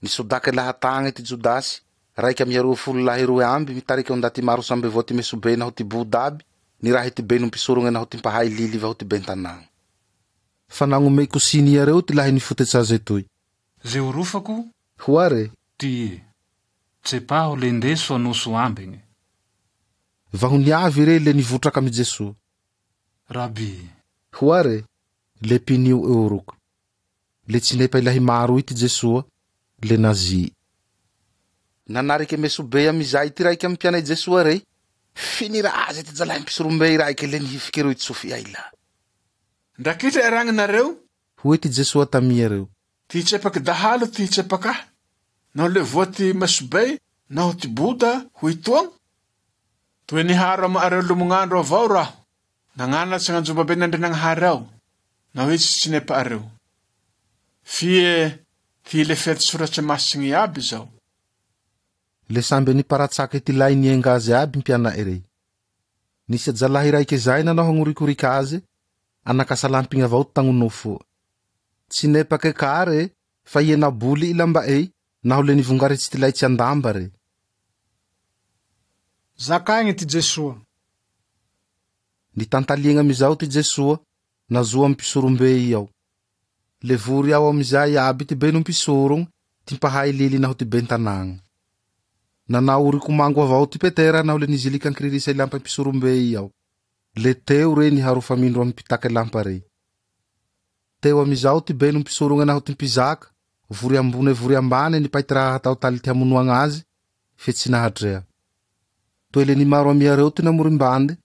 Nisodake lahatagny ty Jodasy, raiky amy iareo folo lahy roe amby, mitarike ondaty maro sambe voa ty mesobey naho ty boda aby, nirahe ty bey no mpisorogne naho ty mpahay lily vaho ty ben-tanàgna. Fa nagnomey kosiny iareo ty lahy nifotetse aze toy. Ze orofako, Hoa re. Ty ie. Tsepaho le ndeso anoso ambegne. Vaho niavy re le nivotraka amy Jesoa. Raby. Hoa re. Le pinio eo roko. Le tsinepa ilahy maro ity Jesoa, le nazi. Nanarike mesobey amizay ty raiky amy mpianay Jesoa rey. Finira aze ty jalahy mpisorombey raike le nihifiky roy tsofy aila. Ndrakitra eragnanareo? Hoe ty Jesoa tamy iareo. Ty hitsepaky dahalo ty hitsepak' ahy, naho le voa ty mesobey naho ty boda ho itoagna. Toe niharo ama' areo lomognandro avao raho, nagnanatse agn'anjombaben'Andrianagnahare ao, naho i tsy tsinepa' areo. F'ie ty ilefea ty Soratse Masigne iaby izao. Le sambe niparatsake ty lay nienga aze aby mpiana'e rey. Nisy ajalahy raike zay nanao hagnorikorika aze, anakasalampigna avao ty tagnonofo. Tsy nepake ka re, fa ie naboly i lamba'ey, naho le nivongaritsy ty lay tsy andamba re. Zakagny ty Jesoa. Nitantaliagna amizao ty Jesoa, nazoa amy mpisorombey ao. Le vory ao amizay aby ty bey no mpisorogny, ty mpahay lily naho ty ben-tanàgna. Nanao orikomango avao ty Petera naho le nizilika an-kiririsa i lampa mpisorombey ao. Le teo re niharo famindro amy mpitake lampa rey. Teo amizao ty bey no mpisorogna naho ty mpizaka, vory ambone vory ambane nipay ty raha hatao taly ty hamonoagna azy, fe tsy nahatrea. Toe le nimaro amy iareo ty namorimbande,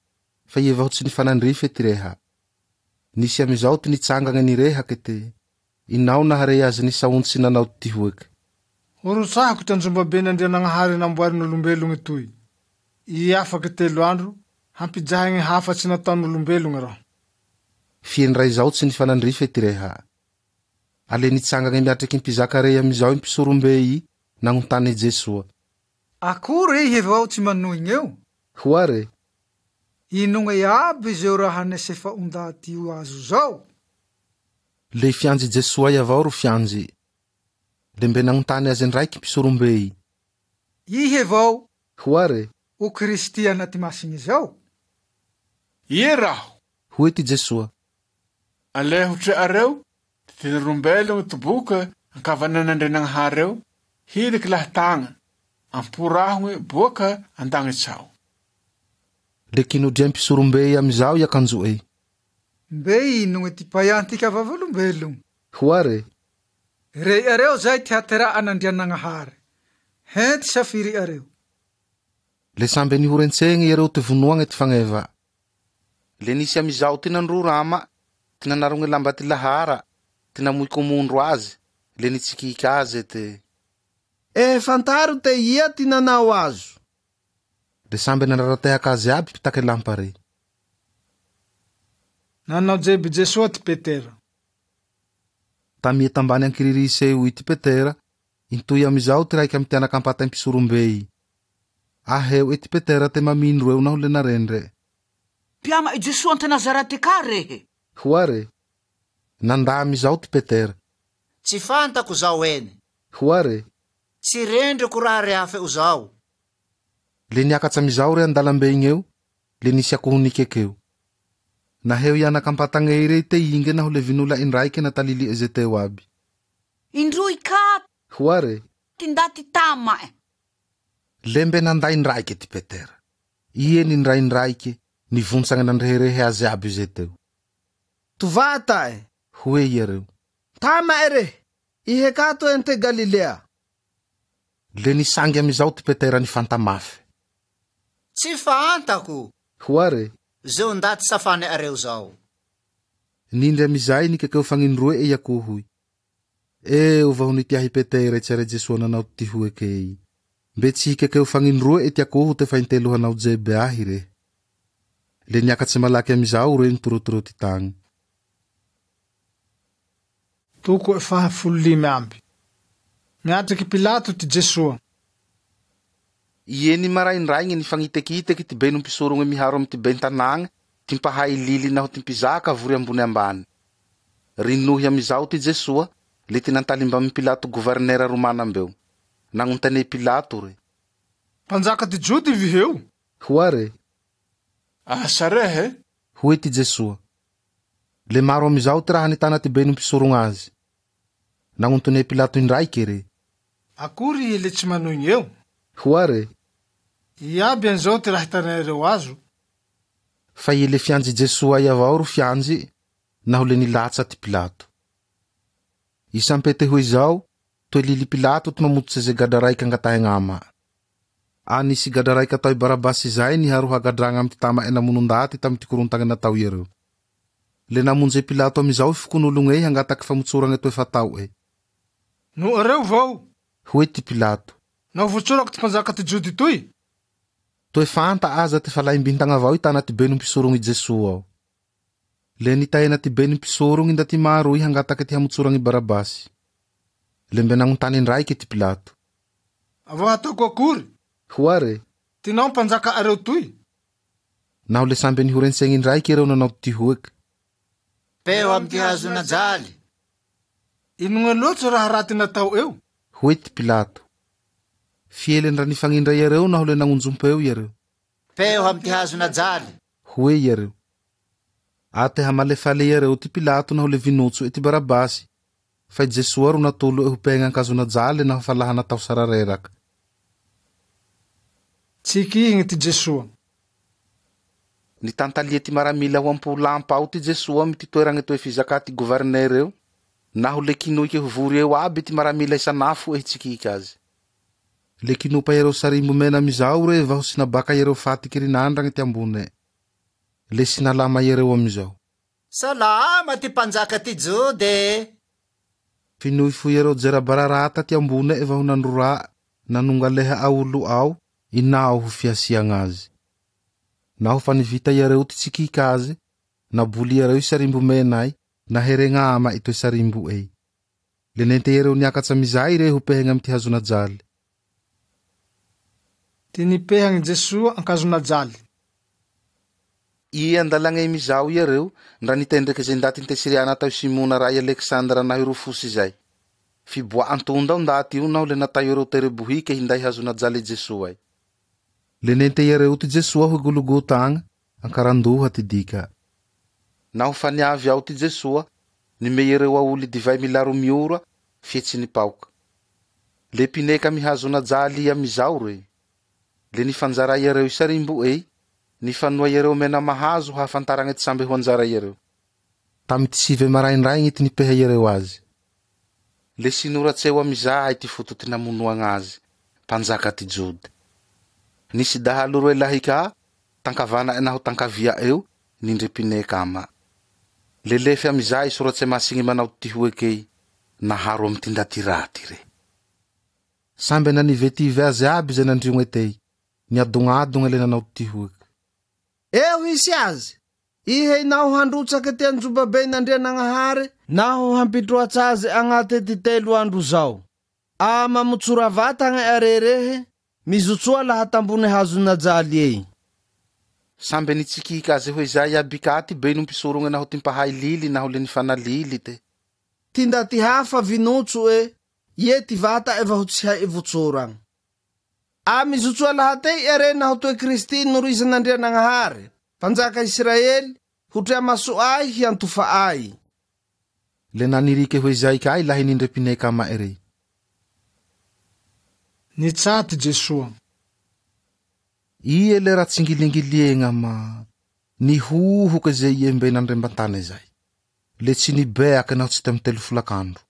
fa ie vaho tsy nifanandrife ty reha. Nisy amizao ty nitsangana nirehake te, inao nahare azy nisaontsy nanao ty hoeke. Horotsahako ty anjombaben'Andrianagnahary namboarin'olombelogny toy. I afaky 3 andro, hampijahagny hafa tsy nataon'olombelogny raho. Fiendray zao tsy nifanandrife ty reha. Ale nitsangana miatriky mpizaka rey amizao mpisorombey nagnontany Jesoa. Akory ihe vao tsy manoigny eo? Hoa re. Inogne iaby zeo raha nesefa ondaty io azo zao? Le fianjy Jesoa avao ro fianjy. Le mbe nagnontany azy ndraiky mpisorombey. Ihe vao. Hoa re. O Kristy anaty masigny zao? Ie raho. Hoe ty Jesoa. Aleho treareo, ty tenerombelogny toboka ankavanan'Andrianagnahary eo, hiriky lahatagna, amporahogny boaka an-dagnitsy ao. Le kinodria mpisorombey amizao i akanjo'ey. Mbe inogne ty paiantika vavolombelogno? Hoa re. Rey areo zay ty hatera'an'Andrianagnahary. He ty safiry areo. Le sambe nihorentsegny iareo ty vonoagna ty fagneva. Le nisy amizao ty nandrora ama, ty nanarogny lamba ty lahara, ty namoy komondro azy, le nitsikika azy te. E fantaro te ia ty nanao azo. Le sambe nanarateaka azy aby mpitake lampa rey. Nanao jeby Jesoa ty Petera. Tamia tambany ankiririse eo ty Petera, intoy amizao ty raiky amy ty anakampata mpisorombey. Aheo ety Petera te mamindro eo naho le narendre. Mpiama i Jesoa ante Nazarete ka rehe. Hoa re. Nanda amizao ty Petera. Tsy fantako zao eny. Hoa re. Tsy rendreko raha rehafeo zao. Le niakatsy amizao re andalambe igny eo, le nisy akoho nikekeo. Naheo i anakampatagney rey te inge naho le vinola indraike natalily ze teo aby. Indroy ka Hoa re. ty ndaty tamae. Le mbe nanda indraike ty Petera. Ie nindraindraike, nivontsagna nandreherehe azy aby ze teo. Tovata e. Hoe iareo. Tamae re. Ihe ka to ente Galilea. Le nisangy amizao ty Petera nifanta mafy. Tsy fantako. Hoa re. Zeo ndaty safane areo zao. Nindry amizay nikekeo fagnindroe e akohoy. Eo vaho nitiahy Petera tsy are Jesoa nanao ty hoekey. Mbe tsy hikekeo fagnindroe e ty akoho te fa intelo hanao jebe ahy re. Le niakatsy malaky amizao re nitorotoro ty tagny. Toko faha-15 amby. Miatriky Pilato ty Jesoa. Ie ny maraindraigny nifagnitekiteky ty bey no mpisorogny miharo amy ty ben-tanàgna, ty mpahay lily naho ty mpizaka vory ambony ambany. Rinohy amizao ty Jesoa, Le tinantaly mbamy Pilato governera romana mbeo. Nagnontane Pilato re. Mpanjaka ty Jody viheo. Hoa re. Asa rehe. Hoe ty Jesoa. Le maro amizao ty raha nitana ty beny mpisorogna azy. Nagnontane Pilato indraiky re. Akory le tsy manoigny eo. Hoa re. Iaby an'izao ty raha hitanareo azo. Fa ile fianjy Jesoa ay avao ro fianjy naho le nilatsa ty Pilato. Isampete hoe izao, toe lily Pilato ty mamototse ze gadra raiky angatahegna ama. A nisy gadra raiky atao i Barabasy zay niharo hagadragna amy ty tama'e namono ndaty tamy ty korontagna natao iareo. Le namonje Pilato amizao i fokonologney hangataky famotsoragne toe fatao'e. No areo vao. Hoe ty Pilato. Naho votsorako ty mpanjaka ty Jody toy. Toe fanta aza ty falaimbintagna avao i tana ty beny mpisorogny i Jesoa ao. Le nitaena ty beny mpisorogny ndaty maro i hangataka ty hamotsoragny Barabasy. Le mbe nagnontany indraiky ty Pilato. Avao hataoko akory. Hoa re. Tinao mpanjaka areo toy. Naho le samby nihorentsegny indraiky ireo nanao ty hoeky. Peo amy ty hazo najaly. Inogne loatsy raha raty natao eo. Hoe ty Pilato. Fiely ndra nifagnindra iareo naho le nagnonjompeo iareo. Peo amy ty hazo najaly. Hoe iareo. Ate hamalefale iareo ty Pilato naho le vinotso ty Barabasy. Fa i Jesoa ro natolo e ho pegna ankazo najaly naho fa laha natao sarareraka. Tsikihigny ty Jesoa. Nitantalia ty maramila ho ampo lampa ao ty Jesoa amy ty toeragna toe fizaka ty gouverneur eo. Naho le kinoike ho vory eo aby ty maramila isan'afo e hitsikiky azy. Le kinopa iareo sarimbo mena amizao re vaho sinabaka iareo fatiky rinandragny ty ambone. Le sinalama iareo amizao. Salama ty mpanjaka ty Jode. Finoifo iareo jerabararata ty ambone e vaho nandrora nanongaleha aolo ao inao ho fiasiagna azy. Naho fa nivita iareo ty tsikika azy, naboly iareo i sarimbo menay, naheregna ama i toe sarimbo ey. Le nente iareo niakatsa amizay re ho pehegna amy ty hazo najaly. Ty nipehagny Jesoa ankazo najaly. I andalagna mizao iareo, ndra nitendreke ze ndaty nte-Siriana atao Simona ray Aleksandra naho i Rofosy zay. Fiboa antonda o ndaty io naho le natao iareo terebohike hinday hazo najaly Jesoa ay. Le nente iareo ty Jesoa ho Gologota agny, ankarandoha ty dika. Naho fa niavy ao ty Jesoa, nime iareo aoly divay milaro miora, fie tsy nipaoka. Le pineka mihazo najaly amizao re. Le nifanjara iareo i sarimbo ey, nifanoa iareo mena mahazo hahafantaragna ty samby ho anjara iareo. Tamy ty 9 maraindraigny ty nipeha iareo azy. Le sinoratseo amizay ty foto ty namonoagna azy, mpanjaka ty Jody. Nisy dahalo roe lahy ka, tankavana naho tankavia eo, nindre pineka ama. Le lefy amizay soratse masigny manao ty hoekey, naharo amy ty ndaty raty re. Samby nanivetive azy aby zay nandriogne tey, niadognadogna le nanao ty hoeky. Eo hisy azy. Ihe naho handrotsake ty anjobabe n'Andrianagnahary naho hampitroatsa azy agnate ty 3 andro zao. A mamotsora vatagna arerehe, mizotsoa laha tambone hazo najaly ey. Samby nitsikika azy hoe zay aby ka ty beny mpisorogna naho ty mpahay lily naho le nifanalily te. Ty ndaty hafa vinotso e, ie ty vata e vaho tsy hay votsoragna. A mizotsoa laha tey are naho toe Kristy norizan'Andrianagnahary, mpanjaka Israely, hotrea maso ay hiantofa ay. Le nanirike hoe zay ka ay lahy nindre pineka ama'e rey. Nitsaty Jesoa. Ie le raha tsingilingiliegna ma nihohoke ze ie mbe nandrembantane zay. Le tsy nibeaka naho tsy tamy 3 folakandro.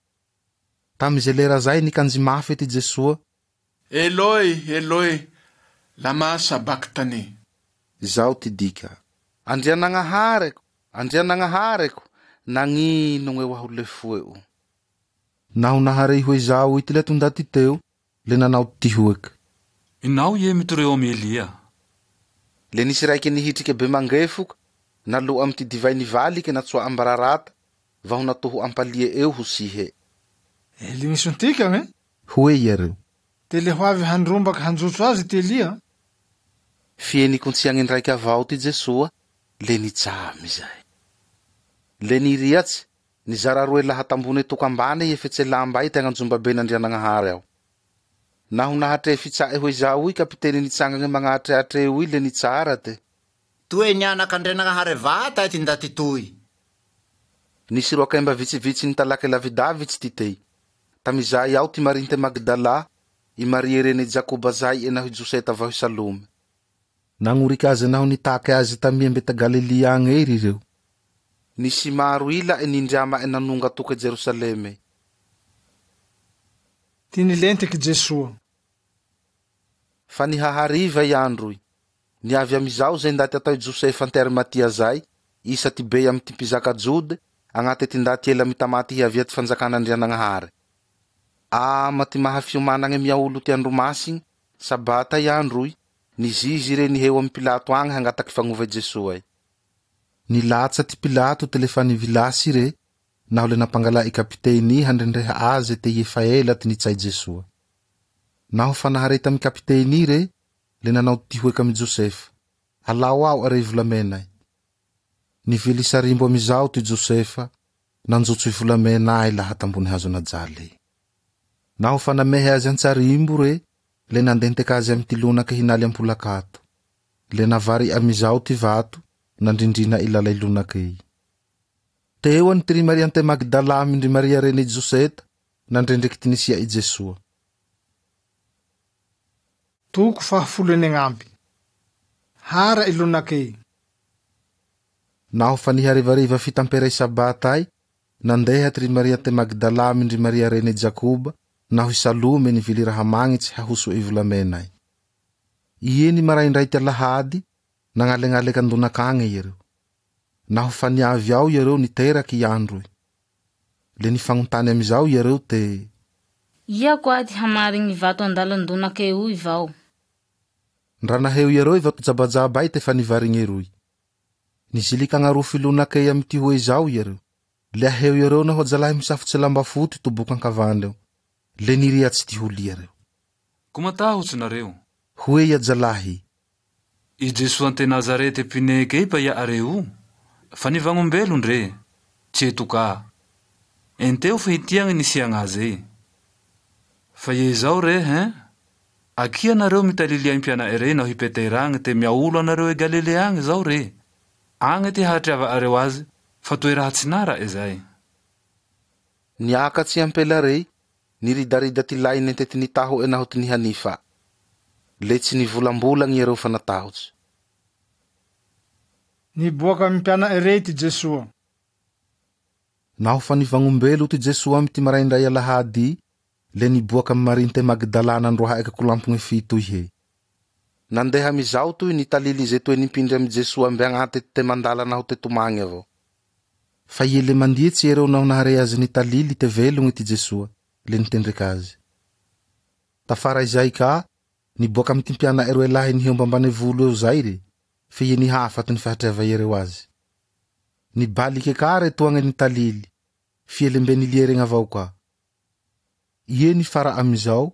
Tamy ze lera zay nikanjy mafe ty Jesoa. Eloi, Eloi, lama sabaktani. Zao ty dika. Andrianagnahareko, Andrianagnahareko, nagnino eo aho lefoeo. Naho naharey hoe zao ity le tondaty teo, le nanao ty hoeky. Inao ie mitoreo amy Elia. Le nisy raiky nihitrike be mangefoka, naloa amy ty divay nivalike natsoa ambararata, vaho natoho ampalie eo ho sihe. Eli misontika me? Hoe iareo. Te le ho avy handrombaka hanjotso azy ty Elia. Fie nikontsiagny ndraiky avao ty Jesoa, le nitsamy zay. Le niriatsy, Nizara roe laha tambone toko ambane i efetse lamba i ty agnanjombaben'Andrianagnahary ao. Naho nahatre fitsae hoe zao i kapiteny nitsangagne magnatreatre io le nitsara te. Toe ny anak'Andrianagnahary vata ty ndaty toy. Nisy roakemba vitsivitsy nitalake lavidavitsy ty tey. Tamizay ao ty Marinte Magdala, i Maria rene Jakoba zay e naho i Joseta vaho i Salome. Nagnorika azy naho nitaky azy tamia mbe ta Galilia agne ery ireo. Nisy maro ila e nindrama e nanonga toke Jerosaleme. Ty nilentiky Jesoa. Fa nihahariva i androy. Niavy amizao zay ndaty atao i Josefa ante Arimatia zay, isa ty bey amy ty mpizaka Jode, agnate ty ndaty ela mitamaty hiavia ty fanjakan'Andrianagnahary. Ama ty mahafiomanagne miaolo ty andro masigny, sabata i androy, nizizy re niheo amy Pilato agny hangataky fagnova i Jesoa ay. Nilatsa ty Pilato te lefa nivilasy re, naho le nampangala i kapiteny handrendreha aze te iefa ela ty nitsay Jesoa. Naho fa nahare tamy kapiteny re, le nanao tihoe amy Josefa, alao ao are volamena ay. Nivily sarimbo amizao ty Josefa, nanjotso i volamena ay laha tambony hazo najaly. Naho fa namehy azy antsarimbo re, le nandenteka azy amy ty lonaky hinaly ampolakato. Le navary amizao ty vato, nandrindrina i lalay lonaky ey. Teo any ty Maria ante Magdala mindry Maria rene Joseta, nandrendreky ty nisia i Jesoa. Toko fahafolo enegnamby. Hara i lonakey. Naho fa niharivariva fitamperay sabata ay, nandeha ty Maria te Magdala mindry Maria rene Jakoba, naho i Salome nivily raha magnitsy hahoso i volamena ay. Ie ny maraindray ty alahady, nagnalegnaleky andonakagny iereo. Naho fa niavy ao iereo niteraky i androy. Le nifagnontany amizao iereo te Ia koa ty hamarigny vato andalan-donake io vao. Ndra naheo iereo i vato jabajaba ay te fa nivarigny eroy. Nizilika agnarofy lonakey amy ty hoe zao iereo. Le aheo iereo naho ajalahy misafotsy lamba foty toboka ankavana eo. Le niriatsy ty holy iereo. Ko matahotsy nareo. Hoe i ajalahy. I Jesoa ante Nazarety pineke i paia areo. Fa nivagnombelo ndre. Tsy eto ka. Enteo fa hitiagny nisiagna azy ey. Fa ie zao re, hein? Akia nareo mitalilia impiana rey naho i Petera agny te miaolo anareo e Galilea agny zao re. Agny ty hahatriava areo azy, fa toe raha tsy nara e zay. Niakatsy ampela rey, niridarida ty lay nente ty nitaho e naho ty nihanifa. Le tsy nivolambolagny iereo fa natahotsy. Niboaka amy mpiana rey ty Jesoa. Naho fa nivagnombelo ty Jesoa amy ty maraindray alahady, le niboaka amy Marinte Magdala nandroha eka kolampogny fito ihe. Nandeha amizao toy nitalily ze toe nimpindry amy Jesoa mbe agnate te mandala naho te tomagny avao. Fa ie le mandietsy iereo naho nahare azy nitalily te velogny ty Jesoa, le nitendreka azy. Tafara izay ka, niboaka amy ty mpiana roe lahy nihomba ambane volo eo zay re, fe ie nihafa ty nifahatreava iereo azy. Nibalike ka re toagne nitalily, fie le mbe nilieregna avao ka. Ie nifara amizao,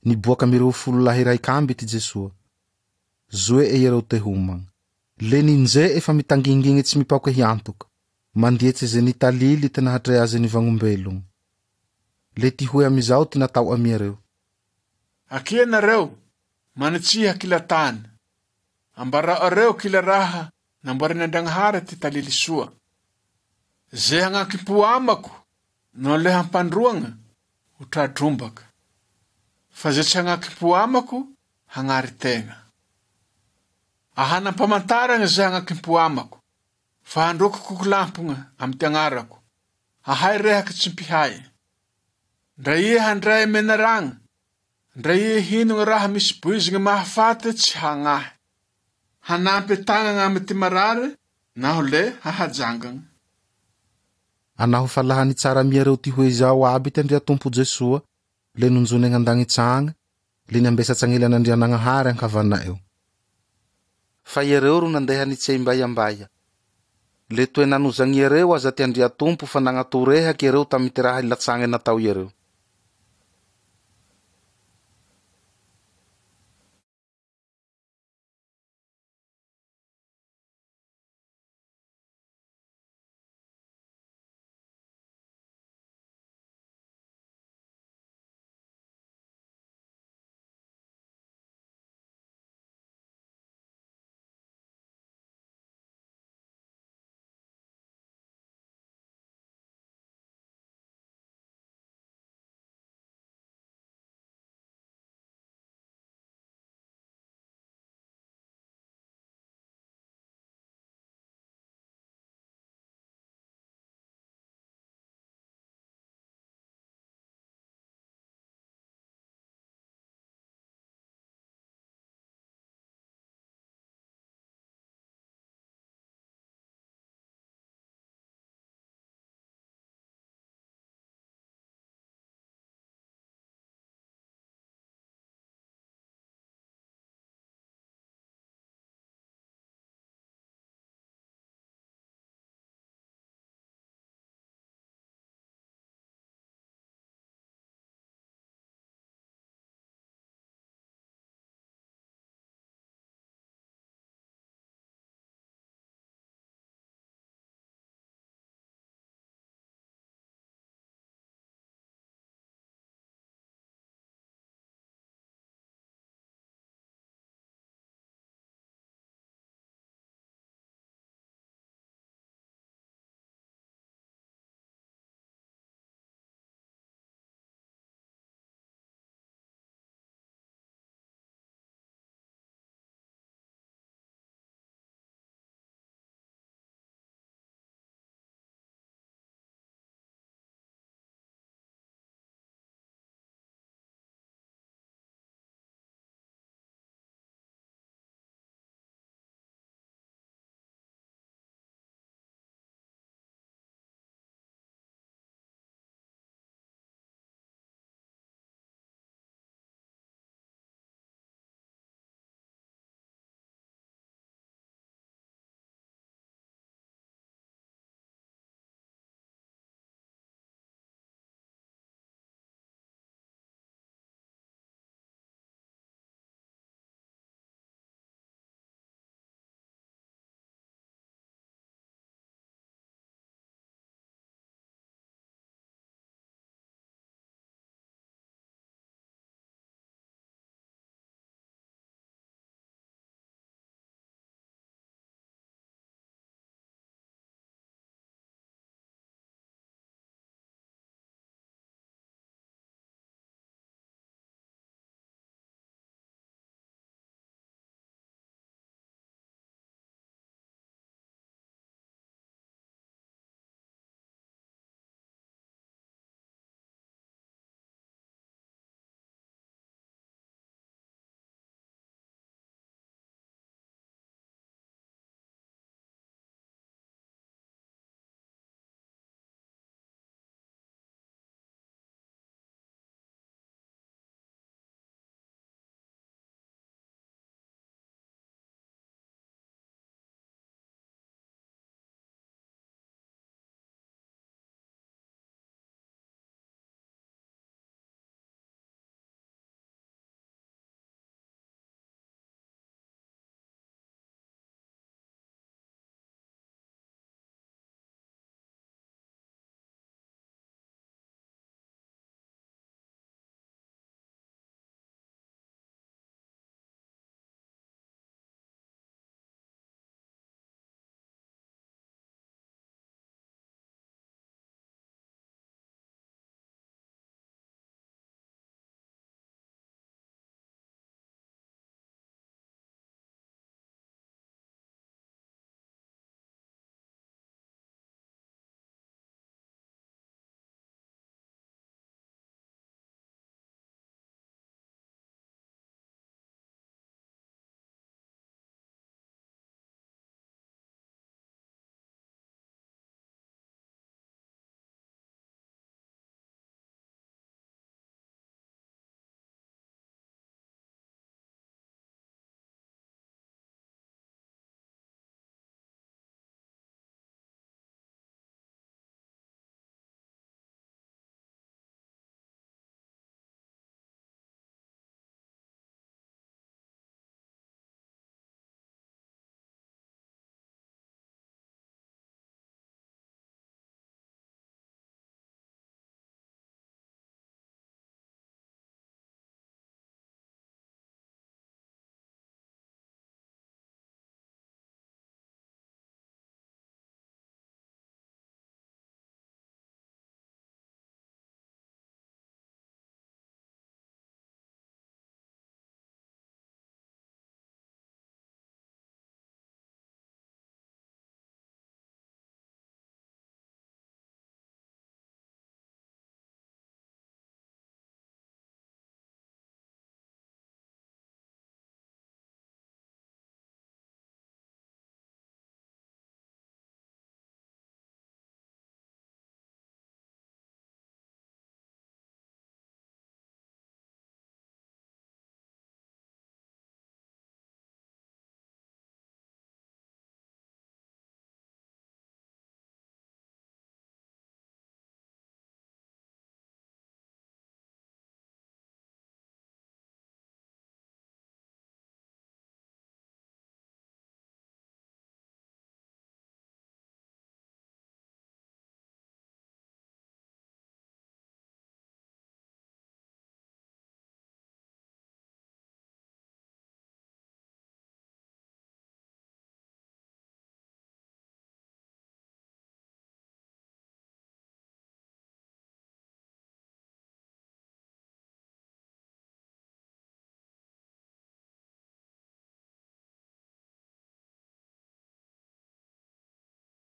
niboaka amireo folo lahy raiky amby ty Jesoa. Zoe e iereo te homagna. Le ninje efa mitangingigny tsy mipaoke hiantoka. Mandietse ze nitalily te nahatre azy nivagnombelogno. Le ty hoe amizao ty natao amiereo. Akia nareo, manitsiha kila tany. Ambara areo kila raha namboarin'Andragnahary ty talily soa. Ze hagnankipo amako, no le hampandroagna, ho tradrombaka. Fa ze tsy hagnankipo amako, hagnary tegna. Ahanam-pamantaragna ze hagnankipo amako, fa handroko kokolampogna amy ty agnarako. Ahay rehaky tsy mpihay. Ndra ie handray menaragna, ndra ie hinogna raha misy boizigny mahafaty tsy hagnahy. Hanampy tagnana amy ty marary, naho le hahajangana. Anaho fa laha nitsara amiereo ty hoe zao aby ty Andriatompo Jesoa, le nonjone agnandagnitsy le niambesatsy agnilan'Andrianagnahary ankavana eo. Fa iereo ro nandeha nitsey mbaiambaia. Le toe nanozagny iereo aza ty Andriatompo fa nagnatorehaky iereo tamy ty raha ilatsagne natao iereo.